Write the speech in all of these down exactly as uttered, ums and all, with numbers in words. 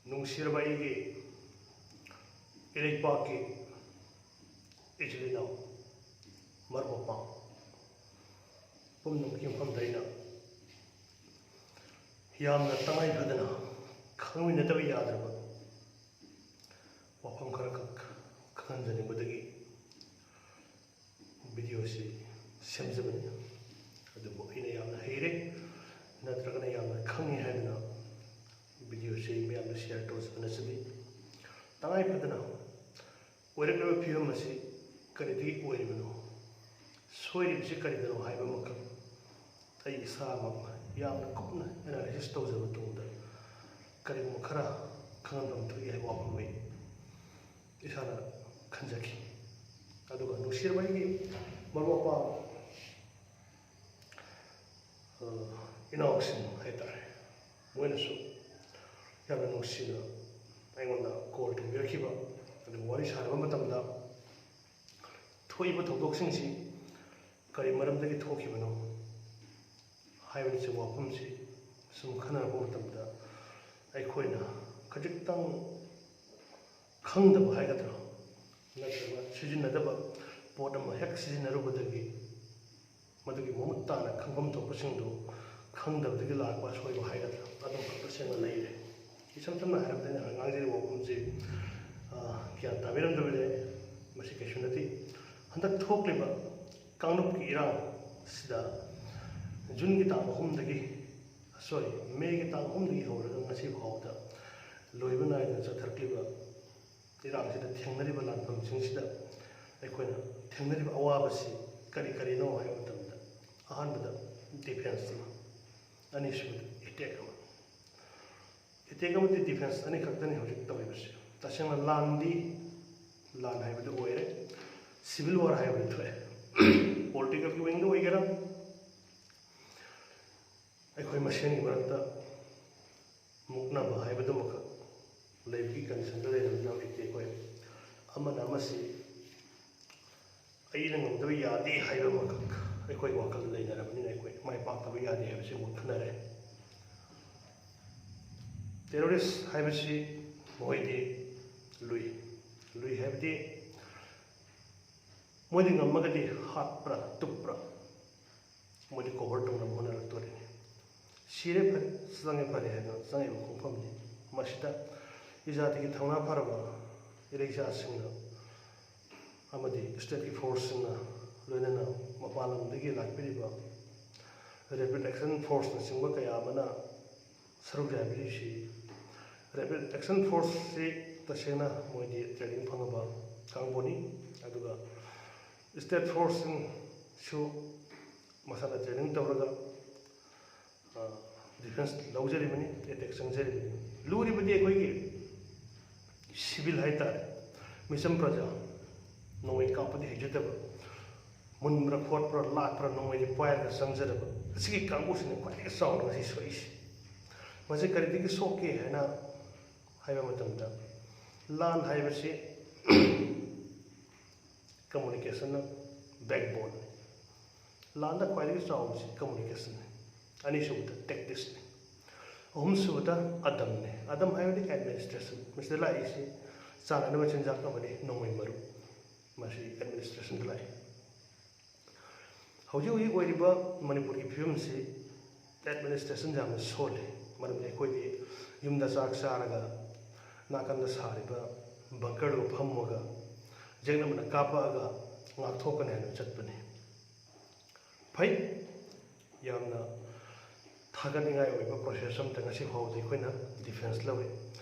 ꯅꯨꯡꯁꯤꯔꯕ ꯑꯩꯒꯤ ꯏꯔꯩꯄꯥꯛꯀꯤ ꯏꯆꯤꯜ ꯏꯅꯥꯎ, ꯃꯔꯨꯞ ꯃꯄꯥꯡ ꯄꯨꯝꯅꯃꯛꯀꯤ ꯃꯐꯝꯗ ꯑꯩꯅ ꯌꯥꯝꯅ ꯇꯉꯥꯏ ꯐꯗꯅ ꯈꯪꯃꯤꯟꯅꯗꯕ ꯌꯥꯗ꯭ꯔꯕ ꯋꯥꯐꯝ ꯈꯔꯈꯛ ꯈꯪꯍꯟꯖꯅꯤꯡꯕꯗꯒꯤ ꯚꯤꯗꯤꯑꯣꯁꯤ ꯁꯦꯝꯖꯕꯅꯤ꯫ ꯑꯗꯨꯕꯨ ꯑꯩꯅ ꯌꯥꯝꯅ ꯍꯩꯔꯦ ꯅꯠꯇ꯭ꯔꯒꯅ ꯌꯥꯝꯅ ꯈꯪꯉꯦ ꯍꯥꯏꯗꯨꯅ ꯚꯤꯗꯤꯑꯣꯁꯤ ꯃꯌꯥꯝꯗ ꯁꯤꯌꯔ ꯇꯧꯖꯕ ꯅꯠꯆꯗꯦ꯫ ꯇꯉꯥꯏ ꯐꯗꯅ ꯑꯣꯏꯔꯛꯂꯤꯕ ꯐꯤꯕꯝ ꯑꯁꯤ ꯀꯔꯤꯗꯒꯤ ꯑꯣꯏꯔꯤꯕꯅꯣ, ꯁꯣꯏꯔꯤꯕꯁꯤ ꯀꯔꯤꯗꯅꯣ ꯍꯥꯏꯕ ꯑꯃꯈꯛ ꯑꯩ ꯏꯁꯥꯃꯛ ꯌꯥꯝꯅ ꯀꯨꯞꯅ ꯑꯦꯅꯥꯂꯥꯏꯁꯤꯁ ꯇꯧꯖꯕ ꯃꯇꯨꯡꯗ ꯀꯔꯤꯒꯨꯝꯕ ꯈꯔ ꯈꯪꯍꯟꯐꯝ ꯊꯣꯛꯏ ꯍꯥꯏꯕ ꯋꯥꯐꯝ ꯑꯩ ꯏꯁꯥꯅ ꯈꯟꯖꯈꯤ꯫ ꯑꯗꯨꯒ ꯅꯨꯡꯁꯤꯔꯕ ꯑꯩꯒꯤ ꯃꯔꯨꯞ ꯃꯄꯥꯡ, ꯑ, ꯏꯅꯥꯎꯁꯤꯡ ꯍꯥꯏꯇꯥꯔꯦ, ꯃꯣꯏꯅꯁꯨ ꯌꯥꯝꯅ ꯅꯨꯡꯁꯤꯅ ꯑꯩꯉꯣꯟꯗ ꯀꯣꯜ ꯇꯧꯕꯤꯔꯛꯈꯤꯕ, ꯑꯗꯨꯒ ꯋꯥꯔꯤ ꯁꯥꯟꯅꯕ ꯃꯇꯝꯗ ꯊꯣꯛꯏꯕ ꯊꯧꯗꯣꯛꯁꯤꯡꯁꯤ ꯀꯔꯤ ꯃꯔꯝꯗꯒꯤ ꯊꯣꯛꯈꯤꯕꯅꯣ ꯍꯥꯏꯕꯅꯆꯤꯡꯕ ꯋꯥꯐꯝꯁꯤ ꯁꯨꯝ ꯈꯟꯅꯔꯛꯄ ꯃꯇꯝꯗ ꯑꯩꯈꯣꯏꯅ ꯈꯖꯤꯛꯇꯪ ꯈꯪꯗꯕ ꯍꯥꯏꯒꯗ꯭ꯔꯥ, ꯅꯠꯇ꯭ꯔꯒ ꯁꯤꯖꯤꯟꯅꯗꯕ ꯄꯣꯠ ꯑꯃ ꯍꯦꯛ ꯁꯤꯖꯤꯟꯅꯔꯨꯕꯗꯒꯤ ꯃꯗꯨꯒꯤ ꯃꯃꯨꯠ ꯇꯥꯅ ꯈꯪꯐꯝ ꯊꯣꯛꯄꯁꯤꯡꯗꯨ ꯈꯪꯗꯕꯗꯒꯤ ꯂꯥꯛꯄ ꯑꯁꯣꯏꯕ ꯍꯥꯏꯒꯗ꯭ꯔꯥ, ꯑꯗꯨꯝ ꯇꯁꯦꯡꯅ ꯂꯩꯔꯦ꯫ ꯏꯁꯝ ꯁꯝꯅ ꯍꯥꯏꯔꯕꯗ ꯑꯩꯅ ꯉꯥꯡꯖꯔꯤꯕ ꯋꯥꯐꯝꯁꯤ, ꯑ, ꯒ꯭ꯌꯥꯟ ꯇꯥꯕꯤꯔꯝꯗꯕ ꯌꯥꯏ, ꯃꯁꯤ ꯀꯩꯁꯨ ꯅꯠꯇꯦ꯫ ꯍꯟꯗꯛ ꯊꯣꯛꯂꯤꯕ ꯀꯥꯡꯂꯨꯞꯀꯤ ꯏꯔꯥꯡꯁꯤꯗ ꯖꯨꯟꯒꯤ ꯇꯥꯡ ꯑꯍꯨꯝꯗꯒꯤ, ꯁꯣꯔꯤ, ꯃꯦꯒꯤ ꯇꯥꯡ ꯑꯍꯨꯝꯗꯒꯤ ꯍꯧꯔꯒ ꯉꯁꯤ ꯐꯥꯎꯕꯗ ꯂꯣꯏꯕ ꯅꯥꯏꯗꯅ ꯆꯠꯊꯔꯛꯂꯤꯕ ꯏꯔꯥꯡꯁꯤꯗ ꯊꯦꯡꯅꯔꯤꯕ ꯂꯥꯟꯐꯝꯁꯤꯡꯁꯤꯗ ꯑꯩꯈꯣꯏꯅ ꯊꯦꯡꯅꯔꯤꯕ ꯑꯋꯥꯕꯁꯤ ꯀꯔꯤ ꯀꯔꯤꯅꯣ ꯍꯥꯏꯕ ꯃꯇꯝꯗ, ꯑꯍꯥꯟꯕꯗ ꯗꯤꯐꯦꯟꯁ ꯑꯃ, ꯑꯅꯤꯁꯨꯕꯗ ꯑꯦꯇꯦꯛ ꯑꯃ꯫ ꯑꯦꯇꯦꯛ ꯑꯃꯗꯤ ꯗꯤꯐꯦꯟꯁ ꯑꯅꯤꯈꯛꯇꯅꯤ ꯍꯧꯖꯤꯛ ꯇꯧꯔꯤꯕꯁꯤ꯫ ꯇꯁꯦꯡꯅ ꯂꯥꯟꯗꯤ ꯂꯥꯟ ꯍꯥꯏꯕꯗꯨ ꯑꯣꯏꯔꯦ, ꯁꯤꯚꯤꯜ ꯋꯥꯔ ꯍꯥꯏꯕꯗꯨ ꯊꯣꯛꯑꯦ꯫ ꯄꯣꯂꯤꯇꯤꯀꯦꯜꯒꯤ ꯋꯤꯡꯗ ꯑꯣꯏꯒꯦꯔꯥ, ꯑꯩꯈꯣꯏ ꯃꯁꯦꯟꯒꯤ ꯃꯔꯛꯇ ꯃꯨꯛꯅꯕ ꯍꯥꯏꯕꯗꯨꯃꯈꯛ ꯂꯩꯕꯒꯤ ꯀꯟꯗꯤꯁꯟꯗ ꯂꯩꯔꯕꯅꯤꯅ ꯍꯧꯖꯤꯛꯇꯤ ꯑꯩꯈꯣꯏ ꯑꯃꯅ ꯑꯃꯁꯤ ꯑꯩꯅ ꯉꯝꯗꯕ ꯌꯥꯗꯦ ꯍꯥꯏꯕ ꯑꯃꯈꯛ ꯑꯩꯈꯣꯏ ꯋꯥꯈꯜꯗ ꯂꯩꯅꯔꯕꯅꯤꯅ ꯑꯩꯈꯣꯏ ꯃꯥꯏ ꯄꯥꯛꯇꯕ ꯌꯥꯗꯦ ꯍꯥꯏꯕꯁꯤ ꯑꯃꯨꯛ ꯈꯟꯅꯔꯦ꯫ ꯇꯦꯔꯣꯔꯤꯁ ꯍꯥꯏꯕꯁꯤ ꯃꯈꯣꯏꯗꯤ ꯂꯨꯏ꯫ ꯂꯨꯏ ꯍꯥꯏꯕꯗꯤ ꯃꯣꯏꯗꯤ ꯉꯝꯃꯒꯗꯤ ꯍꯥꯠꯄ꯭ꯔꯥ ꯇꯨꯞꯄ꯭ꯔꯥ, ꯃꯣꯏꯗꯤ ꯀꯣꯚꯔ ꯇꯧꯅꯕ ꯍꯣꯠꯅꯔꯛꯇꯣꯔꯤꯅꯤ꯫ ꯁꯤꯔꯦ ꯐꯔꯦ, ꯆꯪꯉꯦ ꯐꯔꯦ ꯍꯥꯏꯗꯅ ꯆꯪꯉꯤꯕ ꯈꯣꯡꯐꯝꯅꯤ꯫ ꯃꯁꯤꯗ ꯏꯖꯥꯇꯤꯒꯤ ꯊꯧꯅꯥ ꯐꯔꯕ ꯏꯔꯩꯆꯥꯁꯤꯡꯅ ꯑꯃꯗꯤ ꯁ꯭ꯇꯦꯠꯀꯤ ꯐꯣꯔꯁꯁꯤꯡꯅ, ꯂꯣꯏꯅꯅ ꯃꯄꯥꯟ ꯂꯝꯗꯒꯤ ꯂꯥꯛꯄꯤꯔꯤꯕ ꯔꯦꯄꯤꯗ ꯑꯦꯛꯁꯟ ꯐꯣꯔꯁꯅꯆꯤꯡꯕ ꯀꯌꯥ ꯑꯃꯅ ꯁꯔꯨꯛ ꯌꯥꯕꯤꯔꯤꯕꯁꯤ, ꯔꯦꯄꯤꯗ ꯑꯦꯛꯁꯟ ꯐꯣꯔꯁꯁꯤ ꯇꯁꯦꯡꯅ ꯃꯣꯏꯗꯤ ꯇ꯭ꯔꯦꯅꯤꯡ ꯐꯪꯉꯕ ꯀꯥꯡꯕꯨꯅꯤ꯫ ꯑꯗꯨꯒ ꯁ꯭ꯇꯦꯠ ꯐꯣꯔꯁꯁꯤꯡꯁꯨ ꯃꯁꯥꯅ ꯇ꯭ꯔꯦꯅꯤꯡ ꯇꯧꯔꯒ, ꯑ, ꯗꯤꯐꯦꯟꯁ ꯂꯧꯖꯔꯤꯕꯅꯤ, ꯑꯦꯇꯦꯛ ꯆꯪꯖꯔꯤꯕꯅꯤ꯫ ꯂꯨꯔꯤꯕꯗꯤ ꯑꯩꯈꯣꯏꯒꯤ ꯁꯤꯚꯤꯜ ꯍꯥꯏꯇꯥꯔꯦ, ꯃꯤꯆꯝ ꯄ꯭ꯔꯖꯥ, ꯅꯣꯡꯃꯩ ꯀꯥꯞꯄꯗꯤ ꯍꯩꯖꯗꯕ, ꯃꯨꯟꯕ꯭ꯔꯥ ꯈꯣꯠꯄ꯭ꯔꯥ ꯂꯥꯠꯄ꯭ꯔꯥ ꯅꯣꯡꯃꯩꯗꯤ ꯄꯥꯏꯔꯒ ꯆꯪꯖꯗꯕ, ꯑꯁꯤꯒꯤ ꯀꯥꯡꯕꯨꯁꯤꯅ ꯈ꯭ꯋꯥꯏꯗꯒꯤ ꯆꯥꯎꯅ ꯉꯁꯤ ꯁꯣꯛꯏꯁꯤ꯫ ꯃꯁꯤ ꯀꯔꯤꯗꯒꯤ ꯁꯣꯛꯀꯦ ꯍꯥꯏꯅ ꯍꯥꯏꯕ ꯃꯇꯝꯗ, ꯂꯥꯟ ꯍꯥꯏꯕꯁꯤ ꯀꯝꯃꯨꯅꯤꯀꯦꯁꯟꯅ ꯕꯦꯛꯕꯣꯟꯅꯤ꯫ ꯂꯥꯟꯗ ꯈ꯭ꯋꯥꯏꯗꯒꯤ ꯆꯥꯎꯕꯁꯤ ꯀꯝꯃꯨꯅꯤꯀꯦꯁꯟꯅꯤ꯫ ꯑꯅꯤꯁꯨꯕꯗ ꯇꯦꯛꯇꯤꯛꯁꯅꯤ꯫ ꯑꯍꯨꯝꯁꯨꯕꯗ ꯑꯗꯝꯅꯤ꯫ ꯑꯗꯝ ꯍꯥꯏꯕꯗꯤ ꯑꯦꯗꯃꯤꯅꯤꯁꯇ꯭ꯔꯦꯁꯟ꯫ ꯃꯁꯤꯗ ꯂꯥꯛꯏꯁꯤ ꯆꯥꯅꯅꯕ ꯆꯤꯟꯖꯥꯛ ꯑꯃꯗꯤ ꯅꯣꯡꯃꯩ ꯃꯔꯨ꯫ ꯃꯁꯤ ꯑꯦꯗꯃꯤꯅꯤꯁꯇ꯭ꯔꯦꯁꯟꯗ ꯂꯥꯛꯏ꯫ ꯍꯧꯖꯤꯛ ꯍꯧꯖꯤꯛ ꯑꯣꯏꯔꯤꯕ ꯃꯅꯤꯄꯨꯔꯒꯤ ꯐꯤꯕꯝꯁꯤ ꯑꯦꯗꯃꯤꯅꯤꯁꯇ꯭ꯔꯦꯁꯟ ꯌꯥꯝꯅ ꯁꯣꯜꯂꯤ꯫ ꯃꯔꯝꯗꯤ ꯑꯩꯈꯣꯏꯗꯤ ꯌꯨꯝꯗ ꯆꯥꯛ ꯆꯥꯔꯒ ꯅꯥꯀꯟꯗ ꯁꯥꯔꯤꯕ ꯕꯪꯀꯔꯗꯨ ꯐꯝꯃꯒ ꯌꯦꯛꯅꯕꯅ ꯀꯥꯞꯄꯛꯑꯒ ꯉꯥꯛꯊꯣꯛꯀꯅꯤ ꯍꯥꯏꯅ ꯆꯠꯄꯅꯤ꯫ ꯐꯩ, ꯌꯥꯝꯅ ꯊꯥꯒꯠꯅꯤꯡꯉꯥꯏ ꯑꯣꯏꯕ ꯄ꯭ꯔꯣꯁꯦꯁ ꯑꯃꯇ ꯉꯁꯤ ꯐꯥꯎꯕꯗ ꯑꯩꯈꯣꯏꯅ ꯗꯤꯐꯦꯟꯁ ꯂꯧꯔꯤ꯫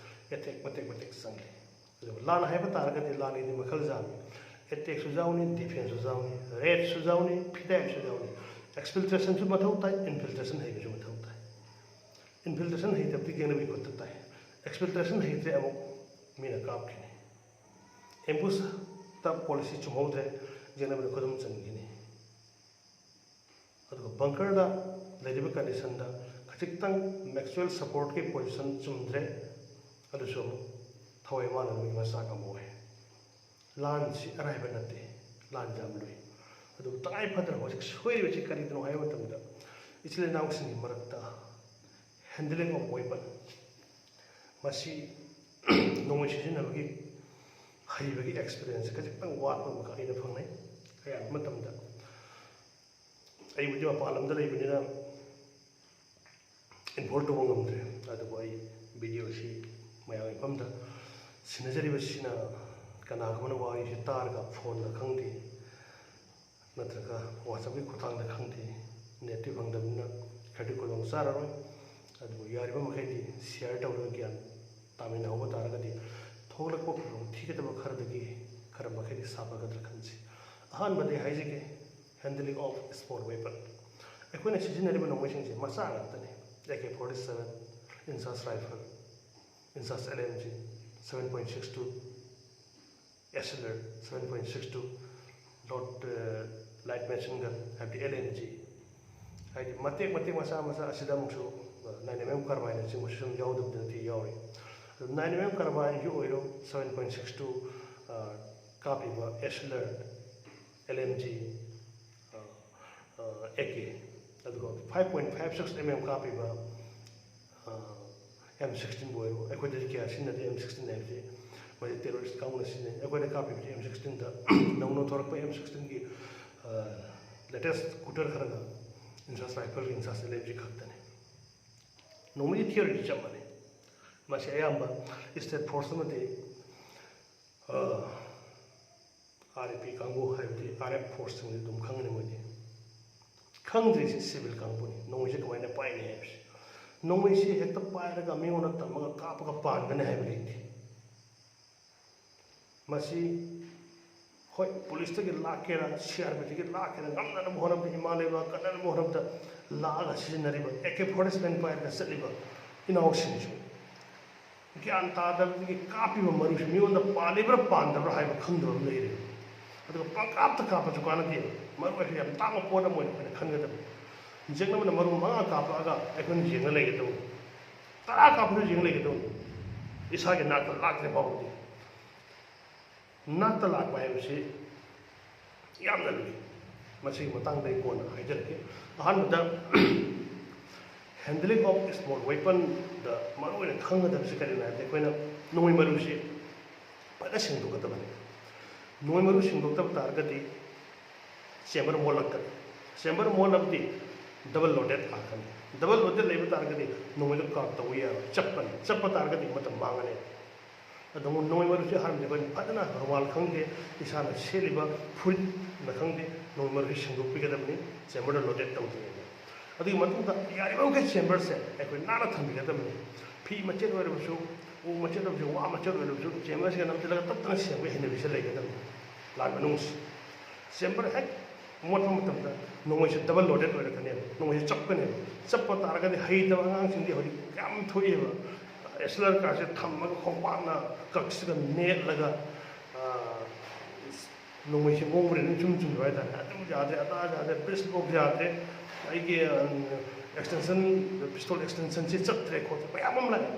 ꯑꯦꯇꯦꯛ ꯃꯇꯦꯛ ꯃꯇꯦꯛ ꯆꯪꯂꯤ꯫ ꯑꯗꯨꯕꯨ ꯂꯥꯟ ꯍꯥꯏꯕ ꯇꯥꯔꯒꯗꯤ ꯂꯥꯟꯒꯤꯗꯤ ꯃꯈꯜ ꯌꯥꯝꯃꯤ꯫ ꯑꯦꯇꯦꯛꯁꯨ ꯌꯥꯎꯅꯤ, ꯗꯤꯐꯦꯟꯁꯁꯨ ꯌꯥꯎꯅꯤ, ꯔꯦꯠꯁꯨ ꯌꯥꯎꯅꯤ, ꯐꯤꯗꯥꯏꯠꯁꯨ ꯌꯥꯎꯅꯤ꯫ ꯑꯦꯛꯁꯐꯤꯜꯇ꯭ꯔꯦꯁꯟꯁꯨ ꯃꯊꯧ ꯇꯥꯏ, ꯏꯟꯐꯤꯜꯇ꯭ꯔꯦꯁꯟ ꯍꯩꯕꯁꯨ ꯃꯊꯧ ꯇꯥꯏ꯫ ꯏꯟꯐꯤꯜꯇ꯭ꯔꯦꯁꯟ ꯍꯩꯇꯕꯗꯤ ꯌꯦꯛꯅꯕꯒꯤ ꯈꯨꯠꯇ ꯇꯥꯏ꯫ ꯑꯦꯛꯁꯐꯤꯜꯇ꯭ꯔꯦꯁꯟ ꯍꯩꯇ꯭ꯔꯦ, ꯑꯃꯨꯛ ꯃꯤꯅ ꯀꯥꯞꯈꯤꯅꯤ꯫ ꯑꯦꯝꯕꯨꯁꯇ ꯄꯣꯂꯤꯁꯤ ꯆꯨꯝꯍꯧꯗ꯭ꯔꯦ, ꯌꯦꯛꯅꯕꯅ ꯈꯨꯗꯨꯝ ꯆꯟꯈꯤꯅꯤ꯫ ꯑꯗꯨꯒ ꯕꯪꯀꯔꯗ ꯂꯩꯔꯤꯕ ꯀꯟꯗꯤꯁꯟꯗ ꯈꯖꯤꯛꯇꯪ ꯃꯦꯛꯁꯋꯦꯜ ꯁꯄꯣꯔꯠꯀꯤ ꯄꯣꯖꯤꯁꯟ ꯆꯨꯝꯗ꯭ꯔꯦ, ꯑꯗꯨꯁꯨ ꯑꯃꯨꯛ ꯊꯋꯥꯏ ꯋꯥꯅꯕꯒꯤ ꯃꯆꯥꯛ ꯑꯃ ꯑꯣꯏ꯫ ꯂꯥꯟꯁꯤ ꯑꯔꯥꯏꯕ ꯅꯠꯇꯦ, ꯂꯥꯟ ꯌꯥꯝ ꯂꯨꯏ꯫ ꯑꯗꯨꯕꯨ ꯇꯉꯥꯏ ꯐꯗꯅ ꯍꯧꯖꯤꯛ ꯁꯣꯏꯔꯤꯕꯁꯤ ꯀꯔꯤꯒꯤꯅꯣ ꯍꯥꯏꯕ ꯃꯇꯝꯗ, ꯏꯆꯤꯜ ꯏꯅꯥꯎꯁꯤꯡꯒꯤ ꯃꯔꯛꯇ handling of weapon, ꯃꯁꯤ ꯅꯣꯡꯃꯩ ꯁꯤꯖꯤꯟꯅꯕꯒꯤ ꯍꯩꯕꯒꯤ ꯑꯦꯛꯁꯄꯤꯔꯤꯌꯦꯟꯁꯁꯦ ꯈꯖꯤꯛꯇꯪ ꯋꯥꯠꯄ ꯑꯃꯈꯛ ꯑꯩꯅ ꯐꯪꯅꯩ꯫ ꯑꯌꯥꯝꯕ ꯃꯇꯝꯗ ꯑꯩꯕꯨꯗꯤ ꯃꯄꯥꯟ ꯂꯝꯗ ꯂꯩꯕꯅꯤꯅ ꯏꯟꯐꯣꯜ ꯇꯧꯕ ꯉꯝꯗ꯭ꯔꯦ꯫ ꯑꯗꯨꯕꯨ ꯑꯩ ꯚꯤꯗꯤꯑꯣꯁꯤ ꯃꯌꯥꯝꯒꯤ ꯃꯐꯝꯗ ꯁꯤꯟꯅꯖꯔꯤꯕꯁꯤꯅ ꯀꯅꯥꯒꯨꯝꯕꯅ ꯋꯥꯔꯤꯁꯤ ꯇꯥꯔꯒ ꯐꯣꯟꯗ ꯈꯪꯗꯦ, ꯅꯠꯇ꯭ꯔꯒ ꯋꯥꯆꯞꯀꯤ ꯈꯨꯠꯊꯥꯡꯗ ꯈꯪꯗꯦ, ꯅꯦꯠꯇꯤ ꯐꯪꯗꯕꯅꯤꯅ ꯈꯔꯗꯤ ꯈꯨꯗꯣꯡ ꯆꯥꯔꯔꯣꯏ꯫ ꯑꯗꯨꯕꯨ ꯌꯥꯔꯤꯕ ꯃꯈꯩꯗꯤ ꯁꯤꯌꯥꯔ ꯇꯧꯔꯒ ꯒ꯭ꯌꯥꯟ ꯇꯥꯃꯤꯟꯅꯍꯧꯕ ꯇꯥꯔꯒꯗꯤ ꯊꯣꯛꯂꯛꯄ ꯈꯨꯗꯣꯡ ꯊꯤꯒꯗꯕ ꯈꯔꯗꯒꯤ ꯈꯔ ꯃꯈꯩꯗꯤ ꯁꯥꯐꯒꯗ꯭ꯔꯥ ꯈꯟꯁꯤ꯫ ꯑꯍꯥꯟꯕꯗ ꯑꯩ ꯍꯥꯏꯖꯒꯦ, handling of small weapon꯫ ꯑꯩꯈꯣꯏꯅ ꯁꯤꯖꯤꯟꯅꯔꯤꯕ ꯅꯣꯡꯃꯩꯁꯤꯡꯁꯦ ꯃꯆꯥ ꯉꯥꯛꯇꯅꯤ꯫ A K forty seven, INSAS rifle, INSAS L M G, seven point six two, S L R, seven point six two, ꯂꯣꯠ ꯂꯥꯏꯠ ꯃꯦꯁꯤꯟ ꯒꯟ, ꯍꯥꯏꯕꯗꯤ ꯑꯦꯜ ꯑꯦꯝ ꯖꯤ, ꯍꯥꯏꯗꯤ ꯃꯇꯦꯛ ꯃꯇꯦꯛ ꯃꯆꯥ ꯃꯆꯥ ꯑꯁꯤꯗ ꯑꯃꯨꯛꯁꯨ ꯅꯥꯏꯟ ꯑꯦꯝ ꯑꯦꯝ ꯀꯥꯔꯕꯥꯏꯟꯅꯆꯤꯡꯕꯁꯨ ꯁꯨꯝ ꯌꯥꯎꯗꯕꯗꯤ ꯅꯠꯇꯦ, ꯌꯥꯎꯔꯤ꯫ ꯑꯗꯨ ꯅꯥꯏꯟ ꯑꯦꯝ ꯑꯦꯝ ꯀꯥꯔꯕꯥꯏꯟꯒꯤ ꯑꯣꯏꯔꯣ, ꯁꯚꯦꯟ ꯄꯣꯏꯟ ꯁꯤꯛꯁ ꯇꯨ ꯀꯥꯞꯄꯤꯕ S L R, L M G, A K, ꯑꯗꯨꯒ five point five six M M ꯀꯥꯞꯄꯤꯕ ꯑꯦꯝ ꯁꯤꯛꯁꯇꯤꯟꯕꯨ ꯑꯣꯏꯔꯣ, ꯑꯩꯈꯣꯏꯗꯗꯤ ꯀꯌꯥ ꯁꯤꯖꯤꯟꯅꯗꯦ꯫ ꯑꯦꯝ ꯁꯤꯛꯁꯇꯤꯟ ꯍꯥꯏꯕꯁꯤ ꯃꯁꯤ ꯇꯦꯔꯣꯔꯤꯁ ꯀꯥꯡꯕꯨꯅ ꯁꯤꯖꯤꯟꯅꯩ꯫ ꯑꯩꯈꯣꯏꯅ ꯀꯥꯞꯄꯤꯕꯁꯤ ꯑꯦꯝ ꯁꯤꯛꯁꯇꯤꯟꯗ ꯅꯧꯅ ꯊꯣꯔꯛꯄ ꯑꯦꯝ ꯁꯤꯛꯁꯇꯤꯟꯒꯤ ꯂꯦꯇꯦꯁ ꯀꯨꯇꯔ ꯈꯔꯒ ꯏꯟꯁꯥꯁ ꯔꯥꯏꯐꯜꯒꯤ ꯏꯟꯁꯥꯁ ꯑꯦꯜ ꯑꯦꯝ ꯖꯤ ꯈꯛꯇꯅꯤ꯫ ꯅꯣꯡꯃꯩꯒꯤ ꯊꯤꯑꯣꯔꯤꯗꯤ ꯆꯞ ꯃꯥꯟꯅꯩ꯫ ꯃꯁꯤ ꯑꯌꯥꯝꯕ ꯏꯁꯇꯦꯠ ꯐꯣꯔꯁ ꯑꯃꯗꯤ ꯑꯥꯔ ꯑꯦ ꯄꯤ ꯀꯥꯡꯕꯨ, ꯍꯥꯏꯕꯗꯤ ꯑꯥꯔ ꯑꯦꯐ ꯐꯣꯔꯁꯁꯤꯡꯗꯤ ꯑꯗꯨꯝ ꯈꯪꯒꯅꯤ ꯃꯣꯏꯗꯤ꯫ ꯈꯪꯗ꯭ꯔꯤꯁꯤ ꯁꯤꯚꯤꯜ ꯀꯥꯡꯕꯨꯅꯤ, ꯅꯣꯡꯃꯩꯁꯦ ꯀꯃꯥꯏꯅ ꯄꯥꯏꯅꯤ ꯍꯥꯏꯕꯁꯤ꯫ ꯅꯣꯡꯃꯩꯁꯤ ꯍꯦꯛꯇ ꯄꯥꯏꯔꯒ ꯃꯤꯉꯣꯟꯗ ꯇꯝꯃꯒ ꯀꯥꯞꯄꯒ ꯄꯥꯟꯒꯅꯤ ꯍꯥꯏꯕ ꯂꯩꯇꯦ꯫ ꯃꯁꯤ ꯍꯣꯏ, ꯄꯨꯂꯤꯁꯇꯒꯤ ꯂꯥꯛꯀꯦꯔꯥ, ꯁꯤ ꯑꯥꯔ ꯄꯤꯗꯒꯤ ꯂꯥꯛꯀꯦꯔꯥ, ꯉꯝꯅꯅꯕ ꯍꯣꯠꯅꯕꯗ, ꯏꯃꯥ ꯂꯩꯕꯥꯛ ꯀꯟꯅꯅꯕ ꯍꯣꯠꯅꯕꯗ ꯂꯥꯛꯑꯒ ꯁꯤꯖꯤꯟꯅꯔꯤꯕ ꯑꯦ ꯀꯦ ꯐꯣꯔꯇꯤ ꯁꯚꯦꯟ ꯄꯥꯏꯔꯒ ꯆꯠꯂꯤꯕ ꯏꯅꯥꯎꯁꯤꯡꯁꯨ ꯒ꯭ꯌꯥꯟ ꯇꯥꯗꯕꯗꯒꯤ ꯀꯥꯞꯄꯤꯕ ꯃꯔꯨꯁꯤ ꯃꯤꯉꯣꯟꯗ ꯄꯥꯜꯂꯤꯕ꯭ꯔꯥ ꯄꯥꯟꯗꯕ꯭ꯔꯥ ꯍꯥꯏꯕ ꯈꯪꯗꯕ ꯑꯃ ꯂꯩꯔꯦꯕ꯫ ꯑꯗꯨꯒ ꯄꯪꯀꯥꯞꯇ ꯀꯥꯞꯄꯁꯨ ꯀꯥꯟꯅꯗꯦꯕ꯫ ꯃꯔꯨ ꯑꯁꯤ ꯌꯥꯝ ꯇꯥꯡꯕ ꯄꯣꯠ ꯑꯃ ꯑꯣꯏꯅ ꯑꯩꯈꯣꯏꯅ ꯈꯟꯒꯗꯕꯅꯤ꯫ ꯌꯦꯡꯅꯕꯅ ꯃꯔꯨ ꯃꯉꯥ ꯀꯥꯞꯄꯛꯑꯒ ꯑꯩꯈꯣꯏꯅ ꯌꯦꯡꯉ ꯂꯩꯒꯗꯧꯕꯅꯤ꯫ ꯇꯔꯥ ꯀꯥꯞꯄꯁꯨ ꯌꯦꯡꯉ ꯂꯩꯒꯗꯧꯕꯅꯤ, ꯏꯁꯥꯒꯤ ꯅꯥꯛꯇ ꯂꯥꯛꯇ꯭ꯔꯤ ꯐꯥꯎꯕꯗꯤ꯫ ꯅꯥꯛꯇ ꯂꯥꯛꯄ ꯍꯥꯏꯕꯁꯤ ꯌꯥꯝꯅ ꯂꯨꯏ꯫ ꯃꯁꯤꯒꯤ ꯃꯇꯥꯡꯗ ꯑꯩ ꯀꯣꯟꯅ ꯍꯥꯏꯖꯔꯛꯀꯦ꯫ ꯑꯍꯥꯟꯕꯗ Handling of small weaponꯗ ꯃꯔꯨ ꯑꯣꯏꯅ ꯈꯪꯒꯗꯕꯁꯤ ꯀꯔꯤꯅꯣ ꯍꯥꯏꯕꯗ, ꯑꯩꯈꯣꯏꯅ ꯅꯣꯡꯃꯩ ꯃꯔꯨꯁꯤ ꯐꯖꯅ ꯁꯦꯡꯗꯣꯛꯀꯗꯕꯅꯤ꯫ ꯅꯣꯡꯃꯩ ꯃꯔꯨ ꯁꯦꯡꯗꯣꯛꯇꯕ ꯇꯥꯔꯒꯗꯤ chamber ꯃꯣꯠꯂꯛꯀꯅꯤ꯫ Chamber ꯃꯣꯠꯂꯕꯗꯤ double loaded ꯂꯥꯛꯀꯅꯤ꯫ Double loaded ꯂꯩꯕ ꯇꯥꯔꯒꯗꯤ ꯅꯣꯡꯃꯩꯗꯣ ꯀꯥꯞ ꯇꯧꯕ ꯌꯥꯔꯣꯏ, ꯆꯞꯄꯅꯤ꯫ ꯆꯞꯄ ꯇꯥꯔꯒꯗꯤ ꯃꯇꯝ ꯃꯥꯡꯉꯅꯤ꯫ ꯑꯗꯨ ꯅꯣꯡꯃꯩ ꯃꯔꯨꯁꯤ ꯑꯍꯥꯟꯕꯗ ꯑꯩꯈꯣꯏꯅ ꯐꯖꯅ ꯔꯨꯃꯥꯜ ꯈꯪꯗꯦ, ꯏꯁꯥꯅ ꯁꯦꯠꯂꯤꯕ ꯐꯨꯔꯤꯠꯅ ꯈꯪꯗꯦ, ꯅꯣꯡꯃꯩ ꯃꯔꯨꯁꯤ ꯁꯦꯡꯗꯣꯛꯄꯤꯒꯗꯕꯅꯤ, chamberꯗ loaded ꯇꯧꯗ꯭ꯔꯤꯉꯩꯗ꯫ ꯑꯗꯨꯒꯤ ꯃꯇꯨꯡꯗ ꯌꯥꯔꯤꯕꯃꯈꯩ chamberꯁꯦ ꯑꯩꯈꯣꯏ ꯅꯥꯟꯅ ꯊꯝꯕꯤꯒꯗꯕꯅꯤ꯫ ꯐꯤ ꯃꯆꯦꯠ ꯑꯣꯏꯔꯕꯁꯨ, ꯎ ꯃꯆꯦꯠ ꯑꯣꯏꯔꯕꯁꯨ, ꯋꯥ ꯃꯆꯦꯠ ꯑꯣꯏꯔꯕꯁꯨ, chamberꯁꯤꯒ ꯅꯝꯁꯤꯜꯂꯒ ꯇꯠꯇꯅ ꯁꯦꯡꯕꯒꯤ ꯍꯩꯅꯕꯤꯁꯦ ꯂꯩꯒꯗꯕꯅꯤ꯫ ꯂꯥꯟ ꯃꯅꯨꯡꯁꯤ chamber ꯍꯦꯛ ꯃꯣꯠꯄ ꯃꯇꯝꯗ ꯅꯣꯡꯃꯩꯁꯦ double loaded ꯑꯣꯏꯔꯛꯀꯅꯦꯕ, ꯅꯣꯡꯃꯩꯁꯦ ꯆꯞꯀꯅꯦꯕ꯫ ꯆꯞꯄ ꯇꯥꯔꯒꯗꯤ ꯍꯩꯇꯕ ꯑꯉꯥꯡꯁꯤꯡꯗꯤ ꯍꯧꯖꯤꯛ ꯌꯥꯝ ꯊꯣꯛꯑꯦꯕ, SLR cardꯁꯦ ꯊꯝꯃꯒ ꯈꯣꯡꯄꯥꯛꯅ ꯀꯛꯁꯤꯒ ꯅꯦꯠꯂꯒ, ꯑꯥ, ꯅꯣꯡꯃꯩꯁꯦ ꯃꯑꯣꯡ ꯃꯔꯤꯟ ꯑꯗꯨꯝ ꯆꯨꯝ ꯆꯨꯝꯕ ꯍꯥꯏꯇꯥꯔꯦ꯫ ꯑꯗꯨ ꯌꯥꯗ꯭ꯔꯦ, ꯑꯗꯥ ꯌꯥꯗ꯭ꯔꯦ, breech lock ꯌꯥꯗ꯭ꯔꯦ, ꯑꯩꯒꯤ, ꯎꯝ, extension, pistol extensionꯁꯦ ꯆꯠꯇ꯭ꯔꯦ ꯈꯣꯠꯇ꯭ꯔꯦ ꯃꯌꯥꯝ ꯑꯃ ꯂꯥꯛꯑꯦ꯫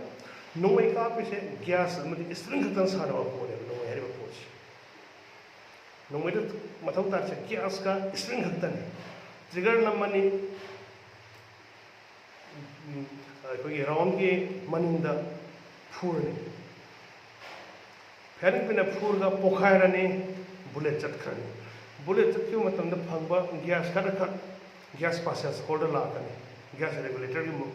ꯅꯣꯡꯃꯩ ꯀꯥꯞꯄꯤꯁꯦ gas ꯑꯃꯗꯤ spring ꯈꯛꯇꯪ ꯁꯥꯟꯅꯕ ꯄꯣꯠꯅꯦꯕ ꯅꯣꯡꯃꯩ ꯍꯥꯏꯔꯤꯕ ꯄꯣꯠꯁꯦ꯫ ꯅꯣꯡꯃꯩꯗ ꯃꯊꯧ ꯇꯥꯔꯤꯁꯦ gasꯀ spring ꯈꯛꯇꯅꯤ꯫ Trigger ꯅꯝꯃꯅꯤ, ꯎꯝ, ꯑꯩꯈꯣꯏꯒꯤ roundꯒꯤ ꯃꯅꯤꯡꯗ ꯐꯨꯔꯅꯤ꯫ Firing pinꯅ ꯐꯨꯔꯒ ꯄꯣꯈꯥꯏꯔꯅꯤ, bullet ꯆꯠꯈ꯭ꯔꯅꯤ꯫ Bullet ꯆꯠꯈꯤꯕ ꯃꯇꯝꯗ ꯐꯪꯕ gas ꯈꯔ ꯈꯛ gas passage holeꯗ ꯂꯥꯛꯀꯅꯤ, gas regulatorꯒꯤ ꯃ-,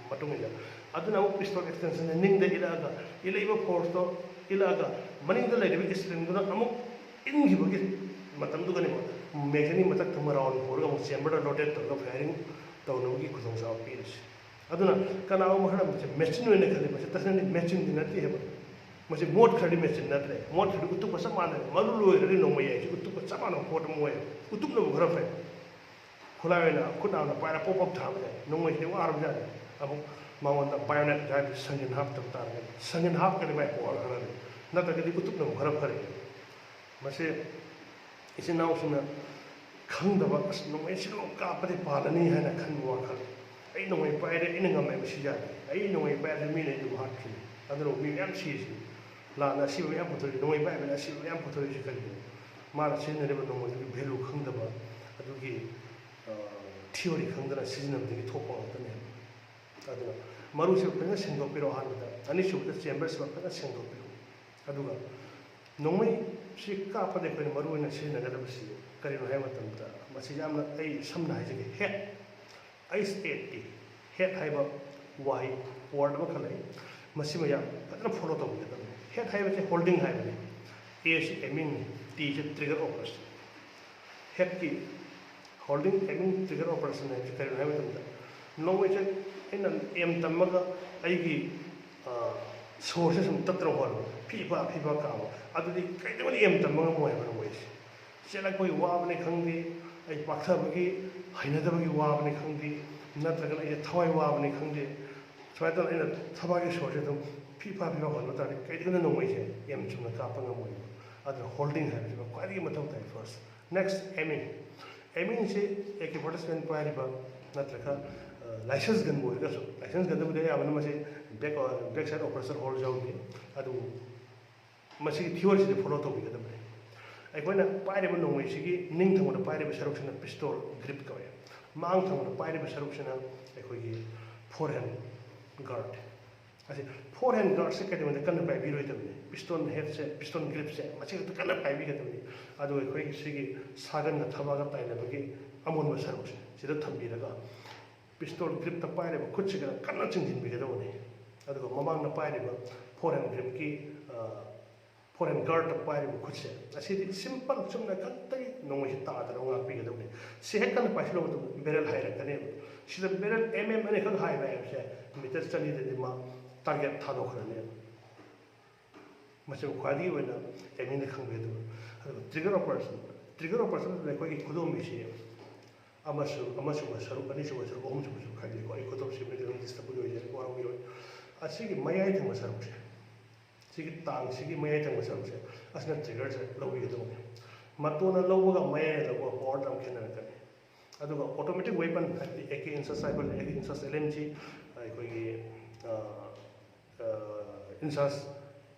ꯃꯇꯨꯡ ꯏꯟꯅ꯫ ꯑꯗꯨꯅ ꯑꯃꯨꯛ pistol extensionꯁꯦ ꯅꯤꯡꯗ ꯏꯜꯂꯛꯑꯒ, ꯏꯜꯂꯛꯏꯕ forceꯇꯣ ꯏꯜꯂꯛꯑꯒ, ꯃꯅꯤꯡꯗ ꯂꯩꯔꯤꯕ springꯗꯨꯅ ꯑꯃꯨꯛ ꯏꯟꯈꯤꯕꯒꯤ ꯃꯇꯝꯗꯨꯒꯅꯦꯕ magazine ꯃꯊꯛ ꯊꯪꯕ round ꯍꯣꯔꯒ ꯑꯃꯨꯛ chamberꯗ loaded ꯇꯧꯔꯒ firing ꯇꯧꯅꯕꯒꯤ ꯈꯨꯗꯣꯡꯆꯥꯕ ꯄꯤꯔꯤꯁꯦ꯫ ꯑꯗꯨꯅ ꯀꯅꯥꯒꯨꯝꯕ ꯈꯔꯅ ꯃꯁꯤ machineꯅ ꯈꯜꯂꯤ, ꯃꯁꯤ ꯇꯁꯦꯡꯅꯗꯤ machineꯗꯤ ꯅꯠꯇꯦ ꯍꯥꯏꯕ꯫ ꯃꯁꯤ ꯃꯣꯠꯈ꯭ꯔꯗꯤ machine ꯅꯠꯇ꯭ꯔꯦ, ꯃꯣꯠꯈ꯭ꯔꯗꯤ ꯎꯇꯨꯞꯀ ꯆꯞ ꯃꯥꯟꯅꯔꯦ꯫ ꯃꯔꯨ ꯂꯣꯏꯈ꯭ꯔꯗꯤ ꯅꯣꯡꯃꯩ ꯍꯥꯏꯁꯦ ꯎꯇꯨꯞꯀ ꯆꯞ ꯃꯥꯟꯅꯕ ꯄꯣꯠ ꯑꯃ ꯑꯣꯏꯌꯦꯕ꯫ ꯎꯇꯨꯞꯅꯕꯨ ꯈꯔ ꯐꯩ꯫ ꯈꯨꯠꯂꯥꯏ ꯑꯣꯏꯅ ꯈꯨꯠ ꯅꯥꯝꯅ ꯄꯥꯏꯔ ꯄꯣꯞ ꯄꯣꯞ ꯊꯥꯕ ꯌꯥꯏ꯫ ꯅꯣꯡꯃꯩꯁꯤꯗꯤ ꯋꯥꯔꯕꯖꯥꯠꯅꯤ꯫ ꯑꯃꯨꯛ ꯃꯉꯣꯟꯗ bayonet ꯍꯥꯏꯕ ꯁꯪꯒꯤꯟ ꯍꯥꯞꯇꯕ ꯇꯥꯔꯒꯗꯤ, ꯁꯪꯒꯤꯟ ꯍꯥꯞꯀꯅꯤ ꯃꯥꯏ ꯄꯋꯥꯔ ꯈꯔꯗꯤ, ꯅꯠꯇ꯭ꯔꯒꯗꯤ ꯎꯇꯨꯞꯅꯕꯨ ꯈꯔ ꯐꯔꯦ꯫ ꯃꯁꯤ ꯏꯆꯤꯟ ꯏꯅꯥꯎꯁꯤꯡꯅ ꯈꯪꯗꯕ, "ꯑꯁ, ꯅꯣꯡꯃꯩ ꯁꯤꯗ ꯑꯃꯨꯛ ꯀꯥꯞꯄꯗꯤ ꯄꯥꯜꯂꯅꯤ" ꯍꯥꯏꯅ ꯈꯟꯕ ꯋꯥꯈꯜ꯫ "ꯑꯩ ꯅꯣꯡꯃꯩ ꯄꯥꯏꯔꯦ, ꯑꯩꯅ ꯉꯝꯃꯦ, ꯃꯁꯤ ꯌꯥꯗꯦ꯫ ꯑꯩ ꯅꯣꯡꯃꯩ ꯄꯥꯏꯔꯗꯤ ꯃꯤꯅ ꯑꯩꯕꯨ ꯍꯥꯠꯈꯤꯅꯤ꯫ ꯑꯗꯨꯅ ꯃꯤ ꯃꯌꯥꯝ ꯁꯤꯔꯤꯁꯤꯅꯤ꯫ ꯂꯥꯟꯅ ꯑꯁꯤꯕ ꯃꯌꯥꯝ ꯄꯨꯊꯣꯔꯛꯏ, ꯅꯣꯡꯃꯩ ꯄꯥꯏꯕꯅ ꯑꯁꯤꯕ ꯃꯌꯥꯝ ꯄꯨꯊꯣꯔꯛꯏꯁꯤ ꯀꯔꯤꯒꯤꯅꯣ?" ꯃꯥꯅ ꯁꯤꯖꯤꯟꯅꯔꯤꯕ ꯅꯣꯡꯃꯩꯗꯨꯒꯤ value ꯈꯪꯗꯕ, ꯑꯗꯨꯒꯤ, ꯑ, theory ꯈꯪꯗꯅ ꯁꯤꯖꯤꯟꯅꯕꯗꯒꯤ ꯊꯣꯛꯄ ꯉꯥꯛꯇꯅꯦꯕ꯫ ꯑꯗꯨꯅ ꯃꯔꯨꯁꯤꯃ ꯐꯖꯅ ꯁꯦꯡꯗꯣꯛꯄꯤꯔꯣ ꯑꯍꯥꯟꯕꯗ꯫ ꯑꯅꯤꯁꯨꯕꯗ ꯆꯦꯝꯕꯔꯁꯤꯃ ꯐꯖꯅ ꯁꯦꯡꯗꯣꯛꯄꯤꯔꯣ꯫ ꯑꯗꯨꯒ ꯅꯣꯡꯃꯩꯁꯤ ꯀꯥꯞꯄꯗ ꯑꯩꯈꯣꯏꯅ ꯃꯔꯨ ꯑꯣꯏꯅ ꯁꯤꯖꯤꯟꯅꯒꯗꯕꯁꯤ ꯀꯔꯤꯅꯣ ꯍꯥꯏꯕ ꯃꯇꯝꯗ, ꯃꯁꯤ ꯌꯥꯝꯅ, ꯑꯩ ꯁꯝꯅ ꯍꯥꯏꯖꯒꯦ, ꯍꯦꯠ, ꯑꯩꯁ ꯑꯦ ꯇꯤ, ꯍꯦꯠ ꯍꯥꯏꯕ ꯋꯥꯍꯩ, ꯋꯥꯔꯗ ꯑꯃꯈꯛ ꯂꯩ꯫ ꯃꯁꯤꯃ ꯌꯥꯝ ꯐꯖꯅ ꯐꯣꯂꯣ ꯇꯧꯕꯤꯒꯗꯕꯅꯤ꯫ ꯍꯦꯠ ꯍꯥꯏꯕꯁꯤ ꯍꯣꯜꯗꯤꯡ ꯍꯥꯏꯕꯅꯤ, ꯑꯦꯁꯤ ꯑꯦꯃꯤꯡꯅꯤ, ꯇꯤꯁꯤ ꯇ꯭ꯔꯤꯒꯔ ꯑꯣꯄꯔꯦꯁꯟ꯫ ꯍꯦꯠꯀꯤ ꯍꯣꯜꯗꯤꯡ ꯑꯦꯃꯤꯡ ꯇ꯭ꯔꯤꯒꯔ ꯑꯣꯄꯔꯦꯁꯟ ꯍꯥꯏꯕꯁꯤ ꯀꯔꯤꯅꯣ ꯍꯥꯏꯕ ꯃꯇꯝꯗ, ꯅꯣꯡꯃꯩꯁꯦ ꯑꯩꯅ ꯑꯦꯝ ꯇꯝꯃꯒ ꯑꯩꯒꯤ, ꯑ, ꯁꯣꯔꯁꯦ ꯁꯨꯝ ꯇꯠꯇꯅ ꯍꯣꯟꯕ, ꯐꯤ ꯐꯥ ꯐꯤ ꯐꯥ ꯀꯥꯕ, ꯑꯗꯨꯗꯤ ꯀꯩꯗꯧꯅꯤ ꯑꯦꯝ ꯇꯝꯕ ꯉꯝꯃꯣꯏ ꯍꯥꯏꯕ ꯅꯣꯡꯃꯩꯁꯦ꯫ ꯆꯦꯜꯂꯛꯄꯒꯤ ꯋꯥꯕꯅꯤ ꯈꯪꯗꯦ, ꯑꯩ ꯄꯥꯛꯊꯕꯒꯤ ꯍꯩꯅꯗꯕꯒꯤ ꯋꯥꯕꯅꯤ ꯈꯪꯗꯦ, ꯅꯠꯇ꯭ꯔꯒꯅ ꯑꯩꯁꯦ ꯊꯋꯥꯏ ꯋꯥꯕꯅꯤ ꯈꯪꯗꯦ, ꯁꯨꯃꯥꯏꯅ ꯇꯧꯗꯅ ꯑꯩꯅ ꯊꯕꯥꯛꯀꯤ ꯁꯣꯔꯁꯦ ꯑꯗꯨꯝ ꯐꯤ ꯐꯥ ꯐꯤ ꯐꯥ ꯍꯣꯟꯕ ꯇꯥꯔꯗꯤ ꯀꯩꯗꯧꯅ ꯅꯣꯡꯃꯩꯁꯦ ꯑꯦꯝ ꯆꯨꯝꯅ ꯀꯥꯞꯄ ꯉꯝꯃꯣꯏꯕ꯫ ꯑꯗꯨꯅ ꯍꯣꯜꯗꯤꯡ ꯍꯥꯏꯕꯁꯤꯃ ꯈ꯭ꯋꯥꯏꯗꯒꯤ ꯃꯊꯧ ꯇꯥꯏ꯫ ꯐꯥꯔꯁ꯫ Next, aiming. ꯑꯦꯃꯤꯡꯁꯦ ꯑꯦ ꯀꯦ ꯐꯣꯔꯇꯤ ꯁꯚꯦꯟ ꯄꯥꯏꯔꯤꯕ ꯅꯠꯇ꯭ꯔꯒ, ꯑ, ꯂꯥꯏꯁꯦꯟꯁ ꯒꯟꯕꯨ ꯑꯣꯏꯔꯒꯁꯨ, ꯂꯥꯏꯁꯦꯟꯁ ꯒꯟꯗꯕꯨꯗꯤ ꯑꯌꯥꯝꯕꯅ ꯃꯁꯤ ꯕꯦꯛ, ꯕꯦꯛ ꯁꯥꯏꯠ ꯑꯣꯄꯔꯦꯁꯟ ꯍꯣꯜ ꯌꯥꯎꯗꯦ꯫ ꯑꯗꯨꯕꯨ ꯃꯁꯤꯒꯤ ꯊꯤꯑꯣꯔꯤꯁꯤꯗꯤ ꯐꯣꯂꯣ ꯇꯧꯕꯤꯒꯗꯕꯅꯤ꯫ ꯑꯩꯈꯣꯏꯅ ꯄꯥꯏꯔꯤꯕ ꯅꯣꯡꯃꯩꯁꯤꯒꯤ ꯅꯤꯡ ꯊꯪꯕꯗ ꯄꯥꯏꯔꯤꯕ ꯁꯔꯨꯛꯁꯤꯅ ꯄꯤꯁꯇꯣꯜ ꯒ꯭ꯔꯤꯞ ꯀꯧꯋꯦ꯫ ꯃꯥꯡ ꯊꯪꯕꯗ ꯄꯥꯏꯔꯤꯕ ꯁꯔꯨꯛꯁꯤꯅ ꯑꯩꯈꯣꯏꯒꯤ ꯐꯣꯔ ꯍꯦꯟ ꯒꯥꯔꯗ꯫ ꯑꯁꯤ ꯐꯣꯔ ꯍꯦꯟ ꯒꯥꯔꯗꯁꯦ ꯀꯩꯗꯧꯉꯩꯗ ꯀꯟꯅ ꯄꯥꯏꯕꯤꯔꯣꯏꯗꯕꯅꯤ? ꯄꯤꯁꯇꯣꯟ ꯍꯦꯠꯁꯦ, ꯄꯤꯁꯇꯣꯟ ꯒ꯭ꯔꯤꯞꯁꯦ ꯃꯁꯤ ꯈꯛꯇ ꯀꯟꯅ ꯄꯥꯏꯕꯤꯒꯗꯕꯅꯤ꯫ ꯑꯗꯨꯒ ꯑꯩꯈꯣꯏꯒꯤ ꯁꯤꯒꯤ ꯁꯥꯒꯟꯒ ꯊꯕꯥꯒ ꯇꯥꯏꯅꯕꯒꯤ ꯑꯃꯣꯟꯕ ꯁꯔꯨꯛꯁꯦ ꯁꯤꯗ ꯊꯝꯕꯤꯔꯒ, ꯄꯤꯁꯇꯣꯜ ꯒ꯭ꯔꯤꯞꯇ ꯄꯥꯏꯔꯤꯕ ꯈꯨꯠꯁꯤꯒ ꯀꯟꯅ ꯆꯤꯡꯁꯤꯟꯕꯤꯒꯗꯕꯅꯤ꯫ ꯑꯗꯨꯒ ꯃꯃꯥꯡꯗ ꯄꯥꯏꯔꯤꯕ ꯐꯣꯔ ꯍꯦꯟ ꯒ꯭ꯔꯤꯞꯀꯤ, ꯑ, ꯐꯣꯔ ꯍꯦꯟ ꯒꯥꯔꯗꯇ ꯄꯥꯏꯔꯤꯕ ꯈꯨꯠꯁꯦ, ꯑꯁꯤꯗꯤ ꯁꯤꯝꯄꯜ ꯆꯨꯝꯅ ꯈꯛꯇꯒꯤ ꯅꯣꯡꯃꯩꯁꯦ ꯇꯥꯗꯅꯕ ꯉꯥꯛꯄꯤꯒꯗꯕꯅꯤ꯫ ꯁꯤ ꯍꯦꯛ ꯀꯟꯅ ꯄꯥꯏꯁꯤꯜꯂꯨꯕ ꯃꯇꯝꯗ ꯕꯦꯔꯦꯜ ꯍꯥꯏꯔꯛꯀꯅꯦꯕ꯫ ꯁꯤꯗ ꯕꯦꯔꯦꯜ ꯑꯦꯝ ꯑꯦꯝ ꯑꯅꯤꯈꯛ ꯍꯥꯏꯕ ꯍꯥꯏꯕꯁꯦ ꯃꯤꯇꯔ ꯆꯅꯤꯗꯗꯤ ꯃꯥ ꯇꯥꯔꯒꯦꯠ ꯊꯥꯗꯣꯛꯈ꯭ꯔꯅꯦꯕ꯫ ꯃꯁꯤꯕꯨ ꯈ꯭ꯋꯥꯏꯗꯒꯤ ꯑꯣꯏꯅ ꯑꯦꯃꯤꯡꯅ ꯈꯪꯕꯤꯒꯗꯕ꯫ ꯑꯗꯨꯒ ꯇ꯭ꯔꯤꯒꯔ ꯑꯣꯄꯔꯦꯁꯟ, ꯇ꯭ꯔꯤꯒꯔ ꯑꯣꯄꯔꯦꯁꯟ ꯑꯩꯈꯣꯏꯒꯤ ꯈꯨꯗꯣꯝꯕꯤꯁꯤ ꯑꯃꯁꯨ-, ꯑꯃꯁꯨꯡꯕ ꯁꯔꯨꯛ, ꯑꯅꯤꯁꯨꯕ ꯁꯔꯨꯛ, ꯑꯍꯨꯝꯁꯨꯕ ꯁꯔꯨꯛ ꯈꯥꯏꯗꯣꯛꯏꯀꯣ꯫ ꯑꯩ ꯈꯨꯗꯣꯝ ꯁꯦꯝꯕꯗꯤ ꯑꯗꯨꯝ ꯗꯤꯁꯇꯔꯕ ꯑꯣꯏꯖꯔꯦ, ꯋꯥꯔꯧꯕꯤꯔꯣꯏ꯫ ꯑꯁꯤꯒꯤ ꯃꯌꯥꯏ ꯊꯪꯕ ꯁꯔꯨꯛꯁꯦ, ꯁꯤꯒꯤ ꯇꯥꯡꯁꯤꯒꯤ ꯃꯌꯥꯏ ꯊꯪꯕ ꯁꯔꯨꯛꯁꯦ, ꯑꯁꯤꯅ ꯇ꯭ꯔꯤꯒꯔꯁꯦ ꯂꯧꯕꯤꯒꯗꯕꯅꯤ꯫ ꯃꯇꯣꯟꯅ ꯂꯧꯕꯒ ꯃꯌꯥꯏꯅ ꯂꯧꯕꯒ ꯄꯋꯥꯔꯗ ꯌꯥꯝ ꯈꯦꯠꯅꯔꯛꯀꯅꯤ꯫ ꯑꯗꯨꯒ ꯑꯣꯇꯣꯃꯦꯇꯤꯛ ꯋꯦꯄꯟ, ꯍꯥꯏꯕꯗꯤ A K INSAS rifle, A K INSAS L M G, ꯑꯩꯈꯣꯏꯒꯤ, ꯑ, ꯑ, ꯏꯟꯁꯥꯁ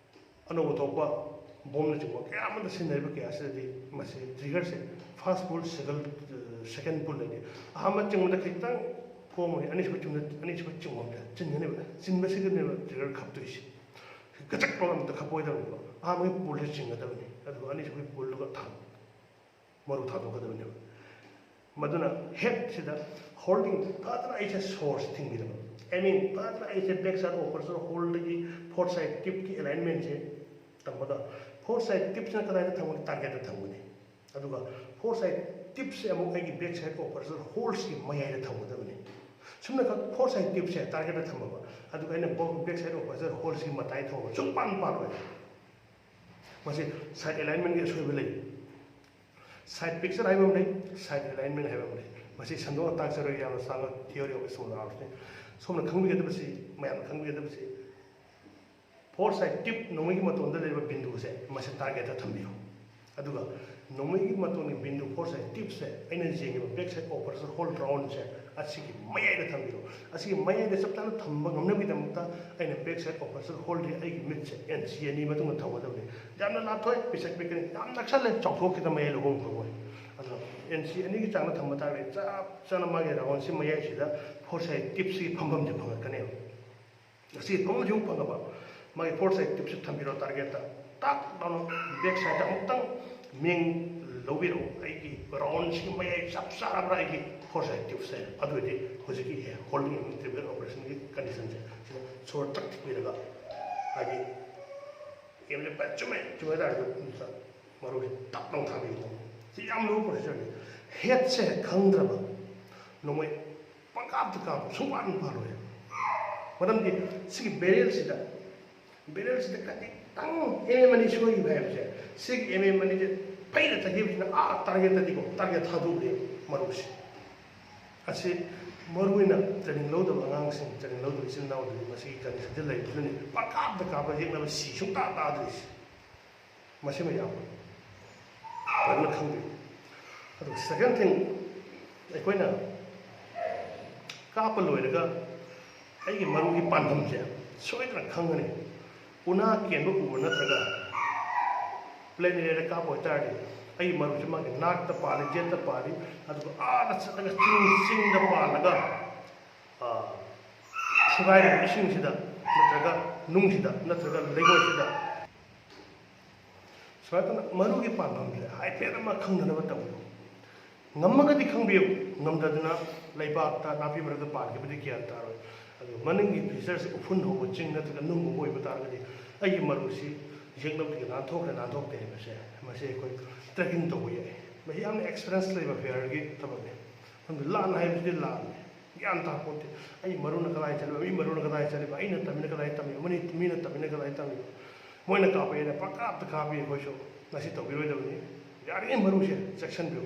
ꯑꯅꯧꯕ ꯊꯣꯛꯄ ꯕꯣꯝꯅꯆꯤꯡꯕ ꯀꯌꯥ ꯑꯃꯗ ꯁꯤꯖꯤꯟꯅꯔꯤꯕ ꯀꯌꯥ ꯑꯁꯤꯗꯗꯤ ꯃꯁꯤ ꯇ꯭ꯔꯤꯒꯔꯁꯦ ꯐꯥꯔꯁ ꯄꯨꯜ, ꯁꯦꯀꯟ, ꯁꯦꯀꯦꯟ ꯄꯨꯜ ꯍꯥꯏꯗꯤ ꯑꯍꯥꯟꯕ ꯆꯤꯡꯕꯗ ꯈꯤꯇꯪ ꯄꯣꯝꯕꯅꯤ, ꯑꯅꯤꯁꯨꯕ ꯆꯨꯝꯅ ꯑꯅꯤꯁꯨꯕ ꯆꯤꯡꯕ ꯑꯃꯗ ꯆꯤꯟꯒꯅꯦꯕ꯫ ꯆꯤꯟꯕꯁꯤꯗꯅꯦꯕ trigger ꯈꯞꯇꯣꯏꯁꯦ꯫ ꯒꯆꯛ ꯂꯥꯎꯅ ꯑꯝꯇ ꯈꯞꯄꯣꯏꯗꯕꯅꯦꯕ꯫ ꯑꯍꯥꯟꯕꯒꯤ pullꯁꯦ ꯆꯤꯡꯒꯗꯕꯅꯤ, ꯑꯗꯨꯒ ꯑꯅꯤꯁꯨꯕꯒꯤ pullꯗꯨꯒ ꯊꯥꯡ ꯃꯔꯨ ꯊꯥꯗꯣꯛꯀꯗꯕꯅꯦꯕ꯫ ꯃꯗꯨꯅ headꯁꯤꯗ holding ꯐꯖꯅ ꯑꯩꯁꯦ ꯁꯣꯔꯁ ꯊꯤꯡꯕꯤꯔꯕ, I mean ꯐꯖꯅ ꯑꯩꯁꯦ back side of operator holderꯗꯒꯤ fourth side tipꯀꯤ alignmentꯁꯦ ꯇꯝꯃꯒ, fourth side tipꯁꯤꯅ ꯀꯗꯥꯏꯗ ꯊꯝꯒꯅꯤ? Targetꯇ ꯊꯝꯒꯅꯤ꯫ ꯑꯗꯨꯒ fourth side tipꯁꯦ ꯑꯃꯨꯛ ꯑꯩꯒꯤ back side of operator holderꯁꯤ ꯃꯌꯥꯏꯗ ꯊꯝꯒꯗꯕꯅꯤ꯫ ꯁꯨꯝꯅꯈꯛ fourth side tipꯁꯦ targetꯇ ꯊꯝꯃꯕ, ꯑꯗꯨꯒ ꯑꯩꯅ back side of operator holderꯁꯤ ꯃꯇꯥꯏ ꯊꯝꯃꯕ, ꯁꯨꯡꯄꯥꯟ ꯄꯥꯜꯂꯣꯏ꯫ ꯃꯁꯤ side alignmentꯀꯤ ꯑꯁꯣꯏꯕ ꯂꯩ꯫ Side picture ꯍꯥꯏꯕ ꯑꯃ ꯂꯩ, side alignment ꯍꯥꯏꯕ ꯑꯃ ꯂꯩ꯫ ꯃꯁꯤ ꯁꯟꯗꯣꯛꯅ ꯇꯥꯛꯆꯔꯣꯏ, ꯌꯥꯝꯅ ꯁꯥꯡꯅ theory of small armsꯅꯤ꯫ ꯁꯣꯝꯅ ꯈꯪꯕꯤꯒꯗꯕꯁꯤ, ꯃꯌꯥꯝꯅ ꯈꯪꯕꯤꯒꯗꯕꯁꯤ, fourth side tip ꯅꯣꯡꯃꯩꯒꯤ ꯃꯇꯣꯟꯗ ꯂꯩꯔꯤꯕ ꯕꯤꯟꯗꯨꯁꯦ ꯃꯁꯤ targetꯇ ꯊꯝꯕꯤꯌꯨ꯫ ꯑꯗꯨꯒ ꯅꯣꯡꯃꯩꯒꯤ ꯃꯇꯣꯟꯒꯤ ꯕꯤꯟꯗꯨ fourth side tipꯁꯦ ꯑꯩꯅ ꯌꯦꯡꯉꯤꯕ back side of operator holder roundꯁꯦ ꯑꯁꯤꯒꯤ ꯃꯌꯥꯏꯗ ꯊꯝꯕꯤꯌꯨ꯫ ꯑꯁꯤꯒꯤ ꯃꯌꯥꯏꯗ ꯆꯞ ꯆꯥꯅ ꯊꯝꯕ ꯉꯝꯅꯕꯒꯤꯗꯃꯛꯇ ꯑꯩꯅ back side of operator holderꯗꯤ ꯑꯩꯒꯤ ꯃꯤꯠꯁꯦ inch ꯑꯅꯤ ꯃꯇꯨꯡꯗ ꯊꯝꯒꯗꯕꯅꯤ꯫ ꯌꯥꯝꯅ ꯂꯥꯞꯊꯣꯛꯑꯦ, ꯄꯤꯁꯛ ꯄꯤꯛꯀꯅꯤ, ꯌꯥꯝ ꯅꯛꯁꯜꯂꯦ, ꯆꯥꯎꯊꯣꯛꯈꯤꯗ ꯃꯌꯥꯏ ꯂꯧꯕ ꯐꯪꯉꯣꯏ꯫ ꯑꯗꯨꯅ inch ꯑꯅꯤꯒꯤ ꯆꯥꯡꯗ ꯊꯝꯕ ꯇꯥꯔꯒꯗꯤ ꯆꯞ ꯆꯥꯅ ꯃꯥꯒꯤ roundꯁꯤ ꯃꯌꯥꯏꯁꯤꯗ fourth side tipꯁꯤꯒꯤ ꯐꯝꯐꯝꯁꯦ ꯐꯪꯉꯛꯀꯅꯦꯕ꯫ ꯑꯁꯤ ꯐꯝꯐꯝꯁꯤ ꯑꯃꯨꯛ ꯐꯪꯉꯕ, ꯃꯥꯒꯤ fourth side tipꯁꯤ ꯊꯝꯕꯤꯔꯣ targetꯇ꯫ ꯇꯥꯛ ꯂꯥꯎꯅ back sideꯇ ꯑꯃꯨꯛꯇꯪ ꯃꯤꯡ ꯂꯧꯕꯤꯔꯛꯎ, ꯑꯩꯒꯤ roundꯁꯤꯒꯤ ꯃꯌꯥꯏ ꯆꯞ ꯆꯥꯔꯕ꯭ꯔꯥ ꯑꯩꯒꯤ fourth side tipꯁꯦ? ꯑꯗꯨ ꯑꯣꯏꯔꯗꯤ ꯍꯧꯖꯤꯛꯀꯤ holding and trigger operationꯒꯤ conditionꯁꯦ ꯁꯤꯗ ꯁꯣꯔ ꯇꯛ ꯊꯤꯡꯕꯤꯔꯒ, ꯍꯥꯏꯗꯤ aimꯁꯦ ꯐꯖ ꯆꯨꯝꯃꯦ, ꯆꯨꯝꯃꯦ ꯍꯥꯏ ꯇꯥꯔꯁꯨ ꯃꯔꯨꯁꯦ ꯇꯞ ꯂꯥꯎ ꯊꯥꯕꯤꯒꯗꯕꯅꯤ꯫ ꯁꯤ ꯌꯥꯝ ꯂꯨꯕ procedureꯅꯤ꯫ Headꯁꯦ ꯈꯪꯗ꯭ꯔꯕ ꯅꯣꯡꯃꯩ ꯄꯪꯀꯥꯞꯇ ꯀꯥꯞꯄ ꯁꯨꯡꯄꯥꯟ ꯄꯥꯜꯂꯣꯏ꯫ ꯃꯔꯝꯗꯤ ꯁꯤꯒꯤ barrelꯁꯤꯗ, barrelꯁꯤꯗ ꯈꯖꯤꯛꯇꯪ mm ꯑꯅꯤ ꯁꯣꯏꯈꯤꯕ ꯍꯥꯏꯕꯁꯦ, ꯁꯤꯒꯤ mm ꯑꯅꯤꯁꯦ ꯐꯩꯅ ꯆꯠꯈꯤꯕꯁꯤꯅ ꯑꯥ targetꯇꯗꯤꯀꯣ, target ꯊꯥꯗꯣꯛꯎꯔꯦ ꯃꯔꯨꯁꯦ꯫ ꯑꯁꯤ ꯃꯔꯨ ꯑꯣꯏꯅ training ꯂꯧꯗꯕ ꯑꯉꯥꯡꯁꯤꯡ, training ꯂꯧꯗꯕ ꯏꯆꯤꯜ ꯏꯅꯥꯎꯗꯗꯤ ꯃꯁꯤꯒꯤ conditionꯁꯦ ꯂꯩꯕꯁꯤꯅꯅꯤ ꯄꯪꯀꯥꯞꯇ ꯀꯥꯞꯄ ꯌꯦꯛꯅꯕ ꯁꯤ ꯁꯨꯡꯇꯥ ꯇꯥꯗ꯭ꯔꯤꯁꯦ꯫ ꯃꯁꯤꯃ ꯌꯥꯝ ꯐꯖꯅ ꯈꯪꯕꯤꯌꯨ꯫ ꯑꯗꯨꯒ second thing, ꯑꯩꯈꯣꯏꯅ ꯀꯥꯞꯄ ꯂꯣꯏꯔꯒ ꯑꯩꯒꯤ ꯃꯔꯨꯒꯤ ꯄꯥꯟꯐꯝꯁꯦ ꯁꯣꯏꯗꯅ ꯈꯪꯒꯅꯤ꯫ ꯎꯅꯥ ꯀꯦꯟꯕ ꯎꯕ ꯅꯠꯇ꯭ꯔꯒ plain areaꯗ ꯀꯥꯞꯄ ꯑꯣꯏꯇꯥꯔꯗꯤ ꯑꯩꯒꯤ ꯃꯔꯨꯁꯦ ꯃꯥꯒꯤ ꯅꯥꯛꯇ ꯄꯥꯜꯂꯤ, ꯌꯦꯠꯇ ꯄꯥꯜꯂꯤ, ꯑꯗꯨꯒ ꯑꯥꯗ ꯆꯠꯂꯒ ꯆꯤꯡ, ꯆꯤꯡꯗ ꯄꯥꯜꯂꯒ ꯐꯨꯒꯥꯏꯔꯤꯕ ꯏꯁꯤꯡꯁꯤꯗ ꯅꯠꯇ꯭ꯔꯒ ꯅꯨꯡꯁꯤꯗ ꯅꯠꯇ꯭ꯔꯒ ꯂꯩꯉꯣꯏꯁꯤꯗ ꯁꯨꯃꯥꯏꯅ ꯇꯧꯅ ꯃꯔꯨꯒꯤ ꯄꯥꯟꯐꯝꯁꯦ ꯍꯥꯏꯐꯦꯠ ꯑꯃ ꯈꯪꯅꯅꯕ ꯇꯧꯕꯤꯌꯨ꯫ ꯉꯝꯃꯒꯗꯤ ꯈꯪꯕꯤꯌꯨ, ꯉꯝꯗꯗꯅ ꯂꯩꯕꯥꯛꯇ ꯅꯥꯄꯤ ꯃꯔꯛꯇ ꯄꯥꯟꯈꯤꯕꯗꯤ ꯒ꯭ꯌꯥꯟ ꯇꯥꯔꯣꯏ꯫ ꯑꯗꯨ ꯃꯅꯤꯡꯒꯤ ꯐꯤꯆꯔꯁꯦ ꯎꯐꯨꯟ ꯍꯧꯕ ꯆꯤꯡ ꯅꯠꯇ꯭ꯔꯒ ꯅꯨꯡꯒꯨꯝꯕ ꯑꯣꯏꯕ ꯇꯥꯔꯒꯗꯤ ꯑꯩꯒꯤ ꯃꯔꯨꯁꯤ ꯌꯦꯛꯅꯕꯗꯒꯤ ꯅꯥꯟꯊꯣꯛꯈ꯭ꯔꯦ ꯅꯥꯟꯊꯣꯛꯇꯦ ꯍꯥꯏꯕꯁꯦ ꯃꯁꯤ ꯑꯩꯈꯣꯏ ꯇ꯭ꯔꯦꯀꯤꯡ ꯇꯧꯕ ꯌꯥꯏ꯫ ꯃꯁꯤ ꯌꯥꯝꯅ ꯑꯦꯛꯁꯄꯤꯔꯤꯌꯦꯟꯁ ꯂꯩꯕ ꯐꯤꯌꯔꯒꯤ ꯊꯕꯛꯅꯤ꯫ ꯃꯔꯝꯗꯤ ꯂꯥꯟ ꯍꯥꯏꯕꯁꯤꯗꯤ ꯂꯥꯟꯅꯤ, ꯒ꯭ꯌꯥꯟ ꯇꯥꯄꯣꯠꯇꯦ꯫ ꯑꯩ ꯃꯔꯨꯅ ꯀꯗꯥꯏ ꯆꯠꯂꯤꯕ, ꯃꯤ ꯃꯔꯨꯅ ꯀꯗꯥꯏ ꯆꯠꯂꯤꯕ, ꯑꯩꯅ ꯇꯝꯃꯤꯅ ꯀꯗꯥꯏ ꯇꯝꯃꯤꯕ, ꯃꯅꯤ ꯃꯤꯅ ꯇꯝꯃꯤꯅ ꯀꯗꯥꯏ ꯇꯝꯃꯤꯕ꯫ ꯃꯣꯏꯅ ꯀꯥꯞꯄꯛꯑꯦꯅ ꯄꯪꯀꯥꯞꯇ ꯀꯥꯞꯄꯤ꯫ ꯑꯩꯈꯣꯏꯁꯨ ꯃꯁꯤ ꯇꯧꯕꯤꯔꯣꯏꯗꯕꯅꯤ꯫ ꯌꯥꯔꯤꯉꯩ ꯃꯔꯨꯁꯦ ꯆꯦꯛꯁꯤꯟꯕꯤꯌꯨ꯫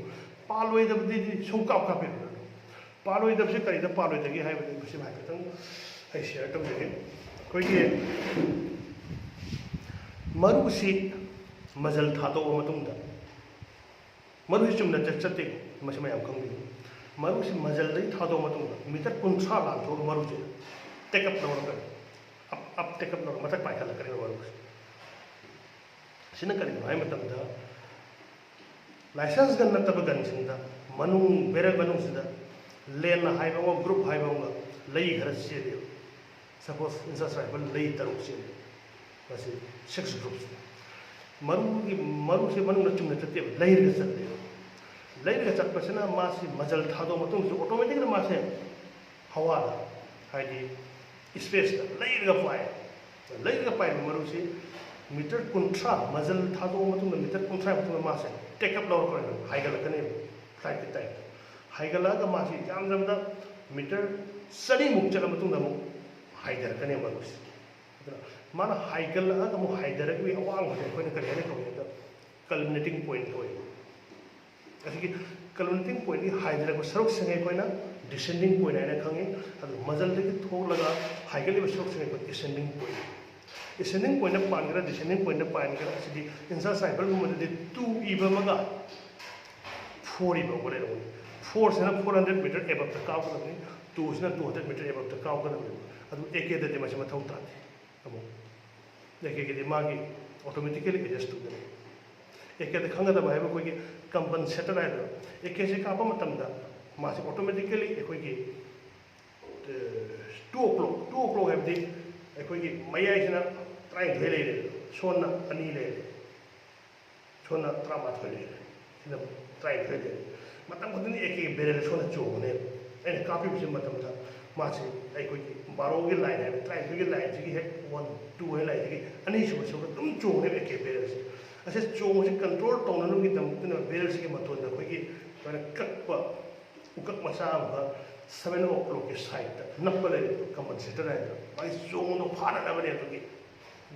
ꯄꯥꯜꯂꯣꯏꯗꯕꯗꯗꯤ ꯁꯨꯡꯀꯥꯞ ꯀꯥꯞꯄꯤꯔꯨꯔꯅꯨ꯫ ꯄꯥꯜꯂꯣꯏꯗꯕꯁꯦ ꯀꯔꯤꯗ ꯄꯥꯜꯂꯣꯏꯗꯒꯦ ꯍꯥꯏꯕꯗꯨ ꯃꯁꯤ ꯍꯥꯏꯐꯦꯠꯇꯪ ꯑꯩ ꯁꯤꯌꯔ ꯇꯧꯖꯒꯦ꯫ ꯑꯩꯈꯣꯏꯒꯤ ꯃꯔꯨꯁꯤ ꯃꯖꯜ ꯊꯥꯗꯣꯛꯑ ꯃꯇꯨꯡꯗ, ꯃꯔꯨꯁꯤ ꯆꯨꯝꯅ ꯆꯠ ꯆꯠꯇꯦ, ꯃꯁꯤ ꯃꯌꯥꯝ ꯈꯪꯕꯤꯌꯨ꯫ ꯃꯔꯨꯁꯤ ꯃꯖꯜꯗꯒꯤ ꯊꯥꯗꯣꯛꯑ ꯃꯇꯨꯡꯗ ꯃꯤꯇꯔ ꯀꯨꯟꯊ꯭ꯔꯥ ꯂꯥꯟꯊꯣꯛꯑꯒ ꯃꯔꯨꯁꯦ ꯇꯦꯛ ꯑꯞ ꯂꯧꯔꯛꯀꯅꯤ꯫ ꯑꯞ ꯑꯞ ꯇꯦꯛ ꯑꯞ ꯂꯧꯔꯒ ꯃꯊꯛ ꯄꯥꯏꯈꯠꯂꯛꯀꯅꯦꯕ ꯃꯔꯨꯁꯦ꯫ ꯁꯤꯅ ꯀꯔꯤꯒꯤꯅꯣ ꯍꯥꯏꯕ ꯃꯇꯝꯗ ꯂꯥꯏꯁꯦꯟꯁ ꯒꯟ ꯅꯠꯇꯕ ꯒꯟꯁꯤꯡꯗ ꯃꯅꯨꯡ ꯕꯦꯔꯦꯜ ꯃꯅꯨꯡꯁꯤꯗ ꯂꯦꯟ ꯍꯥꯏꯕ ꯑꯃ, ꯒ꯭ꯔꯨꯞ ꯍꯥꯏꯕ ꯑꯃꯒ ꯂꯩ ꯈꯔ ꯆꯦꯜꯂꯦꯕ꯫ ꯁꯄꯣꯁ ꯏꯟꯁꯥꯁ ꯔꯥꯏꯐꯜ ꯂꯩ ꯇꯔꯨꯛ ꯆꯦꯜꯂꯦ꯫ ꯃꯁꯤ ꯁꯤꯛꯁ ꯒ꯭ꯔꯨꯞꯁ꯫ ꯃꯔꯨꯒꯤ ꯃꯔꯨꯁꯦ ꯃꯅꯨꯡꯗ ꯆꯨꯝꯅ ꯆꯠꯇꯦꯕ, ꯂꯩꯔꯒ ꯆꯠꯂꯦꯕ꯫ ꯂꯩꯔꯒ ꯆꯠꯄꯁꯤꯅ ꯃꯥꯁꯤ ꯃꯖꯜ ꯊꯥꯗꯣꯛꯑ ꯃꯇꯨꯡꯁꯤꯗ ꯑꯣꯇꯣꯃꯦꯇꯤꯛꯂꯤ ꯃꯥꯁꯦ ꯍꯋꯥꯗ, ꯍꯥꯏꯗꯤ ꯏꯁꯄꯦꯁꯇ ꯂꯩꯔꯒ ꯄꯥꯏ꯫ ꯂꯩꯔꯒ ꯄꯥꯏꯕ ꯃꯔꯨꯁꯤ ꯃꯤꯇꯔ ꯀꯨꯟꯊ꯭ꯔꯥ, ꯃꯖꯜ ꯊꯥꯗꯣꯛꯑ ꯃꯇꯨꯡꯗ ꯃꯤꯇꯔ ꯀꯨꯟꯊ꯭ꯔꯥ ꯃꯇꯨꯡꯗ ꯃꯥꯁꯦ ꯇꯦꯛ ꯑꯞ ꯂꯧꯔꯛꯄꯅꯦꯕ, ꯍꯥꯏꯒꯠꯂꯛꯀꯅꯦꯕ, ꯐ꯭ꯂꯥꯏꯠꯀꯤ ꯇꯥꯏꯞꯇ꯫ ꯍꯥꯏꯒꯠꯂꯛꯑꯒ ꯃꯥꯁꯤ ꯌꯥꯝꯗ꯭ꯔꯕꯗ ꯃꯤꯇꯔ ꯆꯅꯤꯃꯨꯛ ꯆꯠꯂ ꯃꯇꯨꯡꯗ ꯑꯃꯨꯛ ꯍꯥꯏꯊꯔꯛꯀꯅꯦꯕ ꯃꯔꯨꯁꯦ꯫ ꯑꯗꯨꯅ ꯃꯥꯅ ꯍꯥꯏꯒꯠꯂꯛꯑꯒ ꯑꯃꯨꯛ ꯍꯥꯏꯊꯔꯛꯄꯒꯤ ꯑꯋꯥꯡꯕꯁꯦ ꯑꯩꯈꯣꯏꯅ ꯀꯔꯤ ꯍꯥꯏꯅ ꯀꯧꯏ ꯍꯥꯏꯕꯗ ꯀꯜꯃꯤꯅꯦꯇꯤꯡ ꯄꯣꯏꯟꯠ ꯀꯧꯏ꯫ ꯑꯁꯤꯒꯤ ꯀꯜꯃꯤꯅꯦꯇꯤꯡ ꯄꯣꯏꯟꯠꯀꯤ ꯍꯥꯏꯊꯔꯛꯄ ꯁꯔꯨꯛꯁꯤꯡ ꯑꯩꯈꯣꯏꯅ ꯗꯤꯁꯦꯟꯗꯤꯡ ꯄꯣꯏꯟꯠ ꯍꯥꯏꯅ ꯈꯪꯉꯤ꯫ ꯑꯗꯨ ꯃꯖꯜꯗꯒꯤ ꯊꯣꯛꯂꯒ ꯍꯥꯏꯒꯠꯂꯤꯕ ꯁꯔꯨꯛꯁꯤꯡ ꯑꯩꯈꯣꯏ ꯑꯦꯁꯦꯟꯗꯤꯡ ꯄꯣꯏꯟꯠ꯫ ꯑꯦꯁꯦꯟꯗꯤꯡ ꯄꯣꯏꯟꯠꯇ ꯄꯥꯟꯒꯦꯔꯥ ꯗꯤꯁꯦꯟꯗꯤꯡ ꯄꯣꯏꯟꯠꯇ ꯄꯥꯟꯒꯦꯔꯥ, ꯑꯁꯤꯗꯤ ꯏꯟꯁꯥꯁ ꯔꯥꯏꯐꯜꯒꯨꯝꯕꯗꯗꯤ ꯇꯨ ꯏꯕ ꯑꯃꯒ ꯐꯣꯔ ꯏꯕ ꯑꯃꯒ ꯂꯩꯔꯝꯒꯅꯤ꯫ ꯐꯣꯔꯁꯤꯅ ꯐꯣꯔ ꯍꯟꯗ꯭ꯔꯦꯠ ꯃꯤꯇꯔ ꯑꯦꯕꯞꯇ ꯀꯥꯎꯒꯗꯕꯅꯤ, ꯇꯨꯁꯤꯅ ꯇꯨ ꯍꯟꯗ꯭ꯔꯦꯠ ꯃꯤꯇꯔ ꯑꯦꯕꯞꯇ ꯀꯥꯎꯒꯗꯕꯅꯤ꯫ ꯑꯗꯨ ꯑꯦ ꯀꯦꯗꯗꯤ ꯃꯁꯤ ꯃꯊꯧ ꯇꯥꯗꯦ꯫ ꯑꯃꯨꯛ ꯑꯦ ꯀꯦꯒꯤꯗꯤ ꯃꯥꯒꯤ ꯑꯣꯇꯣꯃꯦꯇꯤꯀꯦꯂꯤ ꯑꯦꯗꯖꯁ ꯇꯧꯒꯅꯤ꯫ ꯑꯦ ꯀꯦꯗ ꯈꯪꯒꯗꯕ ꯍꯥꯏꯕ ꯑꯩꯈꯣꯏꯒꯤ ꯀꯝꯄꯟꯁꯦꯇꯔ ꯍꯥꯏꯗꯣ, ꯑꯦ ꯀꯦꯁꯤ ꯀꯥꯞꯄ ꯃꯇꯝꯗ ꯃꯥꯁꯤ ꯑꯣꯇꯣꯃꯦꯇꯤꯀꯦꯂꯤ ꯑꯩꯈꯣꯏꯒꯤ ꯇꯨ ꯑꯣ ꯀ꯭ꯂꯣꯛ ꯇꯨ ꯑꯣ ꯀ꯭ꯂꯣꯛ ꯍꯥꯏꯕꯗꯤ ꯑꯩꯈꯣꯏꯒꯤ ꯃꯌꯥꯏꯁꯤꯅ ꯇꯔꯥꯅꯤꯊꯣꯏ ꯂꯩꯔꯦ, ꯁꯣꯝꯅ ꯑꯅꯤ ꯂꯩꯔꯦ, ꯁꯣꯝꯅ ꯇꯔꯥꯃꯥꯊꯣꯏ ꯂꯩꯔꯦ, ꯁꯤꯅ ꯇꯔꯥꯅꯤꯊꯣꯏ ꯂꯩꯔꯦ꯫ ꯃꯇꯝ ꯈꯨꯗꯤꯡꯒꯤ ꯑꯦ ꯀꯦ ꯕꯦꯔꯦꯜ ꯁꯣꯝꯗ ꯆꯣꯡꯒꯅꯦꯕ꯫ ꯑꯩꯅ ꯀꯥꯞꯄꯤꯕꯁꯤ ꯃꯇꯝꯗ ꯃꯥꯁꯤ ꯑꯩꯈꯣꯏꯒꯤ ꯕꯥꯔꯣꯒꯤ ꯂꯥꯏꯟ ꯍꯥꯏꯕ ꯇꯔꯥꯅꯤꯊꯣꯏꯒꯤ ꯂꯥꯏꯟꯁꯤꯒꯤ ꯍꯦꯛ ꯋꯥꯟ ꯇꯨ ꯍꯥꯏ ꯂꯥꯏꯟꯁꯤꯒꯤ ꯑꯅꯤꯁꯨꯕ ꯁꯔꯨꯛꯇ ꯑꯗꯨꯝ ꯆꯣꯡꯒꯅꯦꯕ ꯑꯦ ꯀꯦ ꯕꯦꯔꯦꯜꯁꯦ꯫ ꯑꯁꯤ ꯆꯣꯡꯕꯁꯤ ꯀꯟꯇ꯭ꯔꯣꯜ ꯇꯧꯅꯅꯕꯒꯤꯗꯃꯛꯇꯅ ꯕꯦꯔꯦꯜꯁꯤꯒꯤ ꯃꯇꯣꯟꯗ ꯑꯩꯈꯣꯏꯒꯤ ꯁꯨꯃꯥꯏꯅ ꯀꯛꯄ ꯎꯀꯛ ꯃꯆꯥ ꯑꯃꯒ ꯁꯚꯦꯟ ꯑꯣ ꯀ꯭ꯂꯣꯛꯀꯤ ꯁꯥꯏꯠꯇ ꯅꯞꯄ ꯂꯩꯔꯤꯕ ꯀꯝꯄꯟꯁꯦꯇꯔ ꯍꯥꯏꯗꯅ ꯃꯥꯒꯤ ꯆꯣꯡꯗꯣ ꯐꯥꯅꯅꯕꯅꯦ ꯑꯗꯨꯒꯤ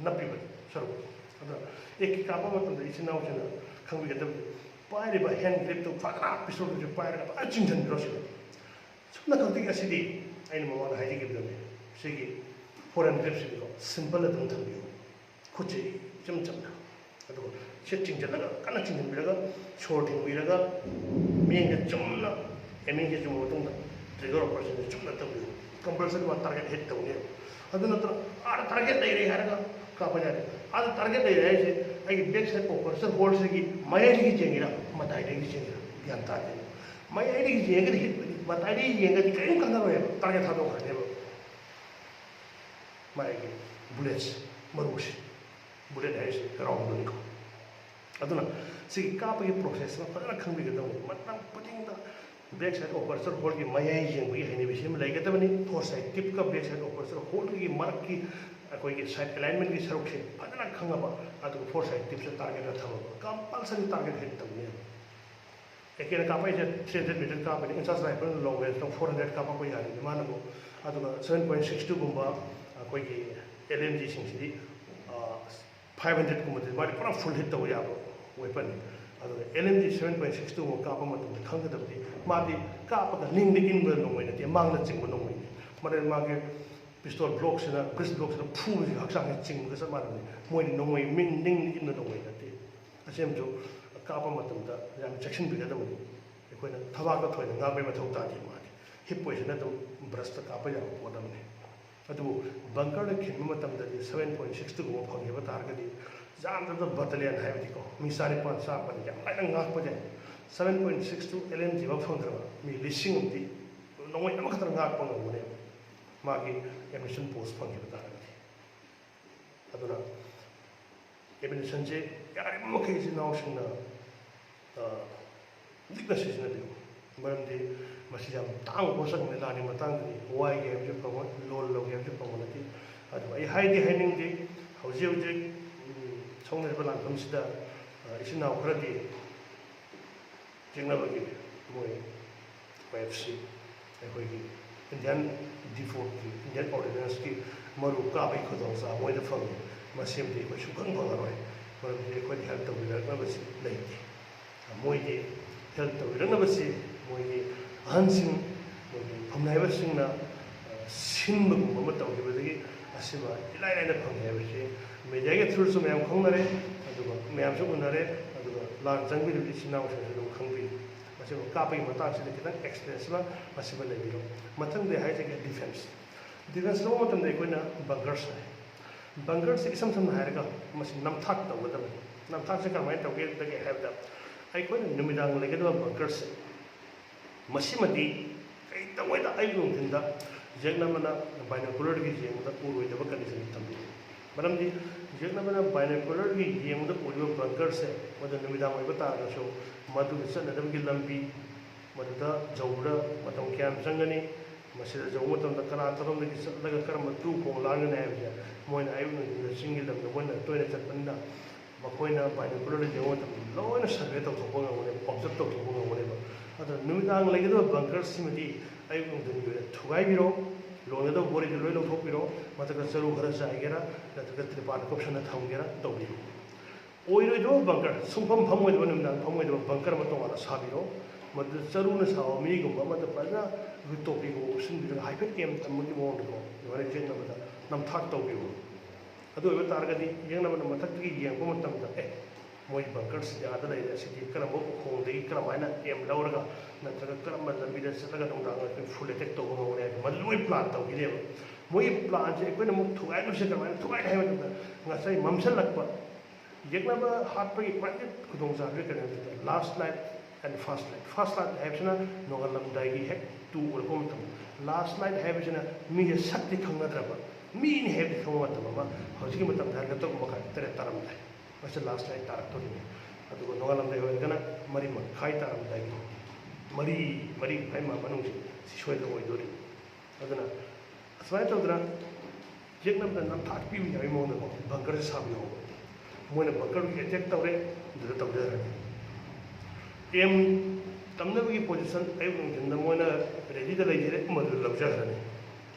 ꯅꯞꯄꯤꯕ ꯁꯔꯨꯛ꯫ ꯑꯗꯣ ꯑꯦ ꯀꯦ ꯀꯥꯞꯄ ꯃꯇꯝꯗ ꯏꯆꯤꯟ ꯏꯅꯥꯎꯁꯤꯡꯅ ꯈꯪꯕꯤꯒꯗꯕꯗꯤ ꯄꯥꯏꯔꯤꯕ ꯍꯦꯟ ꯒ꯭ꯔꯤꯞꯇꯨ ꯐꯖꯅ ꯄꯤꯁꯇꯣꯜꯗꯨꯁꯨ ꯄꯥꯏꯔꯒ ꯐꯖꯅ ꯆꯤꯡꯁꯤꯟꯕꯤꯔꯣ ꯁꯤꯅꯤ꯫ ꯁꯨꯝꯅ ꯈꯛꯇꯒꯤ ꯑꯁꯤꯗꯤ ꯑꯩꯅ ꯃꯃꯥꯡꯗ ꯍꯥꯏꯖꯈꯤꯕꯗꯨꯅꯤ꯫ ꯁꯤꯒꯤ ꯐꯣꯔ ꯍꯦꯟ ꯒ꯭ꯔꯤꯞꯁꯤꯗꯤꯀꯣ ꯁꯤꯝꯄꯜ ꯑꯗꯨꯝ ꯊꯝꯕꯤꯌꯨ꯫ ꯈꯨꯠꯁꯦ ꯏꯆꯝ ꯆꯝꯅ ꯑꯗꯨꯒ ꯁꯤ ꯆꯤꯡꯁꯤꯜꯂꯒ ꯀꯟꯅ ꯆꯤꯡꯁꯤꯟꯕꯤꯔꯒ ꯁꯣꯔ ꯊꯤꯡꯕꯤꯔꯒ ꯃꯤꯠꯌꯦꯡꯁꯦ ꯆꯨꯝꯅ ꯑꯦꯃꯤꯡꯁꯦ ꯆꯨꯝꯕ ꯃꯇꯨꯡꯗ ꯇ꯭ꯔꯤꯒꯔ ꯑꯣꯄꯔꯦꯁꯟꯁꯦ ꯆꯨꯝꯅ ꯇꯧꯕꯤꯌꯨ꯫ ꯀꯝꯄꯜꯁꯔꯤ ꯃꯥ ꯇꯥꯔꯒꯦꯠ ꯍꯤꯠ ꯇꯧꯅꯦꯕ꯫ ꯑꯗꯨ ꯅꯠꯇꯅ ꯑꯥꯗ ꯇꯥꯔꯒꯦꯠ ꯂꯩꯔꯦ ꯍꯥꯏꯔꯒ ꯀꯥꯞꯄ ꯌꯥꯗꯦ꯫ ꯑꯥꯗ ꯇꯥꯔꯒꯦꯠ ꯂꯩꯔꯦ ꯍꯥꯏꯁꯦ ꯑꯩꯒꯤ ꯕꯦꯛ ꯁꯥꯏꯠ ꯑꯣꯄꯔꯦꯁꯟ ꯍꯣꯜꯁꯤꯒꯤ ꯃꯌꯥꯏꯗꯒꯤ ꯆꯦꯟꯒꯦꯔꯥ ꯃꯇꯥꯏꯗꯒꯤ ꯆꯦꯟꯒꯦꯔꯥ ꯒ꯭ꯌꯥꯟ ꯇꯥꯗꯦ꯫ ꯃꯌꯥꯏꯗꯒꯤ ꯌꯦꯡꯉꯒꯗꯤ ꯍꯤꯠ ꯐꯅꯤ, ꯃꯇꯥꯏꯗꯒꯤ ꯌꯦꯡꯉꯗꯤ ꯀꯔꯤꯝ ꯀꯥꯟꯅꯔꯣꯏꯕ, ꯇꯥꯔꯒꯦꯠ ꯊꯥꯗꯣꯛꯈ꯭ꯔꯅꯦꯕ꯫ ꯃꯥꯒꯤ ꯕꯨꯂꯦꯠꯁꯦ ꯃꯔꯨꯁꯦ ꯕꯨꯂꯦꯠ ꯍꯥꯏꯔꯤꯁꯦ ꯔꯥꯎꯟꯗꯨꯅꯤꯀꯣ꯫ ꯑꯗꯨꯅ ꯁꯤꯒꯤ ꯀꯥꯞꯄꯒꯤ ꯄ꯭ꯔꯣꯁꯦꯁꯁꯤꯃ ꯐꯖꯅ ꯈꯪꯕꯤꯒꯗꯕꯅꯤ꯫ ꯃꯇꯝ ꯈꯨꯗꯤꯡꯗ ꯕꯦꯛ ꯁꯥꯏꯠ ꯑꯣꯄꯔꯦꯁꯟ ꯍꯣꯜꯒꯤ ꯃꯌꯥꯏ ꯌꯦꯡꯕꯒꯤ ꯍꯩꯅꯕꯤꯁꯤ ꯑꯃ ꯂꯩꯒꯗꯕꯅꯤ꯫ ꯐꯣꯔ ꯁꯥꯏꯠ ꯇꯤꯞꯀ ꯕꯦꯛ ꯁꯥꯏꯠ ꯑꯣꯄꯔꯦꯁꯟ ꯍꯣꯜꯒꯤ ꯃꯔꯛꯀꯤ ꯑꯩꯈꯣꯏꯒꯤ ꯁꯥꯏꯠ ꯑꯦꯂꯥꯏꯟꯃꯦꯟꯒꯤ ꯁꯔꯨꯛꯁꯦ ꯐꯖꯅ ꯈꯪꯉꯕ, ꯑꯗꯨꯒ ꯐꯣꯔ ꯁꯥꯏꯠ ꯇꯤꯞꯁꯦ ꯇꯥꯔꯒꯦꯠꯇ ꯊꯝꯃꯕ, ꯀꯝꯄꯜꯁꯔꯤ ꯇꯥꯔꯒꯦꯠ ꯍꯤꯠ ꯇꯧꯅꯦꯕ꯫ ꯑꯦ ꯀꯦꯅ ꯀꯥꯞꯄꯛꯏꯁꯦ ꯊ꯭ꯔꯤ ꯍꯟꯗ꯭ꯔꯦꯠ ꯃꯤꯇꯔ ꯀꯥꯞꯄꯅꯤ, ꯏꯟꯆꯥꯁ ꯔꯥꯏꯐꯜ ꯂꯣꯡ ꯔꯦꯟꯖꯇ ꯐꯣꯔ ꯍꯟꯗ꯭ꯔꯦꯠ ꯀꯥꯞꯄꯛꯄ ꯌꯥꯔꯤꯅꯤ ꯃꯥꯅꯕꯨ꯫ ꯑꯗꯨꯒ ꯁꯚꯦꯟ ꯄꯣꯏꯟ ꯁꯤꯛꯁ ꯇꯨꯒꯨꯝꯕ ꯑꯩꯈꯣꯏꯒꯤ ꯑꯦꯜ ꯑꯦꯝ ꯖꯤꯁꯤꯡꯁꯤꯗꯤ ꯐꯥꯏꯚ ꯍꯟꯗ꯭ꯔꯦꯠꯀꯨꯝꯕꯗꯤ ꯃꯥꯗꯤ ꯄꯨꯔꯥ ꯐꯨꯜ ꯍꯤꯠ ꯇꯧꯕ ꯌꯥꯕ ꯋꯦꯄꯟꯅꯤ꯫ ꯑꯗꯨꯒ L M G seven point six ꯇꯨꯒꯨꯝꯕ ꯀꯥꯞꯄ ꯃꯇꯝꯗ ꯈꯪꯒꯗꯕꯗꯤ ꯃꯥꯗꯤ ꯀꯥꯞꯄꯒ ꯅꯤꯡꯗ ꯏꯟꯕ ꯅꯣꯡꯃꯩ ꯅꯠꯇꯦ, ꯃꯥꯡꯗ ꯆꯤꯡꯕ ꯅꯣꯡꯃꯩꯅꯤ꯫ ꯃꯔꯝꯗꯤ ꯃꯥꯒꯤ ꯄꯤꯁꯇꯣꯜ ꯕ꯭ꯂꯣꯛꯁꯤꯅ, ꯕ꯭ꯔꯤꯁ ꯕ꯭ꯂꯣꯛꯁꯤꯅ ꯐꯨꯕꯁꯤꯒ ꯍꯛꯆꯥꯡꯁꯦ ꯆꯤꯡꯕꯒ ꯆꯞ ꯃꯥꯟꯅꯕꯅꯤ꯫ ꯃꯣꯏꯗꯤ ꯅꯣꯡꯃꯩ ꯃꯤꯡ ꯅꯤꯡꯗ ꯏꯟꯕ ꯅꯣꯡꯃꯩ ꯅꯠꯇꯦ꯫ ꯑꯁꯤꯃꯁꯨ ꯀꯥꯞꯄ ꯃꯇꯝꯗ ꯌꯥꯝ ꯆꯦꯛꯁꯤꯟꯕꯤꯒꯗꯕꯅꯤ꯫ ꯑꯩꯈꯣꯏꯅ ꯊꯕꯥꯛꯇ ꯊꯣꯏꯅ ꯉꯥꯛꯄꯩ ꯃꯊꯧ ꯇꯥꯗꯦ꯫ ꯃꯥꯗꯤ ꯍꯤꯞ ꯄꯣꯖꯤꯁꯟꯗ ꯑꯗꯨꯝ ꯕ꯭ꯔꯁꯇ ꯀꯥꯞꯄ ꯌꯥꯕ ꯄꯣꯠ ꯑꯃꯅꯤ꯫ ꯑꯗꯨꯕꯨ ꯕꯪꯀꯔꯗ ꯈꯤꯟꯕ ꯃꯇꯝꯗꯗꯤ ꯁꯚꯦꯟ ꯄꯣꯏꯟ ꯁꯤꯛꯁ ꯇꯨꯒꯨꯝꯕ ꯐꯪꯈꯤꯕ ꯇꯥꯔꯒꯗꯤ ꯌꯥꯝꯗ꯭ꯔꯕꯗ ꯕꯇꯥꯂꯤꯌꯟ ꯍꯥꯏꯕꯗꯤꯀꯣ ꯃꯤ ꯆꯥꯅꯤꯄꯥꯟ ꯆꯥꯝꯃꯄꯟ ꯌꯥꯝ ꯂꯥꯏꯅ ꯉꯥꯛꯄ ꯌꯥꯏ꯫ Seven point six two L M G ꯑꯃ ꯐꯪꯗ꯭ꯔꯕ ꯃꯤ ꯂꯤꯁꯤꯡ ꯑꯃꯗꯤ ꯅꯣꯡꯃꯩ ꯑꯃꯈꯛꯇꯅ ꯉꯥꯛꯄ ꯉꯝꯒꯅꯦꯕ꯫ ꯃꯥꯒꯤ ꯑꯦꯃꯨꯅꯤꯁꯟ ꯄꯣꯁ ꯐꯪꯈꯤꯕ ꯇꯥꯔꯒꯗꯤ꯫ ꯑꯗꯨꯅ ꯑꯦꯃꯨꯅꯤꯁꯟꯁꯦ ꯌꯥꯔꯤꯕ ꯃꯈꯩ ꯏꯆꯤꯟ ꯏꯅꯥꯎꯁꯤꯡꯅ ꯂꯤꯛꯅ ꯁꯤꯖꯤꯟꯅꯕꯤꯌꯨ꯫ ꯃꯔꯝꯗꯤ ꯃꯁꯤ ꯌꯥꯝ ꯇꯥꯡꯕ ꯄꯣꯠꯁꯛꯅꯤ꯫ ꯂꯥꯟꯒꯤ ꯃꯇꯥꯡꯗꯗꯤ ꯋꯥꯏꯒꯦ ꯍꯥꯏꯕꯁꯨ ꯐꯪꯉꯣꯏ, ꯂꯣꯟ ꯂꯧꯒꯦ ꯍꯥꯏꯕꯁꯨ ꯐꯪꯕ ꯅꯠꯇꯦ꯫ ꯑꯗꯨꯒ ꯑꯩ ꯍꯥꯏꯗꯤ ꯍꯥꯏꯅꯤꯡꯗꯦ, ꯍꯧꯖꯤꯛ ꯍꯧꯖꯤꯛ ꯁꯣꯛꯅꯔꯤꯕ ꯂꯥꯟꯐꯝꯁꯤꯗ ꯏꯆꯤꯟ ꯏꯅꯥꯎ ꯈꯔꯗꯤ ꯌꯦꯛꯅꯕꯒꯤ ꯃꯣꯏ ꯋꯦꯞꯁꯤ ꯑꯩꯈꯣꯏꯒꯤ ꯏꯟꯗꯤꯌꯥꯟ ꯗꯤꯐꯣꯔꯠꯀꯤ, ꯏꯟꯗꯤꯌꯥꯟ ꯑꯣꯔꯗꯤꯅꯦꯟꯁꯀꯤ ꯃꯔꯨ ꯀꯥꯕꯒꯤ ꯈꯨꯗꯣꯡꯆꯥꯕ ꯃꯣꯏꯗ ꯐꯪꯉꯤ꯫ ꯃꯁꯤꯃꯗꯤ ꯑꯩꯈꯣꯏ ꯁꯨꯡꯐꯪ ꯐꯪꯉꯔꯣꯏ꯫ ꯃꯔꯝꯗꯤ ꯑꯩꯈꯣꯏꯗ ꯍꯦꯜꯞ ꯇꯧꯕꯤꯔꯛꯅꯕꯁꯤ ꯂꯩꯇꯦ꯫ ꯃꯣꯏꯗꯤ ꯍꯦꯜꯞ ꯇꯧꯕꯤꯔꯛꯅꯕꯁꯤ ꯃꯣꯏꯒꯤ ꯑꯍꯟꯁꯤꯡ, ꯃꯣꯏꯒꯤ ꯐꯝꯅꯥꯏꯕꯁꯤꯡꯅ ꯁꯤꯟꯕꯒꯨꯝꯕ ꯑꯃ ꯇꯧꯈꯤꯕꯗꯒꯤ ꯑꯁꯤꯃ ꯏꯂꯥꯏ ꯂꯥꯏꯅ ꯐꯪꯉꯦ ꯍꯥꯏꯕꯁꯤ ꯃꯦꯗꯤꯌꯥꯒꯤ ꯊ꯭ꯔꯨꯁꯨ ꯃꯌꯥꯝ ꯈꯪꯅꯔꯦ, ꯑꯗꯨꯒ ꯃꯌꯥꯝꯁꯨ ꯎꯅꯔꯦ, ꯑꯗꯨꯒ ꯂꯥꯟ ꯆꯪꯕꯤꯔꯤꯕ ꯏꯆꯤꯟ ꯏꯅꯥꯎꯁꯤꯡꯁꯨ ꯑꯗꯨꯝ ꯈꯪꯕꯤꯔꯤ꯫ ꯃꯁꯤꯕꯨ ꯀꯥꯞꯄꯒꯤ ꯃꯇꯥꯡꯁꯤꯗ ꯈꯤꯇꯪ ꯑꯦꯛꯁꯄꯤꯔꯤꯌꯦꯟꯁ ꯑꯃ ꯃꯁꯤꯃ ꯂꯩꯕꯤꯔꯣ꯫ ꯃꯊꯪꯗ ꯍꯥꯏꯖꯒꯦ ꯗꯤꯐꯦꯟꯁ꯫ ꯗꯤꯐꯦꯟꯁ ꯂꯧꯕ ꯃꯇꯝꯗ ꯑꯩꯈꯣꯏꯅ ꯕꯪꯀꯔꯁ ꯍꯥꯏ꯫ ꯕꯪꯀꯔꯁꯤ ꯏꯁꯝ ꯁꯝꯅ ꯍꯥꯏꯔꯒ ꯃꯁꯤ ꯅꯝꯊꯥꯛ ꯇꯧꯒꯗꯕꯅꯤ꯫ ꯅꯝꯊꯥꯛꯁꯦ ꯀꯔꯝꯍꯥꯏꯅ ꯇꯧꯒꯦ ꯍꯥꯏꯕꯗ ꯑꯩꯈꯣꯏꯅ ꯅꯨꯃꯤꯗꯥꯡ ꯂꯩꯒꯗꯕ ꯕꯪꯀꯔꯁꯦ ꯃꯁꯤꯃꯗꯤ ꯀꯩꯗꯧꯉꯩꯗ ꯑꯌꯨꯛ ꯅꯨꯡꯊꯤꯟꯗ ꯌꯦꯛꯅꯕꯅ ꯕꯥꯏꯅꯣꯀꯨꯂꯔꯒꯤ ꯌꯦꯡꯕꯗ ꯎꯔꯣꯏꯗꯕ ꯀꯟꯗꯤꯁꯟꯗ ꯊꯝꯕꯤꯌꯨ꯫ ꯃꯔꯝꯗꯤ ꯌꯦꯛꯅꯕꯅ ꯕꯥꯏꯅꯣꯀꯨꯂꯔꯒꯤ ꯌꯦꯡꯕꯗ ꯎꯔꯤꯕ ꯕꯪꯀꯔꯁꯦ ꯃꯗꯨ ꯅꯨꯃꯤꯗꯥꯡ ꯑꯣꯏꯕ ꯇꯥꯔꯒꯁꯨ ꯃꯗꯨꯒꯤ ꯆꯠꯅꯗꯕꯒꯤ ꯂꯝꯕꯤ ꯃꯗꯨꯗ ꯌꯧꯕꯗ ꯃꯇꯝ ꯀꯌꯥꯝ ꯆꯪꯒꯅꯤ, ꯃꯁꯤꯗ ꯌꯧꯕ ꯃꯇꯝꯗ ꯀꯅꯥ ꯀꯔꯣꯝꯗꯒꯤ ꯆꯠꯂꯒ ꯀꯔꯝꯕ ꯇꯨ ꯈꯣꯡ ꯂꯥꯟꯒꯅꯤ ꯍꯥꯏꯕꯁꯦ ꯃꯣꯏꯅ ꯑꯌꯨꯛ ꯅꯨꯡꯊꯤꯟꯗ ꯆꯤꯡꯒꯤ ꯂꯝꯗ ꯃꯣꯏꯅ ꯇꯣꯏꯅ ꯆꯠꯄꯅꯤꯅ ꯃꯈꯣꯏꯅ ꯕꯥꯏꯅꯣꯀꯨꯂꯔꯗ ꯌꯦꯡꯕ ꯃꯇꯝꯗ ꯂꯣꯏꯅ ꯁꯔꯚꯦ ꯇꯧꯊꯣꯛꯄ ꯉꯝꯒꯅꯦꯕ, ꯑꯣꯕꯖꯔꯞ ꯇꯧꯊꯣꯛꯄ ꯉꯝꯒꯅꯦꯕ꯫ ꯑꯗꯨꯅ ꯅꯨꯃꯤꯗꯥꯡ ꯂꯩꯒꯗꯕ ꯕꯪꯀꯔꯁꯤꯃꯗꯤ ꯑꯌꯨꯛ ꯅꯨꯡꯊꯤꯟꯒꯤ ꯑꯣꯏꯅ ꯊꯨꯒꯥꯏꯕꯤꯔꯣ, ꯂꯣꯟꯒꯗꯕ ꯕꯣꯔꯤꯗꯨ ꯂꯣꯏ ꯂꯧꯊꯣꯛꯄꯤꯔꯣ, ꯃꯊꯛꯇ ꯆꯔꯨ ꯈꯔ ꯆꯥꯏꯒꯦꯔꯥ ꯅꯠꯇ꯭ꯔꯒ ꯇ꯭ꯔꯤꯄꯥꯟ ꯀꯨꯞꯁꯟꯅ ꯊꯝꯒꯦꯔꯥ ꯇꯧꯕꯤꯌꯨ꯫ ꯑꯣꯏꯔꯣꯏꯗꯕ ꯕꯪꯀꯔ, ꯁꯨꯡꯐꯝ ꯐꯝꯃꯣꯏꯗꯕ, ꯅꯨꯃꯤꯗꯥꯡ ꯐꯝꯃꯣꯏꯗꯕ ꯕꯪꯀꯔ ꯑꯃ ꯇꯣꯉꯥꯟꯅ ꯁꯥꯕꯤꯔꯣ꯫ ꯃꯗꯨꯗ ꯆꯔꯨꯅ ꯁꯥꯕ ꯃꯤꯒꯨꯝꯕ ꯑꯃꯗ ꯐꯖꯅ ꯇꯣꯄꯤꯒꯨꯝꯕ ꯎꯞꯁꯤꯟꯕꯤꯔꯒ ꯍꯥꯏꯐꯦꯠ ꯑꯦꯝ ꯇꯝꯕꯒꯤ ꯃꯑꯣꯡꯗꯀꯣ ꯑꯗꯨꯃꯥꯏꯅ ꯌꯦꯡꯅꯕꯗ ꯅꯝꯊꯥꯛ ꯇꯧꯕꯤꯌꯨ꯫ ꯑꯗꯨ ꯑꯣꯏꯕ ꯇꯥꯔꯒꯗꯤ ꯌꯦꯡꯅꯕꯅ ꯃꯊꯛꯇꯒꯤ ꯌꯦꯡꯕ ꯃꯇꯝꯗ, ꯑꯦ, ꯃꯣꯏ ꯕꯪꯀꯔꯁꯤꯗꯤ ꯑꯥꯗ ꯂꯩꯔꯦ, ꯑꯁꯤꯗꯤ ꯀꯔꯝꯕ ꯎꯈꯣꯡꯗꯒꯤ ꯀꯔꯝꯍꯥꯏꯅ ꯑꯦꯝ ꯂꯧꯔꯒ ꯅꯠꯇ꯭ꯔꯒ ꯀꯔꯝꯕ ꯂꯝꯕꯤꯗ ꯆꯠꯂꯒ ꯅꯨꯡꯗꯥꯡ ꯑꯩꯈꯣꯏ ꯐꯨꯜ ꯑꯦꯇꯦꯛ ꯇꯧꯕ ꯉꯝꯒꯅꯤ ꯍꯥꯏꯕ ꯃꯗꯨ ꯂꯣꯏ ꯄ꯭ꯂꯥꯟ ꯇꯧꯈꯤꯅꯦꯕ꯫ ꯃꯣꯏꯒꯤ ꯄ꯭ꯂꯥꯟꯁꯦ ꯑꯩꯈꯣꯏꯅ ꯑꯃꯨꯛ ꯊꯨꯒꯥꯏꯗꯣꯏꯁꯦ ꯀꯃꯥꯏꯅ ꯊꯨꯒꯥꯏꯅꯤ ꯍꯥꯏꯕ ꯃꯇꯝꯗ ꯉꯁꯥꯏ ꯃꯝꯁꯤꯜꯂꯛꯄ ꯌꯦꯛꯅꯕ ꯍꯥꯠꯄꯒꯤ ꯈ꯭ꯋꯥꯏꯗꯒꯤ ꯈꯨꯗꯣꯡꯆꯥꯕꯁꯦ ꯀꯔꯤꯅꯣ ꯍꯥꯏꯕꯗ last light and first light꯫ First light ꯍꯥꯏꯕꯁꯤꯅ ꯅꯣꯡꯉꯥꯜꯂꯝꯗꯥꯏꯒꯤ ꯍꯦꯛ ꯇꯨ ꯑꯣꯏꯔꯛꯄ ꯃꯇꯝ, ꯂꯥꯁ ꯂꯥꯏꯠ ꯍꯥꯏꯕꯁꯤꯅ ꯃꯤꯁꯦ ꯁꯛꯇꯤ ꯈꯪꯅꯗ꯭ꯔꯕ, ꯃꯤꯅꯤ ꯍꯥꯏꯕꯗꯤ ꯈꯪꯕ ꯃꯇꯝ ꯑꯃ, ꯍꯧꯖꯤꯛꯀꯤ ꯃꯇꯝꯗ ꯍꯥꯏꯔꯒ ꯇꯔꯨꯛ ꯃꯈꯥꯏ ꯇꯔꯦꯠ ꯇꯥꯔꯝꯗꯥꯏ, ꯃꯁꯤ ꯂꯥꯁ ꯂꯥꯏꯠ ꯇꯥꯔꯛꯇꯣꯔꯤꯅꯤ꯫ ꯑꯗꯨꯒ ꯅꯣꯡꯉꯥꯜꯂꯝꯗꯥꯏ ꯑꯣꯏꯔꯒꯅ ꯃꯔꯤ ꯃꯈꯥꯏ ꯇꯥꯔꯝꯗꯥꯏꯒꯤ ꯃꯔꯤ, ꯃꯔꯤ ꯃꯈꯥꯏ ꯃꯅꯨꯡꯁꯤ ꯁꯤ ꯁꯣꯏꯗꯅ ꯑꯣꯏꯗꯣꯔꯤꯅꯤ꯫ ꯑꯗꯨꯅ ꯑꯁꯨꯃꯥꯏꯅ ꯇꯧꯗꯅ ꯌꯦꯛꯅꯕꯗ ꯅꯝꯊꯥꯛ ꯄꯤꯕ ꯌꯥꯕꯒꯤ ꯃꯑꯣꯡꯗꯀꯣ ꯕꯪꯀꯔꯁꯦ ꯁꯥꯕ ꯌꯥꯎꯕ꯫ ꯃꯣꯏꯅ ꯕꯪꯀꯔꯗꯨꯒꯤ ꯑꯦꯇꯦꯛ ꯇꯧꯔꯦ, ꯑꯗꯨꯗ ꯇꯧꯖꯔꯅꯤ꯫ ꯑꯦꯝ ꯇꯝꯅꯕꯒꯤ ꯄꯣꯖꯤꯁꯟ ꯑꯌꯨꯛ ꯅꯨꯡꯊꯤꯟꯗ ꯃꯣꯏꯅ ꯔꯦꯗꯤꯗ ꯂꯩꯖꯔꯦ, ꯃꯗꯨꯗ ꯂꯧꯖꯈ꯭ꯔꯅꯤ꯫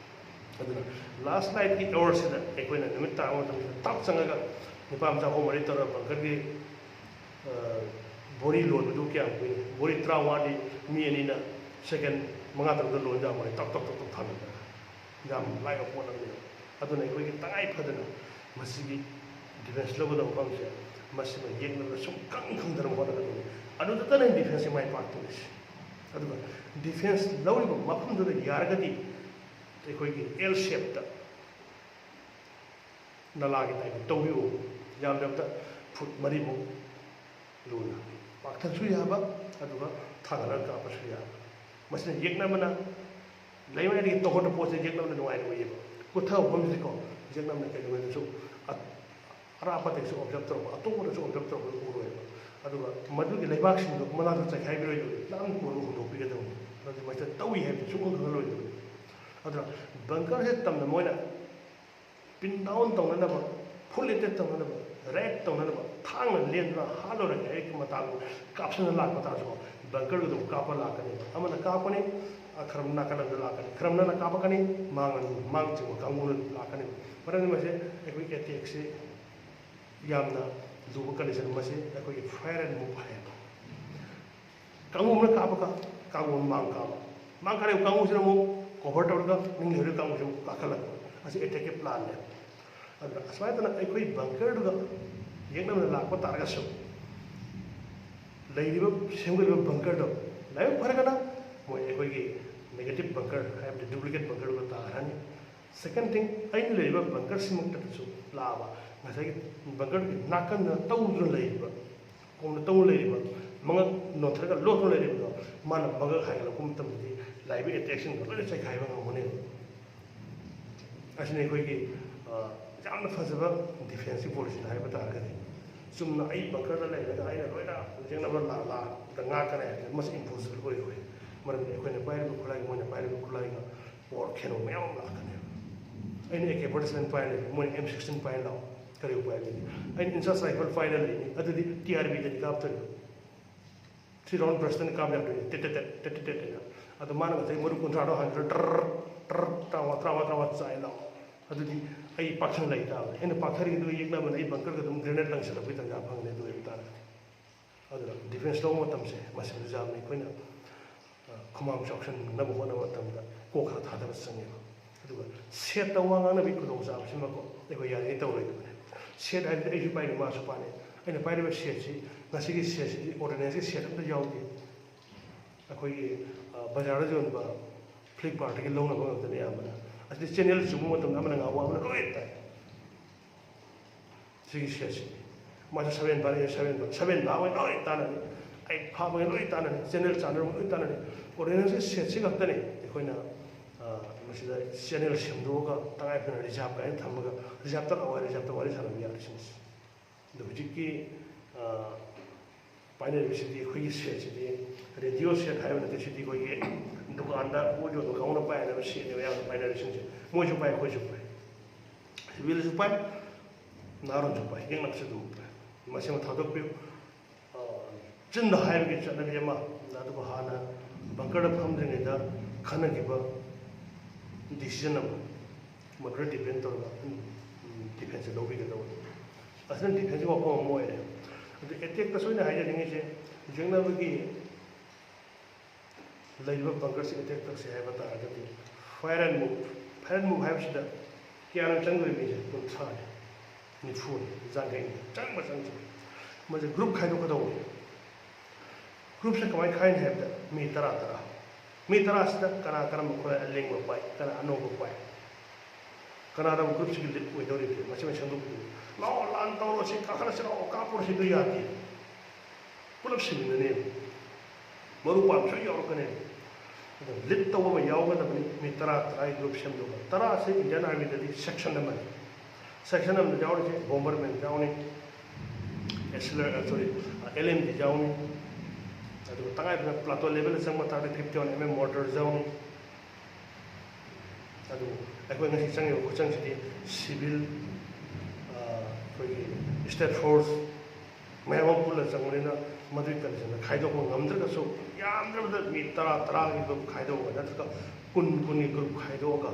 ꯑꯗꯨꯅ ꯂꯥꯁ ꯂꯥꯏꯠꯀꯤ ꯑꯋꯥꯔꯁꯤꯗ ꯑꯩꯈꯣꯏꯅ ꯅꯨꯃꯤꯠ ꯇꯥꯕ ꯃꯇꯝꯗ ꯇꯥꯛ ꯆꯪꯉꯒ ꯅꯨꯄꯥ ꯃꯆꯥ ꯑꯍꯨꯝ ꯃꯔꯤ ꯇꯧꯔꯒ ꯕꯪꯀꯔꯒꯤ ꯕꯣꯔꯤ ꯂꯣꯟꯕꯗꯨ ꯀꯌꯥꯝ ꯀꯨꯏꯅꯤ? ꯕꯣꯔꯤ ꯇꯔꯥꯃꯉꯥꯗꯤ ꯃꯤ ꯑꯅꯤꯅ ꯁꯦꯀꯦꯟ ꯃꯉꯥ ꯇꯔꯨꯛꯇ ꯂꯣꯟ ꯌꯥꯕ ꯃꯥꯜꯂꯤ, ꯇꯛ ꯇꯛ ꯇꯛ ꯇꯛ ꯊꯥꯅꯕ꯫ ꯌꯥꯝ ꯂꯥꯏꯕ ꯄꯣꯠ ꯑꯃꯅꯤ꯫ ꯑꯗꯨꯅ ꯑꯩꯈꯣꯏꯒꯤ ꯇꯉꯥꯏ ꯐꯗꯅ ꯃꯁꯤꯒꯤ ꯗꯤꯐꯦꯟꯁ ꯂꯧꯒꯗꯕ ꯃꯐꯝꯁꯦ, ꯃꯁꯤꯃ ꯌꯦꯛꯅꯕ ꯁꯨꯝ ꯈꯪ ꯈꯪꯗꯅ ꯍꯣꯠꯅꯒꯗꯕꯅꯤ꯫ ꯑꯗꯨꯗꯇꯅ ꯗꯤꯐꯦꯟꯁꯁꯦ ꯃꯥꯏ ꯄꯥꯛꯇꯣꯏꯁꯦ꯫ ꯑꯗꯨꯒ ꯗꯤꯐꯦꯟꯁ ꯂꯧꯔꯤꯕ ꯃꯐꯝꯗꯨꯗ ꯌꯥꯔꯒꯗꯤ ꯑꯩꯈꯣꯏꯒꯤ ꯑꯦꯜ ꯁꯦꯞꯇ ꯅꯂꯥꯒꯤ ꯇꯥꯏꯞꯇ ꯇꯧꯕꯤꯌꯨ꯫ ꯌꯥꯝꯗ꯭ꯔꯕꯗ ꯐꯨꯠ ꯃꯔꯤꯃꯨꯛ ꯂꯨꯅ ꯄꯥꯛꯊꯟꯁꯨ ꯌꯥꯕ, ꯑꯗꯨꯒ ꯊꯥꯡꯒꯠꯂꯒ ꯀꯥꯞꯄꯁꯨ ꯌꯥꯕ꯫ ꯃꯁꯤꯅ ꯌꯦꯛꯅꯕꯅ ꯂꯩꯃꯥꯏꯗꯒꯤ ꯇꯧꯍꯟꯕ ꯄꯣꯠꯁꯦ ꯌꯦꯛꯅꯕꯅ ꯅꯨꯡꯉꯥꯏꯅ ꯎꯏꯌꯦꯕ꯫ ꯀꯨꯊꯕ ꯃꯐꯝꯁꯤꯗꯤꯀꯣ, ꯌꯦꯛꯅꯕꯅ ꯀꯩꯗꯧꯉꯩꯗꯁꯨ ꯑ-, ꯑꯔꯥꯞꯄꯗꯒꯤꯁꯨ ꯑꯣꯕꯖꯥꯔꯞ ꯇꯧꯔꯛꯄ, ꯑꯇꯣꯞꯄꯗꯁꯨ ꯑꯣꯕꯖꯥꯔꯞ ꯇꯧꯔꯛꯄꯗ ꯎꯔꯣꯏꯕ꯫ ꯑꯗꯨꯒ ꯃꯗꯨꯒꯤ ꯂꯩꯕꯥꯛꯁꯤꯡꯗꯣ ꯃꯅꯥꯛꯇ ꯆꯥꯏꯈꯥꯏꯕꯤꯔꯣꯏꯗꯕꯅꯤ, ꯂꯥꯞꯅ ꯀꯣꯟꯅ ꯍꯨꯟꯗꯣꯛꯄꯤꯒꯗꯕꯅꯤ꯫ ꯑꯗꯨ ꯃꯁꯤꯗ ꯇꯧꯏ ꯍꯥꯏꯕꯁꯤ ꯁꯨꯡꯈꯪ ꯈꯪꯍꯜꯂꯣꯏꯗꯕꯅꯤ꯫ ꯑꯗꯨꯅ ꯕꯪꯀꯔꯁꯦ ꯇꯝꯅ ꯃꯣꯏꯅ ꯄꯤꯟ ꯗꯥꯎꯟ ꯇꯧꯅꯅꯕ, ꯐꯨꯜ ꯑꯦꯇꯦꯛ ꯇꯧꯅꯅꯕ, ꯔꯦꯠ ꯇꯧꯅꯅꯕ ꯊꯥꯡꯅ ꯂꯦꯟꯗꯨꯅ ꯍꯥꯠꯂꯨꯔꯒꯦ ꯍꯥꯏꯕꯒꯤ ꯃꯇꯥꯒꯨꯝ ꯀꯥꯞꯁꯤꯟꯅ ꯂꯥꯛꯄ ꯇꯥꯔꯁꯨ ꯕꯪꯀꯔꯗꯨ ꯑꯗꯨꯝ ꯀꯥꯞꯄ ꯂꯥꯛꯀꯅꯤ꯫ ꯑꯃꯅ ꯀꯥꯞꯀꯅꯤ, ꯑ, ꯈꯔꯝ ꯅꯥꯀꯜ ꯑꯃꯗ ꯂꯥꯛꯀꯅꯤ, ꯈꯔꯝꯅꯅ ꯀꯥꯞꯄꯛꯀꯅꯤ, ꯃꯥꯡ, ꯃꯥꯡ ꯆꯤꯡꯕ ꯀꯥꯡꯕꯨꯅ ꯂꯥꯛꯀꯅꯤ꯫ ꯃꯔꯝꯗꯤ ꯃꯁꯦ ꯑꯩꯈꯣꯏ ꯑꯦꯇꯦꯛꯁꯤ ꯌꯥꯝꯅ ꯂꯨꯕ ꯀꯟꯗꯤꯁꯟ꯫ ꯃꯁꯤ ꯑꯩꯈꯣꯏꯒꯤ ꯐꯥꯏꯌꯔ ꯑꯦꯟ ꯃꯨꯚ ꯍꯥꯏꯌꯦꯕ꯫ ꯀꯥꯡꯕꯨ ꯑꯃꯅ ꯀꯥꯞꯄꯒ ꯀꯥꯡꯕꯨ ꯑꯃ ꯃꯥꯡ ꯀꯥꯞꯄ, ꯃꯥꯡ ꯀꯥꯔꯤꯕ ꯀꯥꯡꯕꯨꯁꯤꯅ ꯑꯃꯨꯛ ꯀꯣꯚꯔ ꯇꯧꯔꯒ ꯅꯤꯡ ꯂꯩꯍꯧꯔꯤꯕ ꯀꯥꯡꯕꯨꯁꯤ ꯑꯃꯨꯛ ꯀꯥꯈꯠꯂꯛꯄ꯫ ꯑꯁꯤ ꯑꯦꯇꯦꯛꯀꯤ ꯄ꯭ꯂꯥꯟꯅꯦ꯫ ꯑꯗꯨꯅ ꯑꯁꯨꯃꯥꯏꯅ ꯇꯧꯅ ꯑꯩꯈꯣꯏ ꯕꯪꯀꯔꯗꯨꯒ ꯌꯦꯛꯅꯕꯗ ꯂꯥꯛꯄ ꯇꯥꯔꯒꯁꯨ, ꯂꯩꯔꯤꯕ, ꯁꯦꯝꯒꯠꯂꯤꯕ ꯕꯪꯀꯔꯗꯣ ꯂꯥꯏꯕꯛ ꯐꯔꯒꯅ ꯃꯣꯏ ꯑꯩꯈꯣꯏꯒꯤ ꯅꯦꯒꯦꯇꯤꯞ ꯕꯪꯀꯔ, ꯍꯥꯏꯕꯗꯤ ꯗꯨꯄ꯭ꯂꯤꯀꯦꯠ ꯕꯪꯀꯔꯗꯨꯒ ꯇꯥꯔꯅꯤ꯫ ꯁꯦꯀꯦꯟ ꯊꯤꯡ, ꯑꯩꯅ ꯂꯩꯔꯤꯕ ꯕꯪꯀꯔꯁꯤꯃꯛꯇꯗꯁꯨ ꯂꯥꯛꯑꯕ ꯉꯁꯥꯏꯒꯤ ꯕꯪꯀꯔꯒꯤ ꯅꯥꯀꯟꯗ ꯇꯧꯗꯨꯅ ꯂꯩꯔꯤꯕ, ꯀꯣꯝꯅ ꯇꯧꯅ ꯂꯩꯔꯤꯕ, ꯃꯉꯛ ꯅꯣꯟꯊꯔꯒ ꯂꯣꯠꯇꯨꯅ ꯂꯩꯔꯤꯕꯗꯣ, ꯃꯥꯅ ꯃꯉꯛ ꯍꯥꯏꯒꯠꯂꯛꯄ ꯃꯇꯝꯗꯗꯤ ꯂꯥꯛꯏꯕ ꯑꯦꯇꯦꯛꯁꯤꯡꯗꯣ ꯂꯣꯏꯅ ꯆꯩꯈꯥꯏꯕ ꯉꯝꯒꯅꯦꯕ꯫ ꯑꯁꯤꯅꯤ ꯑꯩꯈꯣꯏꯒꯤ ꯌꯥꯝꯅ ꯐꯖꯕ ꯗꯤꯐꯦꯟꯁꯀꯤ ꯄꯣꯂꯤꯁꯤꯗ ꯍꯥꯏꯕ ꯇꯥꯔꯒꯗꯤ꯫ ꯆꯨꯝꯅ ꯑꯩ ꯕꯪꯀꯔꯗ ꯂꯩꯔꯒ ꯑꯩꯅ ꯂꯣꯏꯅ ꯌꯦꯡꯅꯕ ꯂꯥꯛ ꯂꯥꯛꯇ ꯉꯥꯛꯀꯅꯤ ꯍꯥꯏꯕꯁꯦ ꯃꯁꯤ ꯏꯝꯄꯣꯁꯤꯕꯜ ꯑꯣꯏꯔꯣꯏ꯫ ꯃꯔꯝꯗꯤ ꯑꯩꯈꯣꯏꯅ ꯄꯥꯏꯔꯤꯕ ꯈꯨꯠꯂꯥꯏꯒ ꯃꯣꯏꯅ ꯄꯥꯏꯔꯤꯕ ꯈꯨꯠꯂꯥꯏꯒ ꯄꯥꯋꯔ ꯈꯦꯠꯅꯕ ꯃꯌꯥꯝ ꯑꯃ ꯂꯥꯛꯀꯅꯦꯕ꯫ ꯑꯩꯅ ꯑꯦ ꯀꯦ ꯐꯣꯔꯇꯤ ꯁꯚꯦꯟ ꯄꯥꯏꯔ ꯂꯩꯕꯅꯤ, ꯃꯣꯏꯅ ꯑꯦꯝ ꯁꯤꯛꯁꯇꯤꯟ ꯄꯥꯏꯔ ꯂꯥꯛꯑꯣ, ꯀꯔꯤ ꯎꯄꯥꯏ ꯂꯩꯅꯤ? ꯑꯩꯅ ꯏꯟꯆꯥꯔꯖ ꯔꯥꯏꯐꯜ ꯄꯥꯏꯔ ꯂꯩꯅꯤ, ꯑꯗꯨꯗꯤ ꯇꯤ ꯑꯥꯔ ꯕꯤꯗꯗꯤ ꯀꯥꯞꯇꯣꯏꯅꯤ꯫ ꯊ꯭ꯔꯤ ꯔꯥꯎꯟ ꯕ꯭ꯔꯁꯇꯅ ꯀꯥꯞ ꯌꯥꯗꯣꯏꯅꯤ, ꯇꯦꯠ ꯇꯦꯠ ꯇꯦꯠ ꯇꯦꯠ ꯇꯦꯠ ꯇꯦꯠ ꯍꯥꯏꯅ꯫ ꯑꯗꯣ ꯃꯥꯅ ꯉꯁꯥꯏ ꯃꯔꯨꯞ ꯀꯨꯟꯊ꯭ꯔꯥꯗꯣ ꯍꯟꯈ꯭ꯔ ꯇꯔ ꯇꯔ ꯇꯔꯥꯃꯉꯥ ꯇꯔꯥꯃꯉꯥ ꯇꯔꯥꯃꯉꯥ ꯆꯥꯏ ꯂꯥꯛꯑꯣ꯫ ꯑꯗꯨꯗꯤ ꯑꯩ ꯄꯥꯛꯊꯅ ꯂꯩ ꯇꯥꯕꯅꯤ꯫ ꯑꯩꯅ ꯄꯥꯛꯊꯔꯤꯗꯨꯒ ꯌꯦꯛꯅꯕꯅ ꯑꯩ ꯕꯪꯀꯔꯒ ꯑꯗꯨꯝ ꯒ꯭ꯔꯦꯅꯦꯗ ꯂꯪꯁꯤꯜꯂꯛꯄꯒꯤ ꯇꯥꯟꯖꯥ ꯐꯪꯒꯅꯤ꯫ ꯑꯗꯨ ꯑꯣꯏꯕ ꯇꯥꯔꯒꯗꯤ ꯑꯗꯨꯅ ꯗꯤꯐꯦꯟꯁ ꯂꯧꯕ ꯃꯇꯝꯁꯦ ꯃꯁꯤ ꯔꯤꯖꯥꯕꯅꯤ꯫ ꯑꯩꯈꯣꯏꯅ ꯈꯨꯃꯥꯡ ꯆꯥꯎꯁꯤꯟꯅꯕ ꯍꯣꯠꯅꯕ ꯃꯇꯝꯗ ꯀꯣꯛ ꯈꯔ ꯊꯥꯗꯕ ꯆꯪꯉꯦꯕ꯫ ꯑꯗꯨꯒ ꯁꯦꯠꯇ ꯋꯥ ꯉꯥꯡꯅꯕꯒꯤ ꯈꯨꯗꯣꯡꯆꯥꯕꯁꯤꯃꯀꯣ ꯑꯩꯈꯣꯏ ꯌꯥꯔꯤꯉꯩ ꯇꯧꯔꯣꯏꯗꯕꯅꯦ꯫ ꯁꯦꯠ ꯍꯥꯏꯕꯗꯤ ꯑꯩꯁꯨ ꯄꯥꯏꯔꯤ, ꯃꯥꯁꯨ ꯄꯥꯏꯔꯤ꯫ ꯑꯩꯅ ꯄꯥꯏꯔꯤꯕ ꯁꯦꯠꯁꯤ ꯉꯁꯤꯒꯤ ꯁꯦꯠꯁꯤꯗꯤ ꯑꯣꯔꯗꯤꯅꯦꯟꯁꯀꯤ ꯁꯦꯠ ꯑꯝꯇ ꯌꯥꯎꯗꯦ꯫ ꯑꯩꯈꯣꯏꯒꯤ ꯕꯖꯥꯔꯗ ꯌꯣꯟꯕ ꯐ꯭ꯂꯤꯞꯀꯥꯔꯠꯇꯒꯤ ꯂꯧꯅꯕ ꯉꯥꯛꯇꯅꯤ ꯑꯌꯥꯝꯕꯅ꯫ ꯑꯁꯤꯗꯤ ꯆꯦꯅꯦꯜ ꯆꯨꯝꯕ ꯃꯇꯝꯗ ꯑꯃꯅ ꯉꯥꯡꯕ ꯑꯃꯅ ꯂꯣꯏ ꯇꯥꯏ꯫ ꯁꯤꯒꯤ ꯁꯦꯠꯁꯤ ꯃꯥꯁꯨ ꯁꯚꯦꯟ ꯄꯥꯏꯔꯛꯑꯦ, ꯁꯚꯦꯟ ꯁꯚꯦꯟ ꯐꯥꯕ ꯂꯣꯏ ꯇꯥꯟꯅꯅꯤ, ꯑꯩꯠ ꯐꯥꯕꯒꯤ ꯂꯣꯏ ꯇꯥꯟꯅꯅꯤ, ꯆꯦꯅꯦꯜ ꯆꯥꯟꯅꯕ ꯂꯣꯏ ꯇꯥꯟꯅꯅꯤ꯫ ꯑꯣꯔꯗꯤꯅꯦꯟꯁꯀꯤ ꯁꯦꯠꯁꯤ ꯈꯛꯇꯅꯤ ꯑꯩꯈꯣꯏꯅ ꯃꯁꯤꯗ ꯆꯦꯅꯦꯜ ꯁꯦꯝꯗꯣꯛꯑꯒ ꯇꯉꯥꯏ ꯐꯗꯅ ꯔꯤꯖꯥꯕ ꯀꯥꯏꯅ ꯊꯝꯃꯒ ꯔꯤꯖꯥꯕꯇ ꯂꯥꯛꯑꯣ ꯍꯥꯏ ꯔꯤꯖꯥꯕꯇ ꯋꯥꯔꯤ ꯁꯥꯟꯅꯕ ꯌꯥꯔꯤꯁꯤꯡꯁꯤ꯫ ꯑꯗꯣ ꯍꯧꯖꯤꯛꯀꯤ ꯄꯥꯏꯅꯔꯤꯕꯁꯤꯗꯤ ꯑꯩꯈꯣꯏꯒꯤ ꯁꯦꯠꯁꯤꯗꯤ ꯔꯦꯗꯤꯑꯣ ꯁꯦꯠ ꯍꯥꯏꯕ ꯅꯠꯇꯦ꯫ ꯁꯤꯗꯤ ꯑꯩꯈꯣꯏꯒꯤ ꯗꯨꯀꯥꯟꯗ ꯄꯣꯠ ꯌꯣꯟꯕ ꯀꯥꯡꯕꯨꯅ ꯄꯥꯏꯅꯕ ꯁꯦꯠꯅꯦꯕ ꯑꯌꯥꯝꯕ ꯄꯥꯏꯅꯔꯤꯁꯤꯡꯁꯦ꯫ ꯃꯣꯏꯁꯨ ꯄꯥꯏ, ꯑꯩꯈꯣꯏꯁꯨ ꯄꯥꯏ, ꯁꯤꯚꯤꯜꯁꯨ ꯄꯥꯏ, ꯅꯍꯥꯔꯣꯜꯁꯨ ꯄꯥꯏ, ꯌꯦꯛꯅꯕꯁꯨ ꯑꯗꯨꯝ ꯄꯥꯏ꯫ ꯃꯁꯤꯃ ꯊꯥꯗꯣꯛꯄꯤꯌꯨ꯫ ꯆꯤꯟꯗ ꯍꯥꯏꯕꯒꯤ ꯆꯠꯅꯕꯤ ꯑꯃ, ꯑꯗꯨꯒ ꯍꯥꯟꯅ ꯕꯪꯀꯔꯗ ꯐꯝꯗ꯭ꯔꯤꯉꯩꯗ ꯈꯟꯅꯈꯤꯕ ꯗꯤꯁꯤꯖꯟ ꯑꯃ, ꯃꯗꯨꯗ ꯗꯤꯄꯦꯟ ꯇꯧꯔꯒ ꯗꯤꯐꯦꯟꯁꯁꯦ ꯂꯧꯕꯤꯒꯗꯧꯕꯅꯤ꯫ ꯑꯁꯤꯅ ꯗꯤꯐꯦꯟꯁꯀꯤ ꯋꯥꯐꯝ ꯑꯃ ꯑꯣꯏꯔꯦ꯫ ꯑꯗꯨ ꯑꯦꯇꯦꯛꯇꯁꯨ ꯑꯩꯅ ꯍꯥꯏꯖꯅꯤꯡꯉꯤꯁꯦ, ꯌꯦꯛꯅꯕꯒꯤ ꯂꯩꯔꯤꯕ ꯕꯪꯀꯔꯁꯤ ꯑꯦꯇꯦꯛ ꯇꯧꯁꯤ ꯍꯥꯏꯕ ꯇꯥꯔꯒꯗꯤ, fire and move, fire and move ꯍꯥꯏꯕꯁꯤꯗ ꯀꯌꯥꯅꯣ ꯆꯪꯗꯣꯏ? ꯃꯤꯁꯦ ꯀꯨꯟꯊ꯭ꯔꯥꯅꯤ, ꯅꯤꯐꯨꯅꯤ, ꯌꯥꯡꯈꯩꯅꯤ, ꯆꯪꯕ ꯆꯪꯁꯦ꯫ ꯃꯁꯤ ꯒ꯭ꯔꯨꯞ ꯈꯥꯏꯗꯣꯛꯀꯗꯧꯕꯅꯤ꯫ ꯒ꯭ꯔꯨꯞꯁꯦ ꯀꯃꯥꯏꯅ ꯈꯥꯏꯅꯤ ꯍꯥꯏꯕꯗ, ꯃꯤ ꯇꯔꯥ ꯇꯔꯥ, ꯃꯤ ꯇꯔꯥꯁꯤꯗ ꯀꯅꯥ ꯀꯔꯝꯕ ꯈꯨꯠꯂꯥꯏ ꯑꯂꯦꯡꯕ ꯄꯥꯏ, ꯀꯅꯥ ꯑꯅꯧꯕ ꯄꯥꯏ, ꯀꯅꯥꯅ ꯒ꯭ꯔꯨꯞꯁꯤꯒꯤ ꯂꯤꯗ ꯑꯣꯏꯗꯧꯔꯤꯕꯁꯦ ꯃꯁꯤꯃ ꯁꯦꯝꯗꯣꯛꯄꯤꯌꯨ꯫ ꯂꯥꯛꯑꯣ, ꯂꯥꯟ ꯇꯧꯔꯣ, ꯁꯤ ꯀꯥꯈꯠꯂꯁꯤ ꯂꯥꯛꯑꯣ, ꯀꯥꯞꯄꯨꯔꯁꯤꯗꯨ ꯌꯥꯗꯦ꯫ ꯄꯨꯂꯞ ꯁꯤꯃꯤꯟꯅꯅꯦꯕ꯫ ꯃꯔꯨ ꯄꯥꯟꯕꯁꯨ ꯌꯥꯎꯔꯛꯀꯅꯦꯕ꯫ ꯑꯗꯣ ꯂꯤꯗ ꯇꯧꯕ ꯑꯃ ꯌꯥꯎꯒꯗꯕꯅꯤ꯫ ꯃꯤ ꯇꯔꯥ ꯇꯔꯥꯒꯤ ꯒ꯭ꯔꯨꯞ ꯁꯦꯝꯗꯣꯛꯑꯒ, ꯇꯔꯥ ꯑꯁꯤ ꯏꯟꯗꯤꯌꯥꯟ ꯑꯥꯔꯃꯤꯗꯗꯤ ꯁꯦꯛꯁꯟ ꯑꯃꯅꯤ꯫ ꯁꯦꯛꯁꯟ ꯑꯃꯗ ꯌꯥꯎꯔꯤꯁꯦ ꯕꯣꯝꯕꯔꯃꯦꯟ ꯌꯥꯎꯅꯤ, ꯑꯦꯁꯤꯂꯔ ꯁꯣꯔꯤ, ꯑꯦꯜ ꯑꯦꯝ ꯖꯤ ꯌꯥꯎꯅꯤ꯫ ꯑꯗꯨꯒ ꯇꯉꯥꯏ ꯐꯗꯅ ꯄ꯭ꯂꯥꯇꯣ ꯂꯦꯚꯦꯜꯗ ꯆꯪꯕ ꯇꯥꯔꯗꯤ fifty one M M mortar ꯌꯥꯎꯅꯤ꯫ ꯑꯗꯨꯕꯨ ꯑꯩꯈꯣꯏ ꯉꯁꯤ ꯆꯪꯉꯤꯕ ꯈꯨꯆꯪꯁꯤꯗꯤ ꯁꯤꯚꯤꯜ, ꯑꯩꯈꯣꯏꯒꯤ ꯁ꯭ꯇꯦꯠ ꯐꯣꯔꯁ ꯃꯌꯥꯝ ꯑꯃ ꯄꯨꯜꯂ ꯆꯪꯕꯅꯤꯅ ꯃꯗꯨꯒꯤ ꯀꯟꯗꯤꯁꯟꯗ ꯈꯥꯏꯗꯣꯛꯄ ꯉꯝꯗ꯭ꯔꯒꯁꯨ, ꯌꯥꯝꯗ꯭ꯔꯕꯗ ꯃꯤ ꯇꯔꯥ ꯇꯔꯥꯒꯤ ꯒ꯭ꯔꯨꯞ ꯈꯥꯏꯗꯣꯛꯑꯒ ꯅꯠꯇ꯭ꯔꯒ ꯀꯨꯟ ꯀꯨꯟꯒꯤ ꯒ꯭ꯔꯨꯞ ꯈꯥꯏꯗꯣꯛꯑꯒ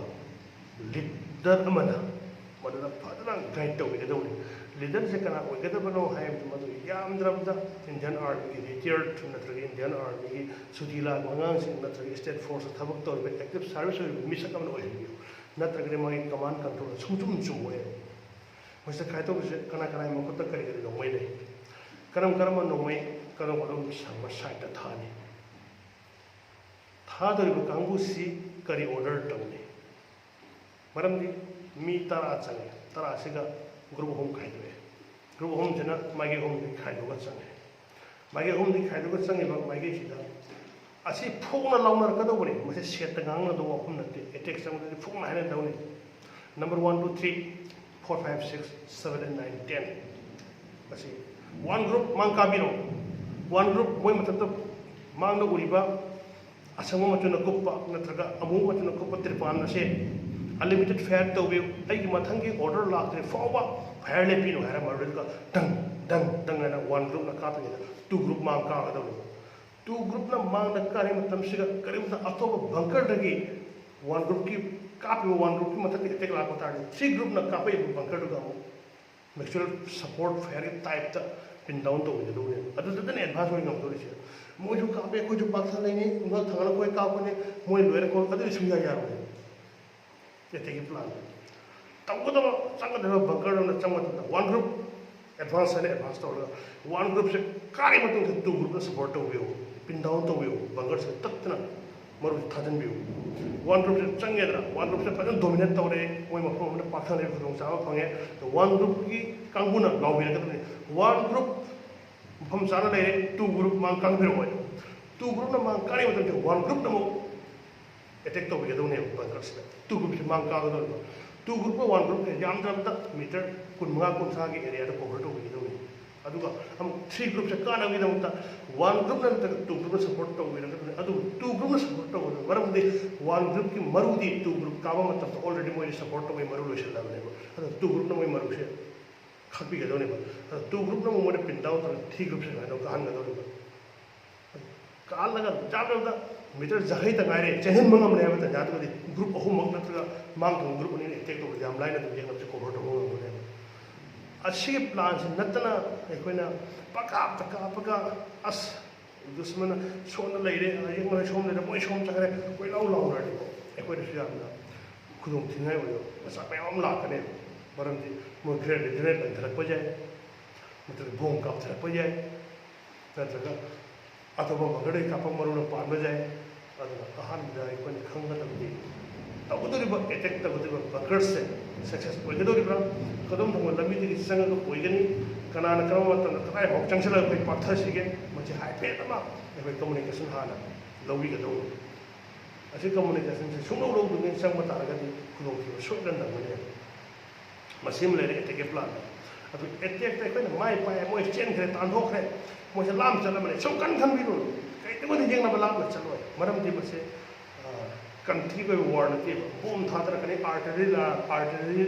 ꯂꯤꯗꯔ ꯑꯃꯅ ꯃꯗꯨꯗ ꯐꯖꯅ ꯒꯥꯏꯗ ꯇꯧꯕꯤꯒꯗꯧꯕꯅꯤ꯫ ꯂꯤꯗꯔꯁꯦ ꯀꯅꯥ ꯑꯣꯏꯒꯗꯕꯅꯣ ꯍꯥꯏꯕꯗꯨ ꯃꯗꯨ ꯌꯥꯝꯗ꯭ꯔꯕꯗ ꯏꯟꯗꯤꯌꯟ ꯑꯥꯔꯃꯤꯒꯤ ꯔꯤꯇꯤꯌꯔꯠ ꯅꯠꯇ꯭ꯔꯒ ꯏꯟꯗꯤꯌꯟ ꯑꯥꯔꯃꯤꯒꯤ ꯁꯨꯇꯤ ꯂꯥꯛꯄ ꯑꯉꯥꯡꯁꯤꯡ ꯅꯠꯇ꯭ꯔꯒ ꯁ꯭ꯇꯦꯠ ꯐꯣꯔꯁꯇ ꯊꯕꯛ ꯇꯧꯔꯤꯕ ꯑꯦꯛꯇꯤꯚ ꯁꯥꯔꯚꯤꯁ ꯑꯣꯏꯔꯤꯕ ꯃꯤꯁꯛ ꯑꯃꯅ ꯑꯣꯏꯍꯟꯕꯤꯌꯨ꯫ ꯅꯠꯇ꯭ꯔꯒꯗꯤ ꯃꯥꯒꯤ ꯀꯃꯥꯟ ꯀꯟꯇ꯭ꯔꯣꯜ ꯁꯨꯡꯆꯨꯝ ꯆꯨꯝꯃꯣꯏ꯫ ꯃꯁꯤꯗ ꯈꯥꯏꯗꯣꯛꯄꯁꯦ ꯀꯅꯥ ꯀꯅꯥꯒꯤ ꯃꯈꯨꯠꯇ ꯀꯔꯤ ꯀꯔꯤ ꯅꯣꯡꯃꯩ ꯂꯩ, ꯀꯔꯝ ꯀꯔꯝꯕ ꯅꯣꯡꯃꯩ ꯀꯔꯝ ꯀꯔꯝꯕ ꯁꯪꯕ ꯁꯥꯏꯠꯇ ꯊꯥꯅꯤ, ꯊꯥꯗꯧꯔꯤꯕ ꯀꯥꯡꯕꯨꯁꯤ ꯀꯔꯤ ꯑꯣꯔꯗꯔ ꯇꯧꯅꯤ? ꯃꯔꯝꯗꯤ ꯃꯤ ꯇꯔꯥ ꯆꯪꯉꯦ, ꯇꯔꯥꯁꯤꯒ ꯒ꯭ꯔꯨꯞ ꯑꯍꯨꯝ ꯈꯥꯏꯗꯣꯛꯑꯦ꯫ ꯒ꯭ꯔꯨꯞ ꯑꯍꯨꯝꯁꯤꯅ ꯃꯥꯏꯀꯩ ꯑꯍꯨꯝꯗꯒꯤ ꯈꯥꯏꯗꯣꯛꯑꯒ ꯆꯪꯉꯦ꯫ ꯃꯥꯏꯀꯩ ꯑꯍꯨꯝꯗꯒꯤ ꯈꯥꯏꯗꯣꯛꯑꯒ ꯆꯪꯉꯤꯕ ꯃꯥꯏꯀꯩꯁꯤꯗ ꯑꯁꯤ ꯐꯣꯡꯅ ꯂꯥꯎꯅꯔꯛꯀꯗꯧꯕꯅꯤ꯫ ꯃꯁꯤ ꯁꯦꯠꯇ ꯉꯥꯡꯅꯗꯧꯕ ꯋꯥꯐꯝ ꯅꯠꯇꯦ꯫ Attack ꯆꯪꯕꯗꯗꯤ ꯐꯣꯡꯅ ꯍꯥꯏꯅꯗꯧꯅꯤ꯫ Number one, two, three, four, five, six, seven, eight, nine, ten꯫ ꯃꯁꯤ ꯋꯥꯟ ꯒ꯭ꯔꯨꯞ ꯃꯥꯡ ꯀꯥꯕꯤꯔꯣ꯫ ꯋꯥꯟ ꯒ꯭ꯔꯨꯞ ꯃꯣꯏ ꯃꯊꯛꯇ ꯃꯥꯡꯗ ꯎꯔꯤꯕ ꯑꯁꯪꯕ ꯃꯆꯨꯅ ꯀꯨꯞꯄ ꯅꯠꯇ꯭ꯔꯒ ꯑꯃꯨꯕ ꯃꯆꯨꯅ ꯀꯨꯞꯄ ꯇ꯭ꯔꯤꯄꯥꯟ ꯑꯁꯦ ꯑꯟꯂꯤꯃꯤꯇꯦꯠ ꯐꯥꯏꯌꯔ ꯇꯧꯕꯤꯌꯨ, ꯑꯩꯒꯤ ꯃꯊꯪꯒꯤ ꯑꯣꯔꯗꯔ ꯂꯥꯛꯇ꯭ꯔꯤ ꯐꯥꯎꯕ ꯐꯥꯏꯌꯔ ꯂꯦꯞꯄꯤꯅꯨ ꯍꯥꯏꯔ ꯃꯗꯨꯗ ꯗꯪ ꯗꯪ ꯗꯪ ꯍꯥꯏꯅ ꯋꯥꯟ ꯒ꯭ꯔꯨꯞꯅ ꯀꯥꯞꯄꯤꯉꯩꯗ ꯇꯨ ꯒ꯭ꯔꯨꯞ ꯃꯥꯡ ꯀꯥꯒꯗꯧꯅꯤ꯫ ꯇꯨ ꯒ꯭ꯔꯨꯞꯅ ꯃꯥꯡꯗ ꯀꯥꯔꯤ ꯃꯇꯝꯁꯤꯗ ꯀꯔꯤꯒꯨꯝꯕ ꯑꯇꯣꯞꯄ ꯕꯪꯀꯔꯗꯒꯤ ꯋꯥꯟ ꯒ꯭ꯔꯨꯞꯀꯤ ꯀꯥꯞꯄꯤꯕ ꯋꯥꯟ ꯒ꯭ꯔꯨꯞꯀꯤ ꯃꯊꯛꯇ ꯑꯦꯇꯦꯛ ꯂꯥꯛꯄ ꯇꯥꯔꯗꯤ ꯊ꯭ꯔꯤ ꯒ꯭ꯔꯨꯞꯅ ꯀꯥꯞꯄꯛꯏꯕ ꯕꯪꯀꯔꯗꯨꯒ ꯑꯃꯨꯛ ꯃ꯭ꯌꯨꯆꯨꯋꯦꯜ ꯁꯄꯣꯔꯠ ꯐꯥꯏꯌꯔꯒꯤ ꯇꯥꯏꯞꯇ ꯄꯤꯟ ꯗꯥꯎꯟ ꯇꯧꯕꯤꯒꯗꯧꯕꯅꯦꯕ꯫ ꯑꯗꯨꯗꯨꯗꯅ ꯑꯦꯗꯚꯥꯟꯁ ꯑꯣꯏꯅ ꯉꯝꯗꯧꯔꯤꯁꯦ꯫ ꯃꯣꯏꯁꯨ ꯀꯥꯞꯄꯦ, ꯑꯩꯈꯣꯏꯁꯨ ꯄꯥꯛꯊꯅꯩꯅꯤ, ꯉꯛ ꯊꯪꯅꯅ ꯑꯩꯈꯣꯏ ꯀꯥꯞꯄꯅꯤ, ꯃꯣꯏ ꯂꯣꯏꯔꯦ ꯈꯣꯠꯂꯦ, ꯑꯗꯨꯗꯤ ꯁꯨꯡꯌꯥ ꯌꯥꯔꯣꯏ꯫ ꯑꯦꯇꯦꯛꯀꯤ ꯄ꯭ꯂꯥꯟ ꯇꯧꯒꯗꯕ, ꯆꯪꯒꯗꯕ ꯕꯪꯀꯔ ꯑꯃꯗ ꯆꯪꯕ ꯃꯇꯝꯗ ꯋꯥꯟ ꯒ꯭ꯔꯨꯞ ꯑꯦꯗꯚꯥꯟꯁ ꯍꯥꯏꯅ ꯑꯦꯗꯚꯥꯟꯁ ꯇꯧꯔꯒ ꯋꯥꯟ ꯒ꯭ꯔꯨꯞꯁꯦ ꯀꯥꯔꯤ ꯃꯇꯨꯡꯗ ꯇꯨ ꯒ꯭ꯔꯨꯞꯅ ꯁꯄꯣꯔꯠ ꯇꯧꯕꯤꯌꯨ, ꯄꯤꯟ ꯗꯥꯎꯟ ꯇꯧꯕꯤꯌꯨ, ꯕꯪꯀꯔꯁꯦ ꯇꯠꯇꯅ ꯃꯔꯨꯞꯁꯦ ꯊꯥꯖꯤꯟꯕꯤꯌꯨ꯫ ꯋꯥꯟ ꯒ꯭ꯔꯨꯞꯁꯦ ꯆꯪꯉꯦꯗꯅ, ꯋꯥꯟ ꯒ꯭ꯔꯨꯞꯁꯦ ꯐꯖꯅ ꯗꯣꯃꯤꯅꯦꯠ ꯇꯧꯔꯦ, ꯃꯣꯏ ꯃꯐꯝ ꯑꯃꯗ ꯄꯥꯛꯊꯅꯕꯒꯤ ꯈꯨꯗꯣꯡꯆꯥꯕ ꯐꯪꯉꯦ꯫ ꯋꯥꯟ ꯒ꯭ꯔꯨꯞꯀꯤ ꯀꯥꯡꯕꯨꯅ ꯂꯥꯎꯕꯤꯔꯛꯀꯗꯕꯅꯤ, ꯋꯥꯟ ꯒ꯭ꯔꯨꯞ ꯃꯐꯝ ꯆꯥꯅ ꯂꯩꯔꯦ, ꯇꯨ ꯒ꯭ꯔꯨꯞ ꯃꯥꯡ ꯀꯥꯡꯕꯤꯔꯛꯑꯣꯏ꯫ ꯇꯨ ꯒ꯭ꯔꯨꯞꯅ ꯃꯥꯡ ꯀꯥꯔꯤ ꯃꯇꯝꯗ ꯋꯥꯟ ꯒ꯭ꯔꯨꯞꯅ ꯑꯃꯨꯛ ꯑꯦꯇꯦꯛ ꯇꯧꯕꯤꯒꯗꯧꯅꯦꯕ ꯕꯪꯀꯔꯁꯤꯗ꯫ ꯇꯨ ꯒ꯭ꯔꯨꯞꯁꯦ ꯃꯥꯡ ꯀꯥꯒꯗꯧꯅꯦꯕ꯫ ꯇꯨ ꯒ꯭ꯔꯨꯞꯀ ꯋꯥꯟ ꯒ꯭ꯔꯨꯞꯀ ꯌꯥꯝꯗ꯭ꯔꯕꯗ ꯃꯤꯇꯔ ꯀꯨꯟꯃꯉꯥ ꯀꯨꯟꯊ꯭ꯔꯥꯒꯤ ꯑꯦꯔꯤꯌꯥꯗ ꯀꯣꯚꯔ ꯇꯧꯕꯤꯒꯗꯧꯅꯤ꯫ ꯑꯗꯨꯒ ꯑꯃꯨꯛ ꯊ꯭ꯔꯤ ꯒ꯭ꯔꯨꯞꯁꯦ ꯀꯥꯟꯅꯕꯒꯤꯗꯃꯛꯇ ꯋꯥꯟ ꯒ꯭ꯔꯨꯞꯅ ꯅꯠꯇ꯭ꯔꯒ ꯇꯨ ꯒ꯭ꯔꯨꯞꯅ ꯁꯞꯄꯣꯔꯠ ꯇꯧꯕꯤꯔꯒꯗꯧꯅꯤ꯫ ꯑꯗꯨꯕꯨ ꯇꯨ ꯒ꯭ꯔꯨꯞꯅ ꯁꯞꯄꯣꯔꯠ ꯇꯧꯒꯗꯧꯅꯤ꯫ ꯃꯔꯝꯗꯤ ꯋꯥꯟ ꯒ꯭ꯔꯨꯞꯀꯤ ꯃꯔꯨꯗꯤ ꯇꯨ ꯒ꯭ꯔꯨꯞ ꯀꯥꯕ ꯃꯇꯝꯗ ꯑꯣꯜꯔꯦꯗꯤ ꯃꯣꯏꯗꯤ ꯁꯞꯄꯣꯔꯠ ꯇꯧꯕꯒꯤ ꯃꯔꯨ ꯂꯣꯏꯁꯤꯜꯂꯕꯅꯦꯕ꯫ ꯑꯗꯨꯅ ꯇꯨ ꯒ꯭ꯔꯨꯞꯅ ꯃꯣꯏ ꯃꯔꯨꯁꯦ ꯈꯥꯛꯄꯤꯒꯗꯧꯅꯦꯕ꯫ ꯑꯗꯣ ꯇꯨ ꯒ꯭ꯔꯨꯞꯅ ꯑꯃꯨꯛ ꯃꯣꯏꯅ ꯄꯤꯟ ꯗꯥꯎꯟ ꯇꯧꯔꯒ ꯊ꯭ꯔꯤ ꯒ꯭ꯔꯨꯞꯁꯦ ꯁꯨꯃꯥꯏꯅ ꯇꯧꯔꯒ ꯀꯥꯍꯟꯒꯗꯧꯅꯦꯕ꯫ ꯀꯥꯍꯜꯂꯒ ꯌꯥꯝꯗ꯭ꯔꯕꯗ ꯃꯤꯇꯔ ꯌꯥꯡꯈꯩꯇ ꯉꯥꯏꯔꯦ, ꯆꯦꯟꯍꯟꯕ ꯉꯝꯂꯦ ꯍꯥꯏꯕ ꯇꯥꯟꯖꯥꯗꯨꯒꯗꯤ ꯒ꯭ꯔꯨꯞ ꯑꯍꯨꯝꯃꯛ ꯅꯠꯇ꯭ꯔꯒ ꯃꯥꯡ ꯊꯣꯡꯕ ꯒ꯭ꯔꯨꯞ ꯑꯅꯤꯅ ꯑꯦꯇꯦꯛ ꯇꯧꯕꯗ ꯌꯥꯝ ꯂꯥꯏꯅ ꯑꯗꯨꯝ ꯌꯦꯡꯉꯝꯁꯦ ꯀꯣꯚꯔ ꯇꯧꯕ ꯉꯝꯒꯅꯦꯕ꯫ ꯑꯁꯤꯒꯤ ꯄ꯭ꯂꯥꯟꯁꯤ ꯅꯠꯇꯅ ꯑꯩꯈꯣꯏꯅ ꯄꯪꯀꯥꯞꯇ ꯀꯥꯞꯄꯒ ꯑꯁ ꯗꯨꯁꯃꯟꯅ ꯁꯣꯝꯗ ꯂꯩꯔꯦ, ꯑꯌꯦꯡꯕꯅ ꯁꯣꯝ ꯂꯩꯔꯦ, ꯃꯣꯏ ꯁꯣꯝ ꯆꯠꯈ꯭ꯔꯦ, ꯀꯣꯏꯂꯥꯎ ꯂꯥꯎꯅꯔꯗꯤꯀꯣ ꯑꯩꯈꯣꯏꯗꯁꯨ ꯌꯥꯝꯅ ꯈꯨꯗꯣꯡꯊꯤꯅꯤꯡꯉꯥꯏ ꯑꯣꯏꯕ ꯃꯆꯥꯛ ꯃꯌꯥꯝ ꯑꯃ ꯂꯥꯛꯀꯅꯦꯕ꯫ ꯃꯔꯝꯗꯤ ꯃꯣꯏ ꯒ꯭ꯔꯦꯅꯦꯗ ꯒ꯭ꯔꯦꯅꯦꯗ ꯂꯪꯊꯔꯛꯄ ꯌꯥꯏ, ꯅꯠꯇ꯭ꯔꯒ ꯕꯣꯝ ꯀꯥꯞꯊꯔꯛꯄ ꯌꯥꯏ, ꯅꯠꯇ꯭ꯔꯒ ꯑꯇꯣꯞꯄ ꯕꯪꯀꯔꯗꯒꯤ ꯀꯥꯞꯄ ꯃꯔꯨꯅ ꯄꯥꯟꯕ ꯌꯥꯏ꯫ ꯑꯗꯨꯅ ꯑꯍꯥꯟꯕꯗ ꯑꯩꯈꯣꯏꯅ ꯈꯪꯒꯗꯕꯗꯤ ꯇꯧꯒꯗꯧꯔꯤꯕ ꯑꯦꯇꯦꯛ ꯇꯧꯒꯗꯧꯔꯤꯕ ꯕꯪꯀꯔꯁꯦ ꯁꯛꯁꯦꯁ ꯑꯣꯏꯒꯗꯧꯔꯤꯕ꯭ꯔꯥ, ꯀꯗꯣꯝ ꯊꯣꯡꯕ ꯂꯝꯕꯤꯗꯒꯤ ꯆꯪꯉꯒ ꯑꯣꯏꯒꯅꯤ, ꯀꯅꯥꯅ ꯀꯔꯝꯕ ꯃꯇꯝꯗ ꯀꯗꯥꯏ ꯐꯥꯎ ꯆꯪꯁꯤꯜꯂꯒ ꯑꯩꯈꯣꯏ ꯄꯥꯛꯊꯁꯤꯒꯦ, ꯃꯁꯤ ꯍꯥꯏꯐꯦꯠ ꯑꯃ ꯑꯩꯈꯣꯏ ꯀꯝꯃꯨꯅꯤꯀꯦꯁꯟ ꯍꯥꯟꯅ ꯂꯧꯕꯤꯒꯗꯧꯕꯅꯤ꯫ ꯑꯁꯤ ꯀꯝꯃꯨꯅꯤꯀꯦꯁꯟꯁꯦ ꯁꯨꯡꯂꯧ ꯂꯧꯗ꯭ꯔꯤꯉꯩ ꯆꯪꯕ ꯇꯥꯔꯒꯗꯤ ꯈꯨꯗꯣꯡꯊꯤꯕ ꯁꯣꯏꯗꯅ ꯅꯪꯒꯅꯦꯕ꯫ ꯃꯁꯤꯃ ꯂꯩꯔꯦ ꯑꯦꯇꯦꯛꯀꯤ ꯄ꯭ꯂꯥꯟꯗ꯫ ꯑꯗꯨ ꯑꯦꯇꯦꯛꯇ ꯑꯩꯈꯣꯏꯅ ꯃꯥꯏ ꯄꯥꯛꯑꯦ, ꯃꯣꯏ ꯆꯦꯟꯈ꯭ꯔꯦ, ꯇꯥꯟꯊꯣꯛꯈ꯭ꯔꯦ, ꯃꯣꯏꯁꯦ ꯂꯥꯞꯅ ꯆꯠꯂꯝꯃꯅꯤ ꯁꯨꯝ ꯀꯟꯅ ꯈꯟꯕꯤꯔꯨꯅꯨ꯫ ꯀꯩꯗꯧꯉꯩꯗ ꯌꯦꯡꯅꯕ ꯂꯥꯞꯅ ꯆꯠꯂꯣꯏ꯫ ꯃꯔꯝꯗꯤ ꯃꯁꯦ ꯀꯟꯇ꯭ꯔꯤꯒꯤ ꯑꯣꯏꯕ ꯋꯥꯔ ꯅꯠꯇꯦꯕ꯫ ꯕꯣꯝ ꯊꯥꯗꯔꯛꯀꯅꯤ, ꯑꯥꯔꯇꯤꯂꯔꯤ ꯑꯥꯔꯇꯤꯂꯔꯤ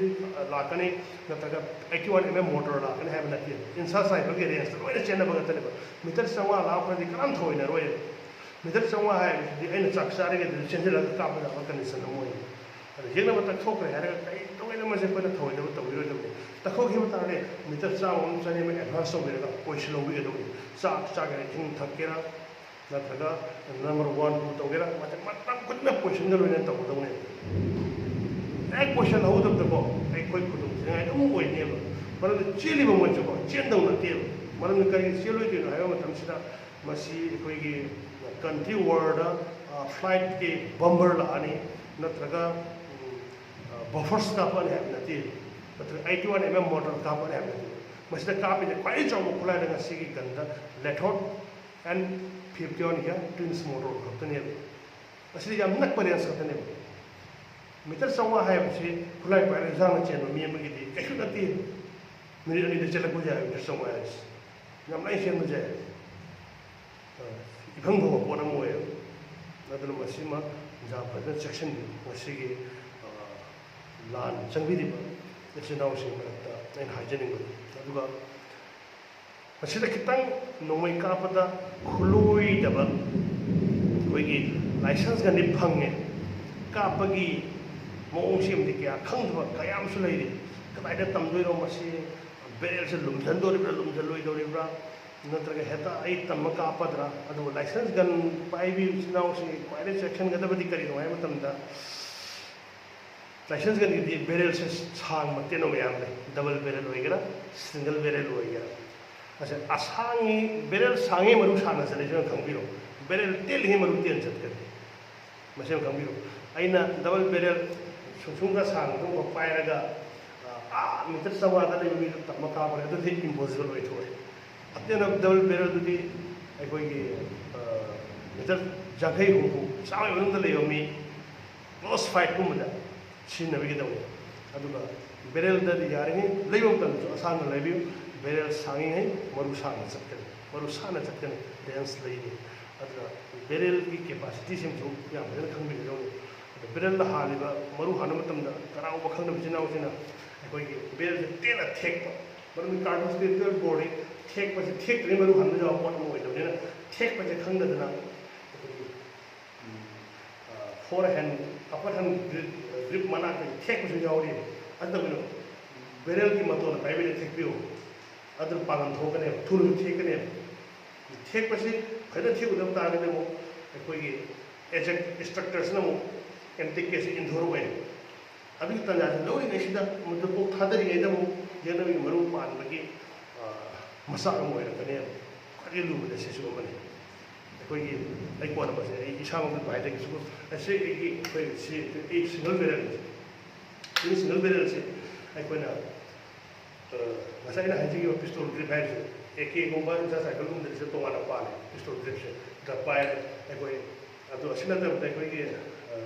ꯂꯥꯛꯀꯅꯤ, ꯅꯠꯇ꯭ꯔꯒ eighty one M M motor ꯂꯥꯛꯀꯅꯤ ꯍꯥꯏꯕ ꯅꯠꯇꯦ꯫ ꯏꯟꯁꯥ ꯁꯥꯏꯕꯒꯤ ꯔꯦꯟꯖꯇ ꯂꯣꯏꯅ ꯆꯦꯟꯅꯕ ꯉꯥꯛꯇꯅꯦꯕ꯫ ꯃꯤꯇꯔ ꯆꯥꯝꯃꯉꯥ ꯂꯥꯞꯈ꯭ꯔꯗꯤ ꯀꯅꯥꯝ ꯊꯑꯣꯏꯅꯔꯣꯏ꯫ ꯃꯤꯇꯔ ꯆꯥꯝꯃꯉꯥ ꯍꯥꯏꯕꯁꯤꯗꯤ ꯑꯩꯅ ꯆꯥꯛ ꯆꯥꯔꯤꯉꯩꯗ ꯆꯦꯟꯁꯤꯜꯂꯒ ꯀꯥꯞꯄ ꯌꯥꯕ ꯀꯟꯗꯤꯁꯟ ꯑꯃ ꯑꯣꯏ꯫ ꯑꯗ ꯌꯦꯛꯅꯕ ꯇꯛꯊꯣꯛꯈ꯭ꯔꯦ ꯍꯥꯏꯔꯒ ꯀꯩꯗꯧꯉꯩꯗ ꯃꯁꯦ ꯑꯩꯈꯣꯏꯅ ꯊꯑꯣꯏꯅꯕ ꯇꯧꯕꯤꯔꯣꯏꯗꯕꯅꯤ꯫ ꯇꯛꯊꯣꯛꯈꯤꯕ ꯇꯥꯔꯗꯤ ꯃꯤꯇꯔ ꯆꯥꯝꯃ ꯑꯃ ꯆꯅꯤ ꯑꯃ ꯑꯦꯗꯚꯥꯟꯁ ꯇꯧꯕꯤꯔꯒ ꯄꯣꯏꯁꯟ ꯂꯧꯕꯤꯒꯗꯕꯅꯤ꯫ ꯆꯥꯛ ꯆꯥꯒꯦꯔꯥ, ꯏꯁꯤꯡ ꯊꯛꯀꯦꯔꯥ, ꯅꯠꯇ꯭ꯔꯒ ꯅꯝꯕꯔ ꯋꯥꯟ ꯇꯨ ꯇꯧꯒꯦꯔꯥ, ꯃꯇꯝ ꯃꯇꯝ ꯈꯨꯗꯤꯡꯃꯛ ꯄꯣꯏꯁꯟꯒ ꯂꯣꯏꯅꯅ ꯇꯧꯒꯗꯧꯅꯦꯕ꯫ ꯍꯦꯛ ꯄꯣꯏꯁꯟ ꯍꯧꯗꯕꯗꯀꯣ ꯑꯩꯈꯣꯏ ꯈꯨꯗꯣꯡꯊꯤꯅꯤꯡꯉꯥꯏ ꯑꯗꯨꯝ ꯑꯣꯏꯅꯦꯕ꯫ ꯃꯔꯝꯗꯤ ꯆꯦꯜꯂꯤꯕ ꯃꯣꯏꯁꯨꯀꯣ ꯆꯦꯟꯗꯧ ꯅꯠꯇꯦꯕ꯫ ꯃꯔꯝꯗꯤ ꯀꯔꯤꯒꯤ ꯆꯦꯜꯂꯣꯏꯗꯣꯏꯅꯣ ꯍꯥꯏꯕ ꯃꯇꯝꯁꯤꯗ ꯃꯁꯤ ꯑꯩꯈꯣꯏꯒꯤ ꯀꯟꯇ꯭ꯔꯤ ꯋꯥꯔꯗ ꯐ꯭ꯂꯥꯏꯠꯀꯤ ꯕꯝꯕꯔ ꯂꯥꯛꯑꯅꯤ, ꯅꯠꯇ꯭ꯔꯒ ꯕꯐꯔꯁ ꯀꯥꯞꯄꯛꯑꯅꯤ ꯍꯥꯏꯕ ꯅꯠꯇꯦ, ꯅꯠꯇ꯭ꯔꯒ eighty one M M mortar ꯀꯥꯞꯄꯛꯑꯅꯤ ꯍꯥꯏꯕ ꯅꯠꯇꯦ꯫ ꯃꯁꯤꯗ ꯀꯥꯞꯄꯤꯁꯦ ꯈ꯭ꯋꯥꯏꯗꯒꯤ ꯆꯥꯎꯕ ꯈꯨꯠꯂꯥꯏꯗ ꯉꯁꯤꯒꯤ ꯒꯟꯗ ꯂꯦꯊꯣꯠ ꯑꯦꯟ ꯐꯤꯐꯇꯤ ꯋꯥꯟ ꯍꯤꯌꯥ ꯇ꯭ꯋꯤꯟꯁ ꯃꯣꯇꯣꯔ ꯈꯛꯇꯅꯦꯕ꯫ ꯑꯁꯤꯗꯤ ꯌꯥꯝ ꯅꯛꯄ ꯔꯦꯟꯖ ꯈꯛꯇꯅꯦꯕ꯫ ꯃꯤꯇꯔ ꯆꯥꯝꯃꯉꯥ ꯍꯥꯏꯕꯁꯤ ꯈꯨꯠꯂꯥꯏ ꯄꯥꯏꯔꯒ ꯌꯥꯡꯅ ꯆꯦꯟꯕ ꯃꯤ ꯑꯃꯒꯤꯗꯤ ꯀꯩꯁꯨ ꯅꯠꯇꯦ꯫ ꯃꯤꯅꯤꯠ ꯑꯅꯤꯗ ꯆꯦꯜꯂꯛꯄ ꯌꯥꯏ ꯃꯤꯇꯔ ꯆꯥꯝꯃꯉꯥ ꯍꯥꯏꯕꯁꯤ꯫ ꯌꯥꯝ ꯂꯥꯏꯅ ꯆꯦꯟꯕ ꯌꯥꯏ꯫ ꯏꯐꯪ ꯐꯪꯕ ꯄꯣꯠ ꯑꯃ ꯑꯣꯏꯌꯦꯕ꯫ ꯑꯗꯨꯅ ꯃꯁꯤꯃ ꯌꯥꯝ ꯐꯖꯅ ꯆꯦꯛꯁꯤꯟꯕꯤꯌꯨ꯫ ꯉꯁꯤꯒꯤ, ꯑ, ꯂꯥꯟ ꯆꯪꯕꯤꯔꯤꯕ ꯏꯆꯤꯟ ꯏꯅꯥꯎꯁꯤꯡꯒꯤ ꯃꯔꯛꯇ ꯑꯩꯅ ꯍꯥꯏꯖꯅꯤꯡꯕꯅꯤ꯫ ꯑꯗꯨꯒ ꯃꯁꯤꯗ ꯈꯤꯇꯪ ꯅꯣꯡꯃꯩ ꯀꯥꯞꯄꯗ ꯈꯨꯠꯂꯣꯏꯗꯕ ꯑꯩꯈꯣꯏꯒꯤ ꯂꯥꯏꯁꯦꯟꯁ ꯒꯟꯗꯤ ꯐꯪꯉꯦ, ꯀꯥꯞꯄꯒꯤ ꯃꯑꯣꯡꯁꯤ ꯑꯃꯗꯤ ꯀꯌꯥ ꯈꯪꯗꯕ ꯀꯌꯥ ꯑꯃꯁꯨ ꯂꯩꯔꯤ꯫ ꯀꯗꯥꯏꯗ ꯇꯝꯗꯣꯏꯅꯣ ꯃꯁꯤ? ꯕꯦꯔꯦꯜꯁꯦ ꯂꯨꯝꯁꯤꯟꯗꯣꯔꯤꯕ꯭ꯔꯥ ꯂꯨꯝꯁꯤꯜꯂꯣꯏꯗꯧꯔꯤꯕ꯭ꯔꯥ? ꯅꯠꯇ꯭ꯔꯒ ꯍꯦꯛꯇ ꯑꯩ ꯇꯝꯃ ꯀꯥꯞꯄꯗ꯭ꯔꯥ? ꯑꯗꯨꯕꯨ ꯂꯥꯏꯁꯦꯟꯁ ꯒꯟ ꯄꯥꯏꯕꯤ ꯏꯆꯤꯟ ꯏꯅꯥꯎꯁꯤꯡꯒꯤ ꯈ꯭ꯋꯥꯏꯗꯒꯤ ꯆꯦꯛꯁꯤꯟꯒꯗꯕꯗꯤ ꯀꯔꯤꯅꯣ ꯍꯥꯏꯕ ꯃꯇꯝꯗ, ꯂꯥꯏꯁꯦꯟꯁ ꯒꯟꯒꯤꯗꯤ ꯕꯦꯔꯦꯜꯁꯦ ꯁꯥꯡꯕ ꯇꯦꯟꯕ ꯃꯌꯥꯝ ꯂꯩ꯫ ꯗꯕꯜ ꯕꯦꯔꯦꯜ ꯑꯣꯏꯒꯦꯔꯥ, ꯁꯤꯡꯒꯜ ꯕꯦꯔꯦꯜ ꯑꯣꯏꯒꯦꯔꯥ, ꯑꯁꯦ ꯑꯁꯥꯡꯉꯤ, ꯕꯦꯔꯦꯜ ꯁꯥꯡꯉꯤ ꯃꯔꯨ ꯁꯥꯡꯅ ꯆꯠꯂꯤꯁꯤꯅ ꯈꯪꯕꯤꯔꯣ꯫ ꯕꯦꯔꯦꯜ ꯇꯦꯜꯂꯤꯉꯩ ꯃꯔꯨ ꯇꯦꯟ ꯆꯠꯀꯅꯤ꯫ ꯃꯁꯤ ꯑꯃ ꯈꯪꯕꯤꯔꯣ꯫ ꯑꯩꯅ ꯗꯕꯜ ꯕꯦꯔꯦꯜ ꯁꯨꯝ ꯁꯨꯝꯒ ꯁꯥꯡꯕꯗꯨꯒ ꯄꯥꯏꯔꯒ, ꯑꯥ, ꯃꯤꯇꯔ ꯆꯥꯝꯃꯉꯥꯗ ꯂꯩꯕ ꯃꯤꯗꯨ ꯇꯞꯅ ꯀꯥꯞꯄꯅꯦ, ꯑꯗꯨꯗꯤ ꯏꯝꯄꯣꯁꯤꯕꯜ ꯑꯣꯏꯊꯣꯛꯑꯦ꯫ ꯑꯇꯦꯟꯕ ꯗꯕꯜ ꯕꯦꯔꯦꯜꯗꯨꯗꯤ ꯑꯩꯈꯣꯏꯒꯤ, ꯑꯥ, ꯃꯤꯇꯔ ꯌꯥꯡꯈꯩ ꯍꯨꯝꯐꯨ ꯆꯥꯝꯃꯒꯤ ꯃꯅꯨꯡꯗ ꯂꯩꯕ ꯃꯤ ꯀ꯭ꯂꯣꯁ ꯐꯥꯏꯠꯀꯨꯝꯕꯗ ꯁꯤꯖꯤꯟꯅꯕꯤꯒꯗꯧꯅꯤ꯫ ꯑꯗꯨꯒ ꯕꯦꯔꯦꯜꯗꯗꯤ ꯌꯥꯔꯤꯉꯩ ꯂꯩꯕ ꯃꯇꯝꯗꯁꯨ ꯑꯁꯥꯡꯅ ꯂꯩꯕꯤꯌꯨ꯫ ꯕꯦꯔꯦꯜ ꯁꯥꯡꯉꯤꯉꯩ ꯃꯔꯨ ꯁꯥꯡꯅ ꯆꯠꯀꯅꯤ, ꯃꯔꯨ ꯁꯥꯡꯅ ꯆꯠꯀꯅꯤ, ꯔꯦꯟꯖ ꯂꯩꯅꯤ꯫ ꯑꯗꯨꯅ ꯕꯦꯔꯦꯜꯒꯤ ꯀꯦꯄꯥꯁꯤꯇꯤꯁꯤꯃꯁꯨ ꯌꯥꯝ ꯐꯖꯅ ꯈꯪꯕꯤꯒꯗꯧꯅꯤ꯫ ꯑꯗꯣ ꯕꯦꯔꯦꯜꯗ ꯍꯥꯜꯂꯤꯕ ꯃꯔꯨ ꯍꯥꯟꯕ ꯃꯇꯝꯗ ꯀꯅꯥꯒꯨꯝꯕ ꯈꯪꯗꯕ ꯏꯆꯤꯟ ꯏꯅꯥꯎꯁꯤꯡꯅ ꯑꯩꯈꯣꯏꯒꯤ ꯕꯦꯔꯦꯜꯁꯦ ꯇꯦꯟꯅ ꯊꯦꯛꯄ, ꯃꯔꯝꯗꯤ ꯀꯥꯔꯇꯨꯁꯇꯤ ꯇꯨꯌꯦꯜꯞ ꯕꯣꯔꯗꯤ ꯊꯦꯛꯄꯁꯤ ꯊꯦꯛꯇ꯭ꯔꯤꯉꯩ ꯃꯔꯨ ꯍꯥꯟꯕ ꯌꯥꯕ ꯄꯣꯠ ꯑꯃ ꯑꯣꯏꯗꯕꯅꯤꯅ ꯊꯦꯛꯄꯁꯦ ꯈꯪꯗꯗꯅ ꯑꯩꯈꯣꯏꯒꯤ fore hand, upper hand grip, grip ꯃꯅꯥꯛꯇꯒꯤ ꯊꯦꯛꯄꯁꯨ ꯌꯥꯎꯔꯤ꯫ ꯑꯗꯨꯅ ꯕꯦꯔꯦꯜꯒꯤ ꯃꯇꯣꯟꯗ ꯄꯥꯏꯕꯤꯗ ꯊꯦꯛꯄꯤꯌꯨ꯫ ꯑꯗꯨꯅ ꯄꯥꯡꯒꯜ ꯊꯣꯛꯀꯅꯦꯕ, ꯊꯨꯅꯁꯨ ꯊꯦꯛꯀꯅꯦꯕ꯫ ꯊꯦꯛꯄꯁꯤ ꯐꯖꯅ ꯊꯦꯛꯎꯗꯕ ꯇꯥꯔꯒꯗꯤ ꯑꯃꯨꯛ ꯑꯩꯈꯣꯏꯒꯤ ꯑꯦꯖꯦꯛ ꯏꯟꯁꯇ꯭ꯔꯛꯇꯔꯁꯤꯅ ꯑꯃꯨꯛ ꯑꯦꯝꯇꯦꯛ ꯀꯦꯁꯁꯦ ꯏꯟꯊꯣꯔꯛꯑꯣꯏ꯫ ꯑꯗꯨꯒꯤ ꯇꯥꯟꯖꯥꯁꯤ ꯂꯧꯔꯤꯉꯩꯁꯤꯗ ꯃꯗꯨ ꯄꯣꯛ ꯊꯥꯗꯔꯤꯉꯩꯗ ꯑꯃꯨꯛ ꯌꯦꯛꯅꯕꯒꯤ ꯃꯔꯨ ꯄꯥꯟꯕꯒꯤ, ꯑ, ꯃꯆꯥꯛ ꯑꯃ ꯑꯣꯏꯔꯛꯀꯅꯦꯕ꯫ ꯈ꯭ꯋꯥꯏꯗꯒꯤ ꯂꯨꯕꯗ ꯁꯤꯁꯨ ꯑꯃꯅꯤ꯫ ꯑꯩꯈꯣꯏꯒꯤ, ꯑꯩ ꯀꯣꯟꯅ ꯃꯁꯤ ꯑꯩ ꯏꯁꯥꯃꯛꯇ ꯍꯥꯏꯖꯒꯦ꯫ ꯁꯤꯕꯨ ꯑꯁꯤ ꯑꯩꯒꯤ, ꯑꯩꯈꯣꯏ ꯁꯤ ꯑꯩ ꯁꯤꯡꯒꯜ ꯕꯦꯔꯦꯜꯅꯤ꯫ ꯁꯤ ꯁꯤꯡꯒꯜ ꯕꯦꯔꯦꯜꯁꯤ ꯑꯩꯈꯣꯏꯅ, ꯑ, ꯉꯁꯥꯏ ꯑꯩꯅ ꯍꯥꯏꯖꯈꯤꯕ ꯄꯤꯁꯇꯣꯜ ꯒ꯭ꯔꯤꯞ ꯍꯥꯏꯔꯤꯁꯦ, ꯑꯦ ꯀꯦꯒꯨꯝꯕ ꯏꯟꯆꯥ ꯁꯥꯏꯀꯜꯒꯨꯝꯕꯗꯁꯨ ꯇꯣꯉꯥꯟꯅ ꯄꯥꯜꯂꯤ꯫ ꯄꯤꯁꯇꯣꯜ ꯒ꯭ꯔꯤꯞꯁꯦ ꯗ ꯄꯥꯏ ꯑꯩꯈꯣꯏ ꯑꯗꯣ ꯑꯁꯤ ꯅꯠꯇꯕꯗ ꯑꯩꯈꯣꯏꯒꯤ, ꯑ, ꯑ,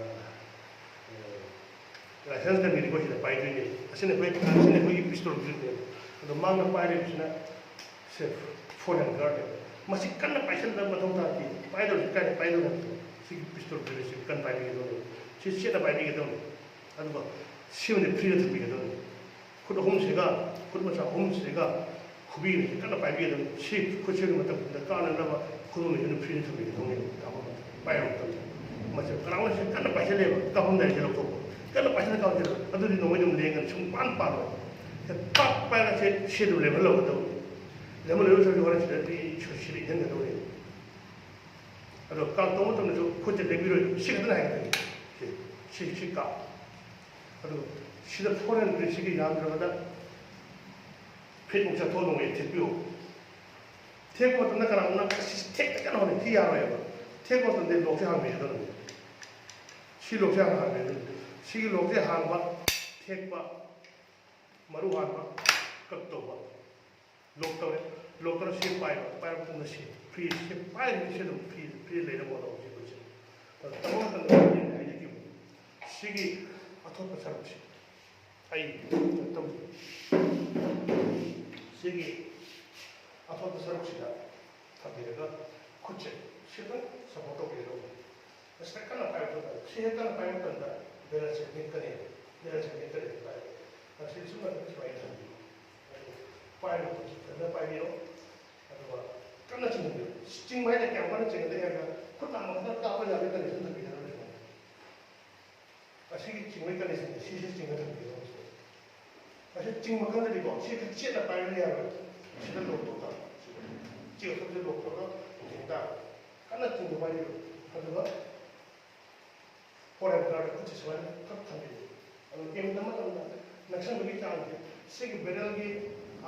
ꯂꯥꯏꯁꯦꯟꯁ ꯇꯝꯕꯤꯔꯤꯕ ꯁꯤꯗ ꯄꯥꯏꯗꯣꯏꯅꯦ꯫ ꯑꯁꯤꯅ ꯑꯩꯈꯣꯏ, ꯑꯁꯤꯅ ꯑꯩꯈꯣꯏꯒꯤ ꯄꯤꯁꯇꯣꯜ ꯒ꯭ꯔꯤꯞꯅꯦꯕ꯫ ꯑꯗꯣ ꯃꯥꯅ ꯄꯥꯏꯔꯤꯕꯁꯤꯅ ꯁꯦ ꯐꯣꯔ ꯍꯦꯟ ꯒꯥꯔꯗꯅꯦꯕ꯫ ꯃꯁꯤ ꯀꯟꯅ ꯄꯥꯏꯁꯤꯟꯗꯕ ꯃꯊꯧ ꯇꯥꯗꯦ꯫ ꯄꯥꯏꯗꯧꯁꯤ ꯀꯥꯏꯗ ꯄꯥꯏꯗꯧꯅꯣ? ꯁꯤꯒꯤ ꯄꯤꯁꯇꯣꯜ ꯒ꯭ꯔꯤꯞꯁꯤ ꯀꯟꯅ ꯄꯥꯏꯕꯤꯒꯗꯧꯅꯦꯕ꯫ ꯁꯤ ꯆꯦꯠꯅ ꯄꯥꯏꯕꯤꯒꯗꯧꯅꯦꯕ꯫ ꯑꯗꯨꯒ ꯁꯤꯃꯗꯤ ꯐ꯭ꯔꯤꯗ ꯊꯝꯕꯤꯒꯗꯧꯅꯦꯕ꯫ ꯈꯨꯠ ꯑꯍꯨꯝꯁꯤꯒ, ꯈꯨꯠ ꯃꯆꯥ ꯑꯍꯨꯝꯁꯤꯒ ꯈꯨꯕꯤꯅ ꯀꯟꯅ ꯄꯥꯏꯕꯤꯒꯗꯕꯅꯤ꯫ ꯁꯤ ꯈꯨꯠꯁꯤꯒꯤ ꯃꯇꯝꯁꯤꯗ ꯀꯥꯟꯅꯅꯕ ꯈꯨꯗꯣꯝꯕꯤꯁꯤꯅ ꯐ꯭ꯔꯤꯗ ꯊꯝꯕꯤꯒꯗꯧꯅꯦꯕ꯫ ꯀꯥꯞꯄ ꯃꯇꯝꯗ, ꯄꯥꯏꯕ ꯃꯇꯝꯗ꯫ ꯃꯁꯤ ꯀꯅꯥꯒꯨꯝꯕ ꯁꯤ ꯀꯟꯅ ꯄꯥꯏꯁꯤꯜꯂꯦꯕ, ꯀꯥꯞꯄꯝꯗꯥꯏꯗ ꯂꯧꯊꯣꯛꯄ꯫ ꯀꯟꯅ ꯄꯥꯏꯁꯤꯜꯂ ꯀꯥꯞꯄ ꯑꯗꯨꯗꯤ ꯅꯣꯡꯃꯩ ꯑꯗꯨꯝ ꯂꯦꯡꯒꯅꯤ, ꯁꯨꯡ ꯄꯥꯟ ꯄꯥꯜꯂꯣꯏ꯫ ꯁꯤ ꯄꯥꯛ ꯄꯥꯏꯔꯒ ꯁꯤ, ꯁꯤ ꯑꯗꯨꯝ ꯂꯦꯝꯍꯜꯂꯧꯒꯗꯧꯅꯤ꯫ ꯂꯦꯝꯍꯜꯂꯣꯏꯗꯧ ꯁꯔꯨꯛ ꯍꯣꯔꯦꯟ ꯁꯤꯗ ꯁꯤꯗ ꯏꯟꯍꯟꯒꯗꯧꯅꯦꯕ꯫ ꯑꯗꯣ ꯀꯥꯞ ꯇꯧꯕ ꯃꯇꯝꯗꯁꯨ ꯈꯨꯠꯁꯦ ꯂꯦꯡꯕꯤꯔꯣꯏ, ꯁꯤ ꯈꯛꯇꯅ ꯍꯥꯏꯒꯗꯣꯏꯅꯤ꯫ ꯁꯤ, ꯁꯤ, ꯁꯤ ꯀꯥꯞ꯫ ꯑꯗꯨ ꯁꯤꯗ ꯐꯣꯔ ꯍꯦꯟ ꯒ꯭ꯔꯤꯞꯁꯤꯒꯤ ꯌꯥꯝꯗ꯭ꯔꯕꯗ ꯐꯤꯠꯃꯨꯛ ꯆꯠꯊꯣꯛꯑ ꯅꯣꯡꯃꯩ ꯊꯦꯛꯄꯤꯌꯨ꯫ ꯊꯦꯛꯄ ꯃꯇꯝꯗ ꯀꯅꯥꯒꯨꯝꯕꯅ ꯑꯁ ꯊꯦꯛꯇ ꯀꯩꯅꯣ ꯍꯣꯠꯅꯩ, ꯁꯤ ꯌꯥꯔꯣꯏꯕ꯫ ꯊꯦꯛꯄ ꯃꯇꯝꯗ ꯂꯣꯛꯁꯦ ꯍꯥꯡꯕꯤꯒꯗꯕꯅꯤ꯫ ꯁꯤ ꯂꯣꯛꯁꯦ ꯍꯥꯟꯅ ꯍꯥꯡꯕꯤꯒꯗꯕꯅꯤ꯫ ꯁꯤꯒꯤ ꯂꯣꯛꯁꯦ ꯍꯥꯡꯕ, ꯊꯦꯛꯄ, ꯃꯔꯨ ꯍꯥꯟꯕ, ꯀꯛ ꯇꯧꯕ꯫ ꯂꯣꯛ ꯇꯧꯔꯦ꯫ ꯂꯣꯛ ꯇꯧꯔ ꯁꯤ ꯄꯥꯏꯕ, ꯄꯥꯏꯕ ꯃꯇꯝꯗ ꯁꯤ ꯐ꯭ꯔꯤ, ꯁꯤ ꯄꯥꯏꯔꯤꯕ ꯁꯤ ꯑꯗꯨꯝ ꯐ꯭ꯔꯤ, ꯐ꯭ꯔꯤ ꯂꯩꯅꯕ ꯍꯣꯠꯅꯧ꯫ ꯁꯤ ꯑꯩꯈꯣꯏꯁꯦ ꯇꯧꯕ ꯃꯇꯝꯗ ꯑꯩꯅ ꯍꯥꯏꯖꯈꯤꯕ ꯁꯤꯒꯤ ꯑꯊꯣꯠꯄ ꯁꯔꯨꯛꯁꯦ ꯑꯩ ꯇꯧꯖꯩ꯫ ꯁꯤꯒꯤ ꯑꯊꯣꯠꯄ ꯁꯔꯨꯛꯁꯤꯗ ꯊꯝꯕꯤꯔꯒ ꯈꯨꯠꯁꯦ ꯈꯤꯇꯪ ꯁꯞꯄꯣꯔꯠ ꯇꯧꯕꯤꯒꯗꯧꯕꯅꯤ꯫ ꯉꯁꯥꯏ ꯀꯟꯅ ꯄꯥꯏꯕ ꯃꯇꯝꯗ, ꯁꯤ ꯍꯦꯛ ꯀꯟꯅ ꯄꯥꯏꯕ ꯃꯇꯝꯗ ꯕꯦꯂꯦꯟꯁꯁꯦ ꯅꯤꯛꯀꯅꯦꯕ꯫ ꯕꯦꯂꯦꯟꯁꯁꯦ ꯅꯤꯛꯀꯅꯦꯕ ꯍꯥꯏꯇꯥꯔꯦ꯫ ꯉꯁꯤ ꯁꯨꯝ ꯅꯠꯇ꯭ꯔꯒ ꯁꯨꯃꯥꯏꯅ ꯊꯝꯕꯤꯌꯨ꯫ ꯑꯗꯨ ꯄꯥꯏꯕ ꯃꯇꯝꯗ ꯐꯖꯅ ꯄꯥꯏꯕꯤꯌꯨ꯫ ꯑꯗꯨꯒ ꯀꯟꯅ ꯆꯤꯡꯍꯟꯕꯤꯌꯨ꯫ ꯆꯤꯡꯕ ꯍꯥꯏꯅ ꯀꯌꯥꯝ ꯀꯟꯅ ꯆꯤꯡꯍꯟꯗꯦ ꯍꯥꯏꯔꯒ ꯈꯨꯠ ꯅꯥꯝꯃ ꯈꯛꯇꯪ ꯀꯥꯞꯄ ꯌꯥꯕꯒꯤ ꯀꯟꯗꯤꯁꯟ ꯊꯝꯕꯤꯒꯗꯕꯅꯤ ꯁꯨꯃꯥꯏꯅ꯫ ꯑꯁꯤꯒꯤ ꯆꯤꯡꯕꯒꯤ ꯀꯟꯗꯤꯁꯟꯁꯦ ꯁꯤꯁꯦ ꯆꯤꯡꯉ ꯊꯝꯕꯤꯒꯗꯕꯅꯤ ꯁꯤꯗ꯫ ꯑꯁꯤ ꯆꯤꯡꯕ ꯀꯟꯗꯗꯤꯀꯣ ꯁꯤ ꯈꯔ ꯆꯦꯠꯅ ꯄꯥꯏꯕ ꯌꯥꯔꯣꯏ꯫ ꯁꯤꯗ ꯂꯣꯛ ꯇꯧ ꯇꯥꯕ꯫ ꯁꯤ ꯑꯊꯣꯠꯄꯁꯦ ꯂꯣꯛ ꯇꯧꯔꯒ ꯆꯤꯡ ꯇꯥꯕ꯫ ꯀꯟꯅ ꯆꯤꯡꯕ ꯄꯥꯏꯕꯤꯌꯨ꯫ ꯑꯗꯨꯒ ꯐꯣꯔ ꯍꯦꯟ ꯒꯥꯔꯗ ꯈꯨꯠꯁꯦ ꯁꯨꯃꯥꯏꯅ ꯈꯛ ꯊꯝꯕꯤꯌꯨ꯫ ꯑꯗꯨ ꯌꯦꯡꯕ ꯃꯇꯝꯗ ꯅꯛꯁꯟꯕꯒꯤ ꯆꯥꯡꯁꯦ ꯁꯤꯒꯤ ꯕꯦꯔꯦꯜꯒꯤ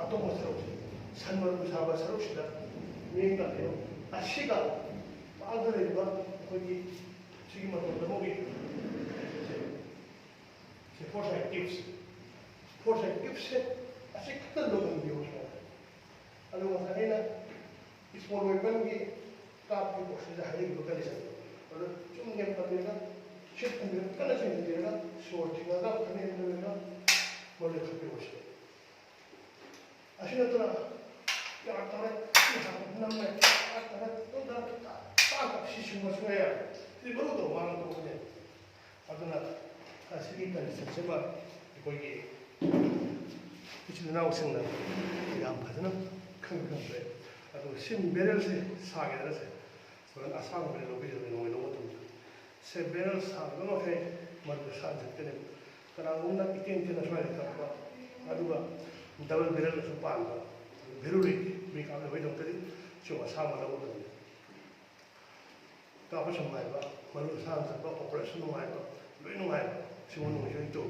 ꯑꯇꯣꯡꯕ ꯁꯔꯨꯛꯁꯦ, ꯁꯟ ꯃꯔꯨ ꯁꯥꯕ ꯁꯔꯨꯛꯁꯤꯗ ꯃꯤꯠꯌꯦꯡ ꯇꯥꯕꯤꯌꯨ꯫ ꯑꯁꯤꯒ ꯃꯥꯡꯗ ꯂꯩꯔꯤꯕ ꯑꯩꯈꯣꯏꯒꯤ ꯁꯤꯒꯤ ꯃꯇꯣꯟꯗ ꯑꯃꯒꯤ ꯁꯤ fore sight tips, fore sight ꯇꯤꯞꯁꯁꯦ ꯑꯁꯤ ꯈꯛꯇ ꯂꯣꯟꯕꯤꯌꯨ ꯁꯨꯃꯥꯏꯅ꯫ ꯑꯗꯨꯒ ꯉꯁꯥꯏ ꯑꯩꯅ ꯁ꯭ꯃꯣꯜ ꯋꯦꯄꯟꯒꯤ ꯀꯥꯞꯀꯤ ꯄ꯭ꯔꯣꯁꯦꯁꯇ ꯍꯥꯏꯖꯈꯤꯕ ꯀꯟꯗꯤꯁꯟꯗꯣ ꯆꯨꯝꯅ ꯊꯝꯕꯤꯔꯒ, ꯁꯤꯠ ꯊꯝꯕꯤꯔꯒ, ꯀꯟꯅ ꯆꯤꯡꯍꯟꯕꯤꯔꯒ, ꯁꯣꯔ ꯊꯤꯡꯉꯒ ꯈꯪꯍꯟꯕꯤꯔꯒ ꯃꯔꯨ ꯂꯦꯞꯈꯠꯄꯤꯌꯨ꯫ ꯑꯁꯤ, ꯑꯁꯤ ꯅꯠꯇꯅ ꯌꯥꯝ ꯇꯧꯔꯦ, ꯁꯤ ꯍꯥꯟꯅ ꯅꯝꯃꯦ, ꯌꯥꯝ ꯇꯧꯔꯦ, ꯑꯗꯨꯝ ꯇꯧꯔꯦ, ꯇꯥꯛ, ꯇꯥꯛ, ꯇꯥꯛ, ꯁꯤ ꯁꯨꯝꯕ ꯁꯨꯡꯌꯥ ꯌꯥꯔꯣꯏ꯫ ꯁꯤ ꯃꯔꯨ ꯇꯧꯕ ꯃꯥꯡ ꯇꯧꯕꯅꯦ꯫ ꯑꯗꯨꯅ ꯑꯁꯤꯒꯤ ꯀꯟꯗꯤꯁꯟꯁꯤꯃ ꯑꯩꯈꯣꯏꯒꯤ ꯏꯆꯤꯜ ꯏꯅꯥꯎꯁꯤꯡꯅ ꯌꯥꯝ ꯐꯖꯅ ꯈꯪ ꯈꯪꯗ꯭ꯔꯦ꯫ ꯑꯗꯨꯒ ꯁꯤ ꯕꯦꯔꯦꯜꯁꯤ ꯁꯥꯒꯦꯗꯅꯁꯦ, ꯁꯨꯃꯥꯏꯅ ꯑꯁꯥꯡꯕ ꯕꯦꯔꯦꯜ ꯂꯧꯕꯤꯔꯕꯅꯤ ꯅꯣꯡꯃꯩ ꯂꯧꯕ ꯃꯇꯝꯗ꯫ ꯁꯦ ꯕꯦꯔꯦꯜ ꯁꯥꯡꯕ ꯃꯈꯩ ꯃꯗꯨ ꯁꯥꯡ ꯆꯠꯀꯅꯤ꯫ ꯀꯅꯥꯒꯨꯝꯕꯅ ꯏꯇꯦꯟ ꯇꯦꯟꯅ ꯁ꯭ꯋꯥꯏꯗ ꯀꯛꯄ, ꯑꯗꯨꯒ ꯗꯕꯜ ꯕꯦꯔꯦꯜꯗꯁꯨ ꯄꯥꯟꯕ, ꯚꯦꯔꯨꯔꯤꯒꯤ ꯃꯤ ꯀꯥꯞꯅꯕꯒꯤꯗꯃꯛꯇꯗꯤ ꯁꯤꯒꯨꯝꯕ ꯑꯁꯥꯡꯕ ꯂꯧꯒꯗꯕꯅꯤ꯫ ꯀꯥꯞꯄꯁꯨ ꯅꯨꯡꯉꯥꯏꯕ, ꯃꯔꯨ ꯁꯥꯡ ꯆꯠꯄ, ꯑꯣꯄꯔꯦꯁꯟ ꯅꯨꯡꯉꯥꯏꯕ, ꯂꯣꯏ ꯅꯨꯡꯉꯥꯏꯕ꯫ ꯁꯤꯒꯨꯝꯕ ꯅꯨꯡꯉꯥꯏꯁꯨ ꯑꯩ ꯇꯧ꯫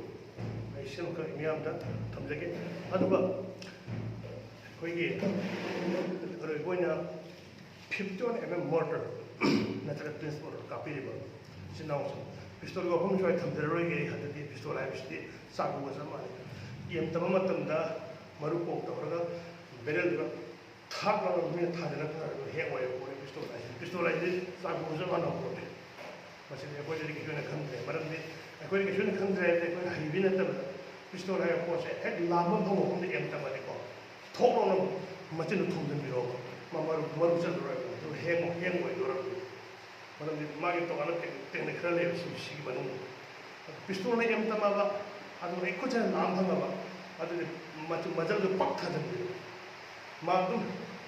ꯑꯩ ꯁꯦꯝꯈ꯭ꯔ ꯃꯤꯌꯥꯝꯗ ꯊꯝꯖꯒꯦ꯫ ꯑꯗꯨꯒ ꯑꯩꯈꯣꯏꯒꯤ ꯑꯔꯣꯏꯕ ꯑꯣꯏꯅ fifty one M M mortar ꯅꯠꯇ꯭ꯔꯒ ꯇ꯭ꯋꯤꯟꯁ ꯃꯣꯔꯇꯔ ꯀꯥꯞꯄꯤꯔꯤꯕ ꯏꯆꯤꯟ ꯏꯅꯥꯎꯁꯤꯡ, ꯄꯤꯁꯇꯣꯜꯒꯤ ꯋꯥꯐꯝꯁꯨ ꯑꯩ ꯊꯝꯖꯔꯔꯣꯏꯒꯦ꯫ ꯑꯩ ꯍꯟꯗꯛꯇꯤ ꯄꯤꯁꯇꯣꯜ ꯍꯥꯏꯕꯁꯤꯗꯤ ꯆꯥꯛ ꯄꯨꯕ ꯆꯞ ꯃꯥꯟꯅꯩ꯫ ꯑꯦꯝ ꯇꯝꯕ ꯃꯇꯝꯗ ꯃꯔꯨ ꯀꯣꯛ ꯇꯧꯔꯒ ꯕꯦꯔꯦꯜꯗꯨꯒ ꯊꯥꯛ ꯂꯥꯎꯅ ꯃꯤꯅ ꯊꯥꯖꯤꯜꯂꯛꯄ ꯀꯥꯟꯗ ꯍꯦꯛ ꯑꯣꯏꯕ ꯄꯣꯠꯅꯤ ꯄꯤꯁꯇꯣꯜ ꯍꯥꯏꯁꯤꯗꯤ꯫ ꯄꯤꯁꯇꯣꯜ ꯍꯥꯏꯁꯤꯗꯤ ꯆꯥꯛ ꯄꯨꯕ ꯆꯞ ꯃꯥꯟꯅꯕ ꯄꯣꯠꯅꯤ꯫ ꯃꯁꯤꯗꯤ ꯑꯩꯈꯣꯏꯗꯗꯤ ꯀꯩꯁꯨ ꯍꯦꯟꯅ ꯈꯟꯗ꯭ꯔꯦ꯫ ꯃꯔꯝꯗꯤ ꯑꯩꯈꯣꯏꯗꯤ ꯀꯩꯁꯨ ꯍꯦꯟꯅ ꯈꯟꯗ꯭ꯔꯦ ꯍꯥꯏꯕꯗꯤ ꯑꯩꯈꯣꯏꯅ ꯍꯩꯕꯤ ꯅꯠꯇꯕꯗ, ꯄꯤꯁꯇꯣꯜ ꯍꯥꯏꯕ ꯄꯣꯠꯁꯦ ꯍꯦꯛ ꯂꯥꯝꯕ ꯐꯪꯕ ꯃꯐꯝꯗ ꯑꯦꯝ ꯇꯝꯃꯗꯤꯀꯣ, ꯊꯣꯛ ꯂꯥꯎꯅ ꯃꯆꯤꯟꯗꯣ ꯊꯣꯝꯖꯤꯟꯕꯤꯔꯣꯕ, ꯃꯥ ꯃꯔꯨ, ꯃꯔꯨ ꯆꯠꯂꯔꯣꯏꯕ, ꯑꯗꯨ ꯍꯦꯡ, ꯍꯦꯡ ꯑꯣꯏꯗꯣꯔꯕꯅꯤ꯫ ꯃꯔꯝꯗꯤ ꯃꯥꯒꯤ ꯇꯣꯉꯥꯟꯕ ꯇꯦꯛ-, ꯇꯦꯛꯅꯤꯛ ꯈꯔ ꯂꯩꯕ ꯁꯤ, ꯁꯤꯒꯤ ꯃꯅꯨꯡꯗ꯫ ꯄꯤꯁꯇꯣꯜꯅ ꯑꯦꯝ ꯇꯝꯃꯕ, ꯑꯗꯨꯒ ꯑꯩ ꯈꯨꯠꯁꯤꯅ ꯂꯥꯝ ꯐꯪꯉꯕ, ꯑꯗꯨꯗꯤ ꯃꯆꯨ-, ꯃꯖꯜꯗꯨ ꯄꯛ ꯊꯥꯖꯤꯟꯕꯤꯔꯣ꯫ ꯃꯥ ꯑꯗꯨꯝ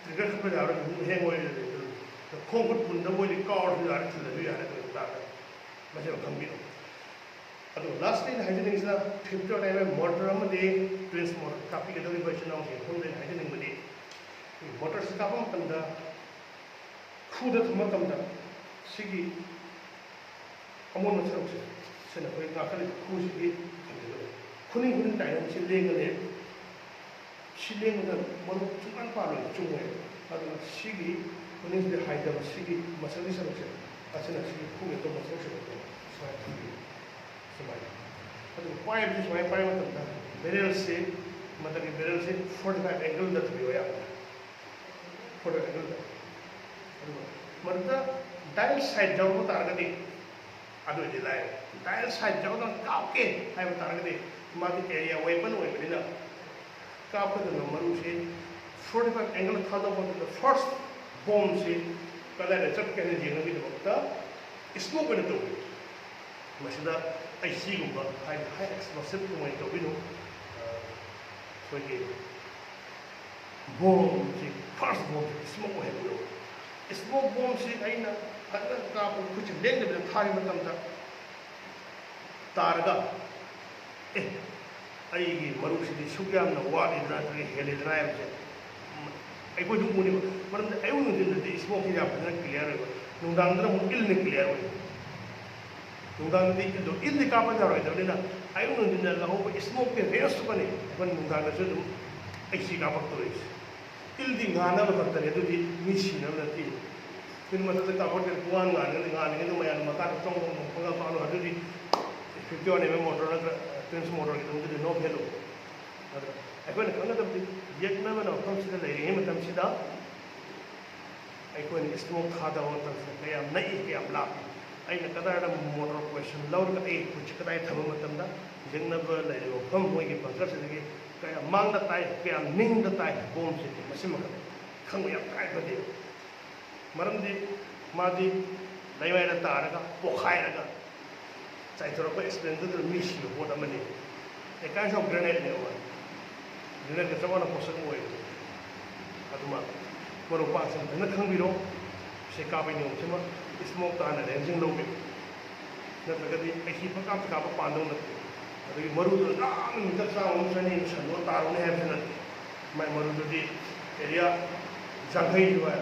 ꯇ꯭ꯔꯤꯒꯔ ꯈꯟꯕ ꯌꯥꯔꯣꯏ, ꯑꯗꯨꯝ ꯍꯦꯡ ꯑꯣꯏꯔ ꯂꯩꯗꯣꯏꯅꯤ꯫ ꯈꯣꯡ ꯈꯨꯠ ꯄꯨꯟꯗꯕ ꯑꯣꯏꯗꯤ ꯀꯥꯎꯔꯁꯨ ꯌꯥꯔꯦ, ꯊꯤꯜꯂꯁꯨ ꯌꯥꯔꯦ, ꯑꯗꯨ ꯑꯣꯏꯕ ꯇꯥꯔꯒꯗꯤ꯫ ꯃꯁꯤ ꯑꯃ ꯈꯪꯕꯤꯔꯣ꯫ ꯑꯗꯨꯒ ꯂꯥꯁꯂꯤ ꯑꯩꯅ ꯍꯥꯏꯖꯅꯤꯡꯉꯤꯁꯤꯅ fifty one M M mortar ꯑꯃꯗꯤ ꯇ꯭ꯋꯤꯟꯁ ꯃꯣꯔꯇꯔ ꯀꯥꯞꯄꯤꯒꯗꯧꯔꯤꯕ ꯏꯆꯤꯟ ꯏꯅꯥꯎꯁꯤꯡ ꯃꯐꯝꯗ ꯑꯩꯅ ꯍꯥꯏꯖꯅꯤꯡꯕꯗꯤ, ꯑꯩꯈꯣꯏ ꯃꯣꯔꯇꯔꯁꯤ ꯀꯥꯞꯄ ꯃꯇꯝꯗ ꯈꯨꯗ ꯊꯝꯕ ꯃꯇꯝꯗ ꯁꯤꯒꯤ ꯑꯃꯣꯟꯕ ꯁꯔꯨꯛꯁꯦ, ꯁꯤꯅ ꯑꯩꯈꯣꯏ ꯉꯥꯛꯊꯠꯂꯤꯕ ꯈꯨꯁꯤꯒꯤ ꯊꯝꯖꯒꯗꯕ꯫ ꯈꯨꯅꯤꯡ ꯈꯨꯅꯤꯡ ꯇꯥꯏꯅꯕꯁꯤ ꯂꯦꯡꯒꯅꯦꯕ꯫ ꯁꯤ ꯂꯦꯡꯕꯗ ꯃꯔꯨ ꯁꯨꯡꯄꯥꯟ ꯄꯥꯜꯂꯣꯏ, ꯆꯨꯡꯉꯣꯏ꯫ ꯑꯗꯨꯅ ꯁꯤꯒꯤ ꯈꯨꯅꯤꯡꯁꯤꯗ ꯍꯥꯏꯗꯕ ꯁꯤꯒꯤ ꯃꯁꯜꯒꯤ ꯁꯔꯨꯛꯁꯦ, ꯑꯁꯤꯅ ꯁꯤꯒꯤ ꯈꯨꯒꯤ ꯑꯇꯣꯞꯄ ꯁꯔꯨꯛꯁꯦ ꯁꯨꯃꯥꯏꯅ ꯊꯝꯕꯤꯌꯨ꯫ ꯁꯨꯃꯥꯏꯅ꯫ ꯑꯗꯨꯒ ꯄꯥꯏꯕꯁꯤ ꯁꯨꯃꯥꯏꯅ ꯄꯥꯏꯕ ꯃꯇꯝꯗ ꯕꯦꯔꯦꯜꯁꯤ, ꯃꯊꯛꯀꯤ ꯕꯦꯔꯦꯜꯁꯤ ꯐꯣꯔꯇꯤ ꯐꯥꯏꯚ ꯑꯦꯡꯒꯜꯗ ꯊꯝꯕꯤꯌꯨ ꯑꯌꯥꯝꯕꯅ꯫ ꯐꯣꯔꯇꯤ ꯐꯥꯏꯚ ꯑꯦꯡꯒꯜꯗ꯫ ꯑꯗꯨꯒ ꯃꯗꯨꯗ Direct sight ꯌꯥꯎꯔꯝꯕ ꯇꯥꯔꯒꯗꯤ ꯑꯗꯨ ꯑꯣꯏꯗꯤ ꯂꯥꯏ꯫ Direct sight ꯌꯥꯎꯗꯅ ꯀꯥꯞꯀꯦ ꯍꯥꯏꯕ ꯇꯥꯔꯒꯗꯤ ꯃꯥꯗꯤ area weapon ꯑꯣꯏꯕꯅꯤꯅ ꯀꯥꯞꯀꯗꯕ ꯃꯔꯨꯁꯤ forty five angle ꯊꯥꯗꯣꯛꯄ ꯃꯇꯝꯗ first bombꯁꯤ ꯀꯗꯥꯏꯗ ꯆꯠꯀꯦ ꯍꯥꯏꯅ ꯌꯦꯡꯅꯕꯒꯤꯗꯃꯛꯇ smoke ꯑꯣꯏꯅ ꯇꯧꯏ꯫ ꯃꯁꯤꯗ ꯑꯩꯁꯤꯒꯨꯝꯕ high high explosive ꯀꯨꯝꯕ ꯑꯣꯏꯅ ꯇꯧꯕꯤꯅꯨ꯫ ꯑꯩꯈꯣꯏꯒꯤ bombꯁꯤ, first bombꯁꯤ smoke ꯑꯣꯏꯍꯟꯕꯤꯌꯨ꯫ Smoke bombꯁꯤ ꯑꯩꯅ ꯐꯖꯅ ꯀꯥꯞꯄ ꯈꯨꯠꯁꯤ ꯂꯦꯡꯗꯕꯤꯗ ꯊꯥꯈꯤꯕ ꯃꯇꯝꯗ ꯇꯥꯔꯒ ꯑꯦ ꯑꯩꯒꯤ ꯃꯔꯨꯁꯤꯗꯤ ꯁꯨꯛ ꯌꯥꯝꯅ ꯋꯥꯠꯂꯤꯗꯅ ꯅꯠꯇ꯭ꯔꯒ ꯍꯦꯜꯂꯤꯗꯅ ꯍꯥꯏꯕꯁꯦ ꯑꯩꯈꯣꯏꯁꯨ ꯎꯅꯤꯕ꯫ ꯃꯔꯝꯗꯤ ꯑꯌꯨꯛ ꯅꯨꯡꯊꯤꯟꯗꯗꯤ smokeꯁꯤ ꯌꯥꯝ ꯐꯖꯅ clear ꯑꯣꯏꯕ, ꯅꯨꯡꯗꯥꯡꯗꯅ ꯑꯃꯨꯛ illꯅ clear ꯑꯣꯏꯕ꯫ ꯅꯨꯡꯗꯥꯡꯗꯗꯤ illꯗꯣ, illꯗꯤ ꯀꯥꯞꯄ ꯌꯥꯔꯣꯏꯗꯕꯅꯤꯅ ꯑꯌꯨꯛ ꯅꯨꯡꯊꯤꯟꯗ ꯂꯧꯍꯧꯕ smokeꯀꯤ rangeꯇꯨꯒꯅꯤ ꯑꯩꯈꯣꯏꯅ ꯅꯨꯡꯗꯥꯡꯗꯁꯨ ꯑꯗꯨꯝ ꯑꯩꯁꯤ ꯀꯥꯞꯄꯛꯇꯣꯔꯤꯁꯦ꯫ Illꯗꯤ ꯉꯥꯟꯅꯕ ꯈꯛꯇꯅꯤ, ꯑꯗꯨꯗꯤ ꯃꯤ ꯁꯤꯅꯕ ꯅꯠꯇꯦ꯫ ꯑꯩꯈꯣꯏꯅ ꯃꯊꯛꯇ ꯀꯥꯞꯄꯛꯇꯦ, ꯄꯨꯡꯉꯥꯟ ꯉꯥꯟꯒꯅꯤ, ꯉꯥꯟꯒꯅꯤ ꯑꯗꯨ ꯃꯌꯥꯝꯅ ꯃꯈꯥꯗ ꯆꯣꯡ ꯆꯣꯡ ꯆꯣꯡ ꯄꯪꯀꯥꯞ ꯀꯥꯞꯂꯣ, ꯑꯗꯨꯗꯤ fifty one mm motor ꯅꯠꯇ꯭ꯔ twins motorꯒꯤꯗꯃꯛꯇꯗꯤ no value꯫ ꯑꯗꯨꯅ ꯑꯩꯈꯣꯏꯅ ꯈꯪꯒꯗꯕꯗꯤ ꯌꯦꯛꯅꯕꯅ ꯃꯐꯝꯁꯤꯗ ꯂꯩꯔꯤꯉꯩ ꯃꯇꯝꯁꯤꯗ ꯑꯩꯈꯣꯏꯅ smoke ꯊꯥꯗꯕ ꯃꯇꯝꯁꯤꯗ ꯀꯌꯥꯝ ꯅꯛꯏ, ꯀꯌꯥꯝ ꯂꯥꯞꯄꯤ꯫ ꯑꯩꯅ ꯀꯗꯥꯏꯗ motor position ꯂꯧꯔꯒ ꯑꯩꯒꯤ ꯈꯨꯠꯁꯤ ꯀꯗꯥꯏ ꯊꯝꯕ ꯃꯇꯝꯗ ꯌꯦꯛꯅꯕ ꯂꯩꯔꯤꯕ ꯃꯐꯝ ꯃꯣꯏꯒꯤ bunkerꯁꯤꯗꯒꯤ ꯀꯌꯥꯝ ꯃꯥꯡꯗ ꯇꯥꯏ, ꯀꯌꯥꯝ ꯅꯤꯡꯗ ꯇꯥꯏ bombꯁꯤ, ꯃꯁꯤꯃꯈꯛ ꯈꯪꯕ ꯌꯥꯝ ꯇꯉꯥꯏ ꯐꯗꯦ꯫ ꯃꯔꯝꯗꯤ ꯃꯥꯗꯤ ꯂꯩꯃꯥꯏꯗ ꯇꯥꯔꯒ ꯄꯣꯈꯥꯏꯔꯒ ꯆꯥꯏꯊꯣꯔꯛꯄ accidenꯇꯗ ꯃꯤ ꯁꯤꯕ ꯄꯣꯠ ꯑꯃꯅꯤ꯫ A kind of grenadeꯅꯦꯕ ꯃꯥꯗꯤ꯫ Grenadeꯀ ꯆꯞ ꯃꯥꯟꯅꯕ ꯄꯣꯠꯁꯛ ꯑꯃ ꯑꯣꯏꯕꯅꯤ꯫ ꯑꯗꯨꯃ ꯃꯔꯨꯞ ꯃꯄꯥꯡꯁꯤꯡ ꯐꯖꯅ ꯈꯪꯕꯤꯔꯣ꯫ ꯁꯤ ꯀꯥꯞꯄꯒꯤ ꯅꯤꯌꯣꯝꯁꯤꯃ smokeꯇ ꯍꯥꯟꯅ rangeꯁꯤꯡ ꯂꯧꯕꯤꯌꯨ꯫ ꯅꯠꯇ꯭ꯔꯒꯗꯤ ꯑꯩꯁꯤ ꯄꯪꯀꯥꯞꯇ ꯀꯥꯞꯄ ꯄꯥꯟꯗꯧ ꯅꯠꯇꯦ꯫ ꯑꯗꯒꯤ ꯃꯔꯨꯗꯨꯅ ꯌꯥꯝꯅ meter ꯆꯥꯝꯃ ꯑꯃ ꯆꯅꯤ ꯑꯃ ꯁꯟꯗꯣꯛꯑ ꯇꯥꯔꯨꯅꯤ ꯍꯥꯏꯕꯁꯨ ꯅꯠꯇꯦ꯫ ꯃꯥꯏ ꯃꯔꯨꯗꯨꯗꯤ area ꯌꯥꯡꯈꯩ ꯑꯗꯨꯋꯥꯏ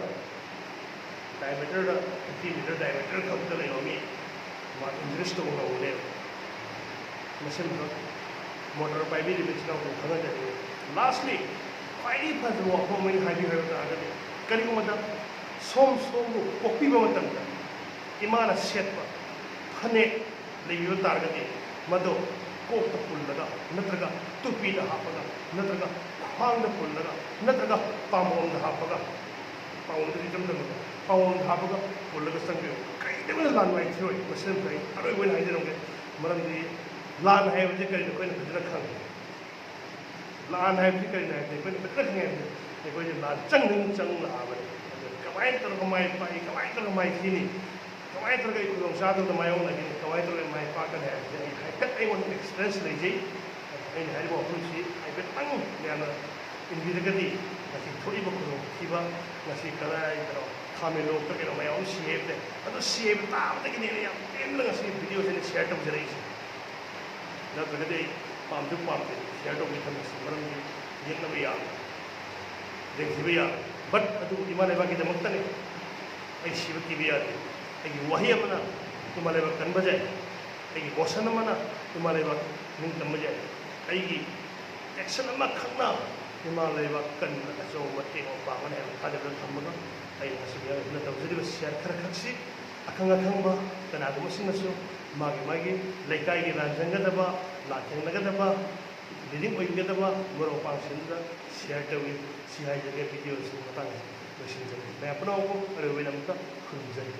diameterꯗ fifty meter diameter ꯈꯛꯇ ꯂꯩꯕ ꯃꯤ ꯃꯥ injuries ꯇꯧꯕ ꯉꯝꯒꯅꯦꯕ꯫ ꯃꯁꯤꯃꯈꯛ motor ꯄꯥꯏꯕꯤꯔꯤꯕ ꯏꯆꯤꯜ ꯏꯅꯥꯎꯁꯤꯡ ꯈꯪꯍꯟꯖꯅꯤꯡꯉꯤ꯫ Lastly, ꯈ꯭ꯋꯥꯏꯗꯒꯤ ꯐꯖꯕ ꯋꯥꯐꯝ ꯑꯃ ꯑꯩꯅ ꯍꯥꯏꯕꯤꯌꯨ ꯍꯥꯏꯕ ꯇꯥꯔꯒꯗꯤ, ꯀꯔꯤꯒꯨꯝꯕꯗ ꯁꯣꯝ ꯁꯣꯝꯕꯨ ꯄꯣꯛꯄꯤꯕ ꯃꯇꯝꯗ ꯏꯃꯥꯅ ꯁꯦꯠꯄ ꯐꯅꯦꯛ ꯂꯩꯕꯤꯕ ꯇꯥꯔꯒꯗꯤ ꯃꯗꯨ ꯀꯣꯛꯇ ꯄꯨꯜꯂꯒ ꯅꯠꯇ꯭ꯔꯒ ꯇꯨꯄꯤꯗ ꯍꯥꯞꯄꯒ ꯅꯠꯇ꯭ꯔꯒ ꯈ꯭ꯋꯥꯡꯗ ꯄꯨꯜꯂꯒ ꯅꯠꯇ꯭ꯔꯒ ꯄꯥꯝꯕꯣꯝꯗ ꯍꯥꯞꯄꯒ, ꯄꯥꯝꯕꯣꯝꯗꯗꯤ ꯏꯆꯝ ꯆꯝꯕꯀꯣ, ꯄꯥꯎ ꯍꯥꯞꯄꯒ ꯄꯨꯜꯂꯒ ꯆꯪꯕꯤꯌꯨ꯫ ꯀꯩꯗꯧꯅ ꯂꯥꯟ ꯃꯥꯏꯊꯤꯔꯣꯏ? ꯃꯁꯤꯃꯁꯨ ꯑꯩ ꯑꯔꯣꯏꯕ ꯑꯣꯏꯅ ꯍꯥꯏꯖꯔꯝꯒꯦ꯫ ꯃꯔꯝꯗꯤ ꯂꯥꯟ ꯍꯥꯏꯕꯁꯦ ꯀꯔꯤꯅꯣ ꯑꯩꯈꯣꯏꯅ ꯐꯖꯅ ꯈꯪꯉꯤ꯫ ꯂꯥꯟ ꯍꯥꯏꯕꯁꯤ ꯀꯔꯤꯅꯣ ꯍꯥꯏꯕꯁꯦ ꯑꯩꯈꯣꯏꯅ ꯐꯖꯅ ꯈꯪꯉꯦ ꯍꯥꯏꯕꯁꯦ꯫ ꯑꯩꯈꯣꯏꯁꯦ ꯂꯥꯟ ꯆꯪꯅꯤꯡ ꯆꯪ ꯂꯥꯛꯑꯕꯅꯤ꯫ ꯑꯗꯨ ꯀꯃꯥꯏꯅ ꯇꯧꯔꯒ ꯃꯥꯏ ꯄꯥꯛꯏ, ꯀꯃꯥꯏꯅ ꯇꯧꯔꯒ ꯃꯥꯏ ꯊꯤꯅꯤ, ꯀꯃꯥꯏꯅ ꯇꯧꯔꯒ ꯑꯩ ꯈꯨꯗꯣꯡꯆꯥꯗꯕꯗ ꯃꯥꯌꯣꯛꯅꯒꯅꯤ, ꯀꯃꯥꯏꯅ ꯇꯧꯔꯒ ꯃꯥꯏ ꯄꯥꯛꯀꯅꯤ ꯍꯥꯏꯕꯁꯦ ꯑꯩ ꯍꯥꯏꯐꯦꯠ ꯑꯩꯉꯣꯟꯗ ꯑꯦꯛꯁꯄꯤꯔꯤꯌꯦꯟꯁ ꯂꯩꯖꯩ꯫ ꯑꯩꯅ ꯍꯥꯏꯔꯤꯕ ꯋꯥꯐꯝꯁꯤ ꯍꯥꯏꯐꯦꯠꯇꯪ ꯃꯌꯥꯝꯅ ꯏꯟꯕꯤꯔꯒꯗꯤ ꯉꯁꯤ ꯊꯣꯛꯏꯕ ꯈꯨꯗꯣꯡꯊꯤꯕ, ꯉꯁꯤ ꯀꯗꯥꯏꯗꯅꯣ ꯈꯥꯃꯦꯟꯂꯣꯛꯇ ꯀꯩꯅꯣ ꯃꯌꯥꯝ ꯑꯃ ꯁꯤ ꯍꯥꯏꯕꯗ, ꯑꯗꯨ ꯁꯤ ꯍꯥꯏꯕ ꯇꯥꯕꯗꯒꯤꯅꯦ ꯑꯩꯅ ꯌꯥꯝ ꯄꯦꯟꯗꯅ ꯉꯁꯤ ꯚꯤꯗꯤꯑꯣꯁꯦ ꯑꯩꯅ ꯁꯤꯌꯔ ꯇꯧꯖꯔꯛꯏꯁꯦ꯫ ꯅꯠꯇ꯭ꯔꯒꯗꯤ ꯑꯩ ꯄꯥꯝꯁꯨ ꯄꯥꯝꯗꯦ ꯁꯤꯌꯔ ꯇꯧꯒꯦ ꯈꯟꯕꯁꯦ, ꯃꯔꯝꯗꯤ ꯌꯦꯛꯅꯕ ꯌꯥꯕ, ꯌꯦꯡꯊꯤꯕ ꯌꯥꯕ꯫ ꯕꯠ ꯑꯗꯨꯕꯨ ꯏꯃꯥ ꯂꯩꯕꯥꯛꯀꯤꯗꯃꯛꯇꯅꯤ꯫ ꯑꯩ ꯁꯤꯕ ꯀꯤꯕ ꯌꯥꯗꯦ꯫ ꯑꯩꯒꯤ ꯋꯥꯍꯩ ꯑꯃꯅ ꯏꯃꯥ ꯂꯩꯕꯥꯛ ꯀꯟꯕ ꯌꯥꯏ꯫ ꯑꯩꯒꯤ ꯃꯣꯁꯟ ꯑꯃꯅ ꯏꯃꯥ ꯂꯩꯕꯥꯛ ꯅꯤꯡꯇꯝꯕ ꯌꯥꯏ꯫ ꯑꯩꯒꯤ ꯑꯦꯛꯁꯟ ꯑꯃꯈꯛꯅ ꯏꯃꯥ ꯂꯩꯕꯥꯛ ꯀꯟꯕꯗ ꯑꯆꯧꯕ ꯃꯇꯦꯡ ꯑꯃ ꯄꯥꯡꯒꯅꯤ ꯍꯥꯏꯕ ꯊꯥꯖꯕ ꯊꯝꯃꯒ ꯑꯩ ꯉꯁꯤꯒꯤ ꯑꯣꯏꯅ ꯇꯧꯖꯔꯤꯕ ꯁꯤꯌꯔ ꯈꯔ ꯈꯛꯁꯤ ꯑꯈꯪ ꯑꯈꯪꯕ ꯀꯅꯥꯒꯨꯝꯕꯁꯤꯡꯅꯁꯨ ꯃꯥꯒꯤ ꯃꯥꯒꯤ ꯂꯩꯀꯥꯏꯒꯤ ꯂꯥꯟꯖꯪꯒꯗꯕ, ꯂꯥꯟꯊꯦꯡꯅꯒꯗꯕ, ꯂꯤꯗꯤꯡ ꯑꯣꯏꯒꯗꯕ ꯃꯔꯨꯞ ꯃꯄꯥꯡꯁꯤꯡꯗꯨꯗ ꯁꯤꯌꯔ ꯇꯧꯏ꯫ ꯁꯤ ꯍꯥꯏꯖꯒꯦ, ꯚꯤꯗꯤꯑꯣꯁꯤ ꯃꯇꯥꯡ ꯂꯣꯏꯁꯤꯟꯖꯔꯒꯦ꯫ ꯃꯌꯥꯝ ꯄꯨꯝꯅꯃꯛꯄꯨ ꯑꯔꯣꯏꯕ ꯑꯣꯏꯅ ꯑꯃꯨꯛꯇ ꯈꯨꯔꯨꯝꯖꯔꯤ꯫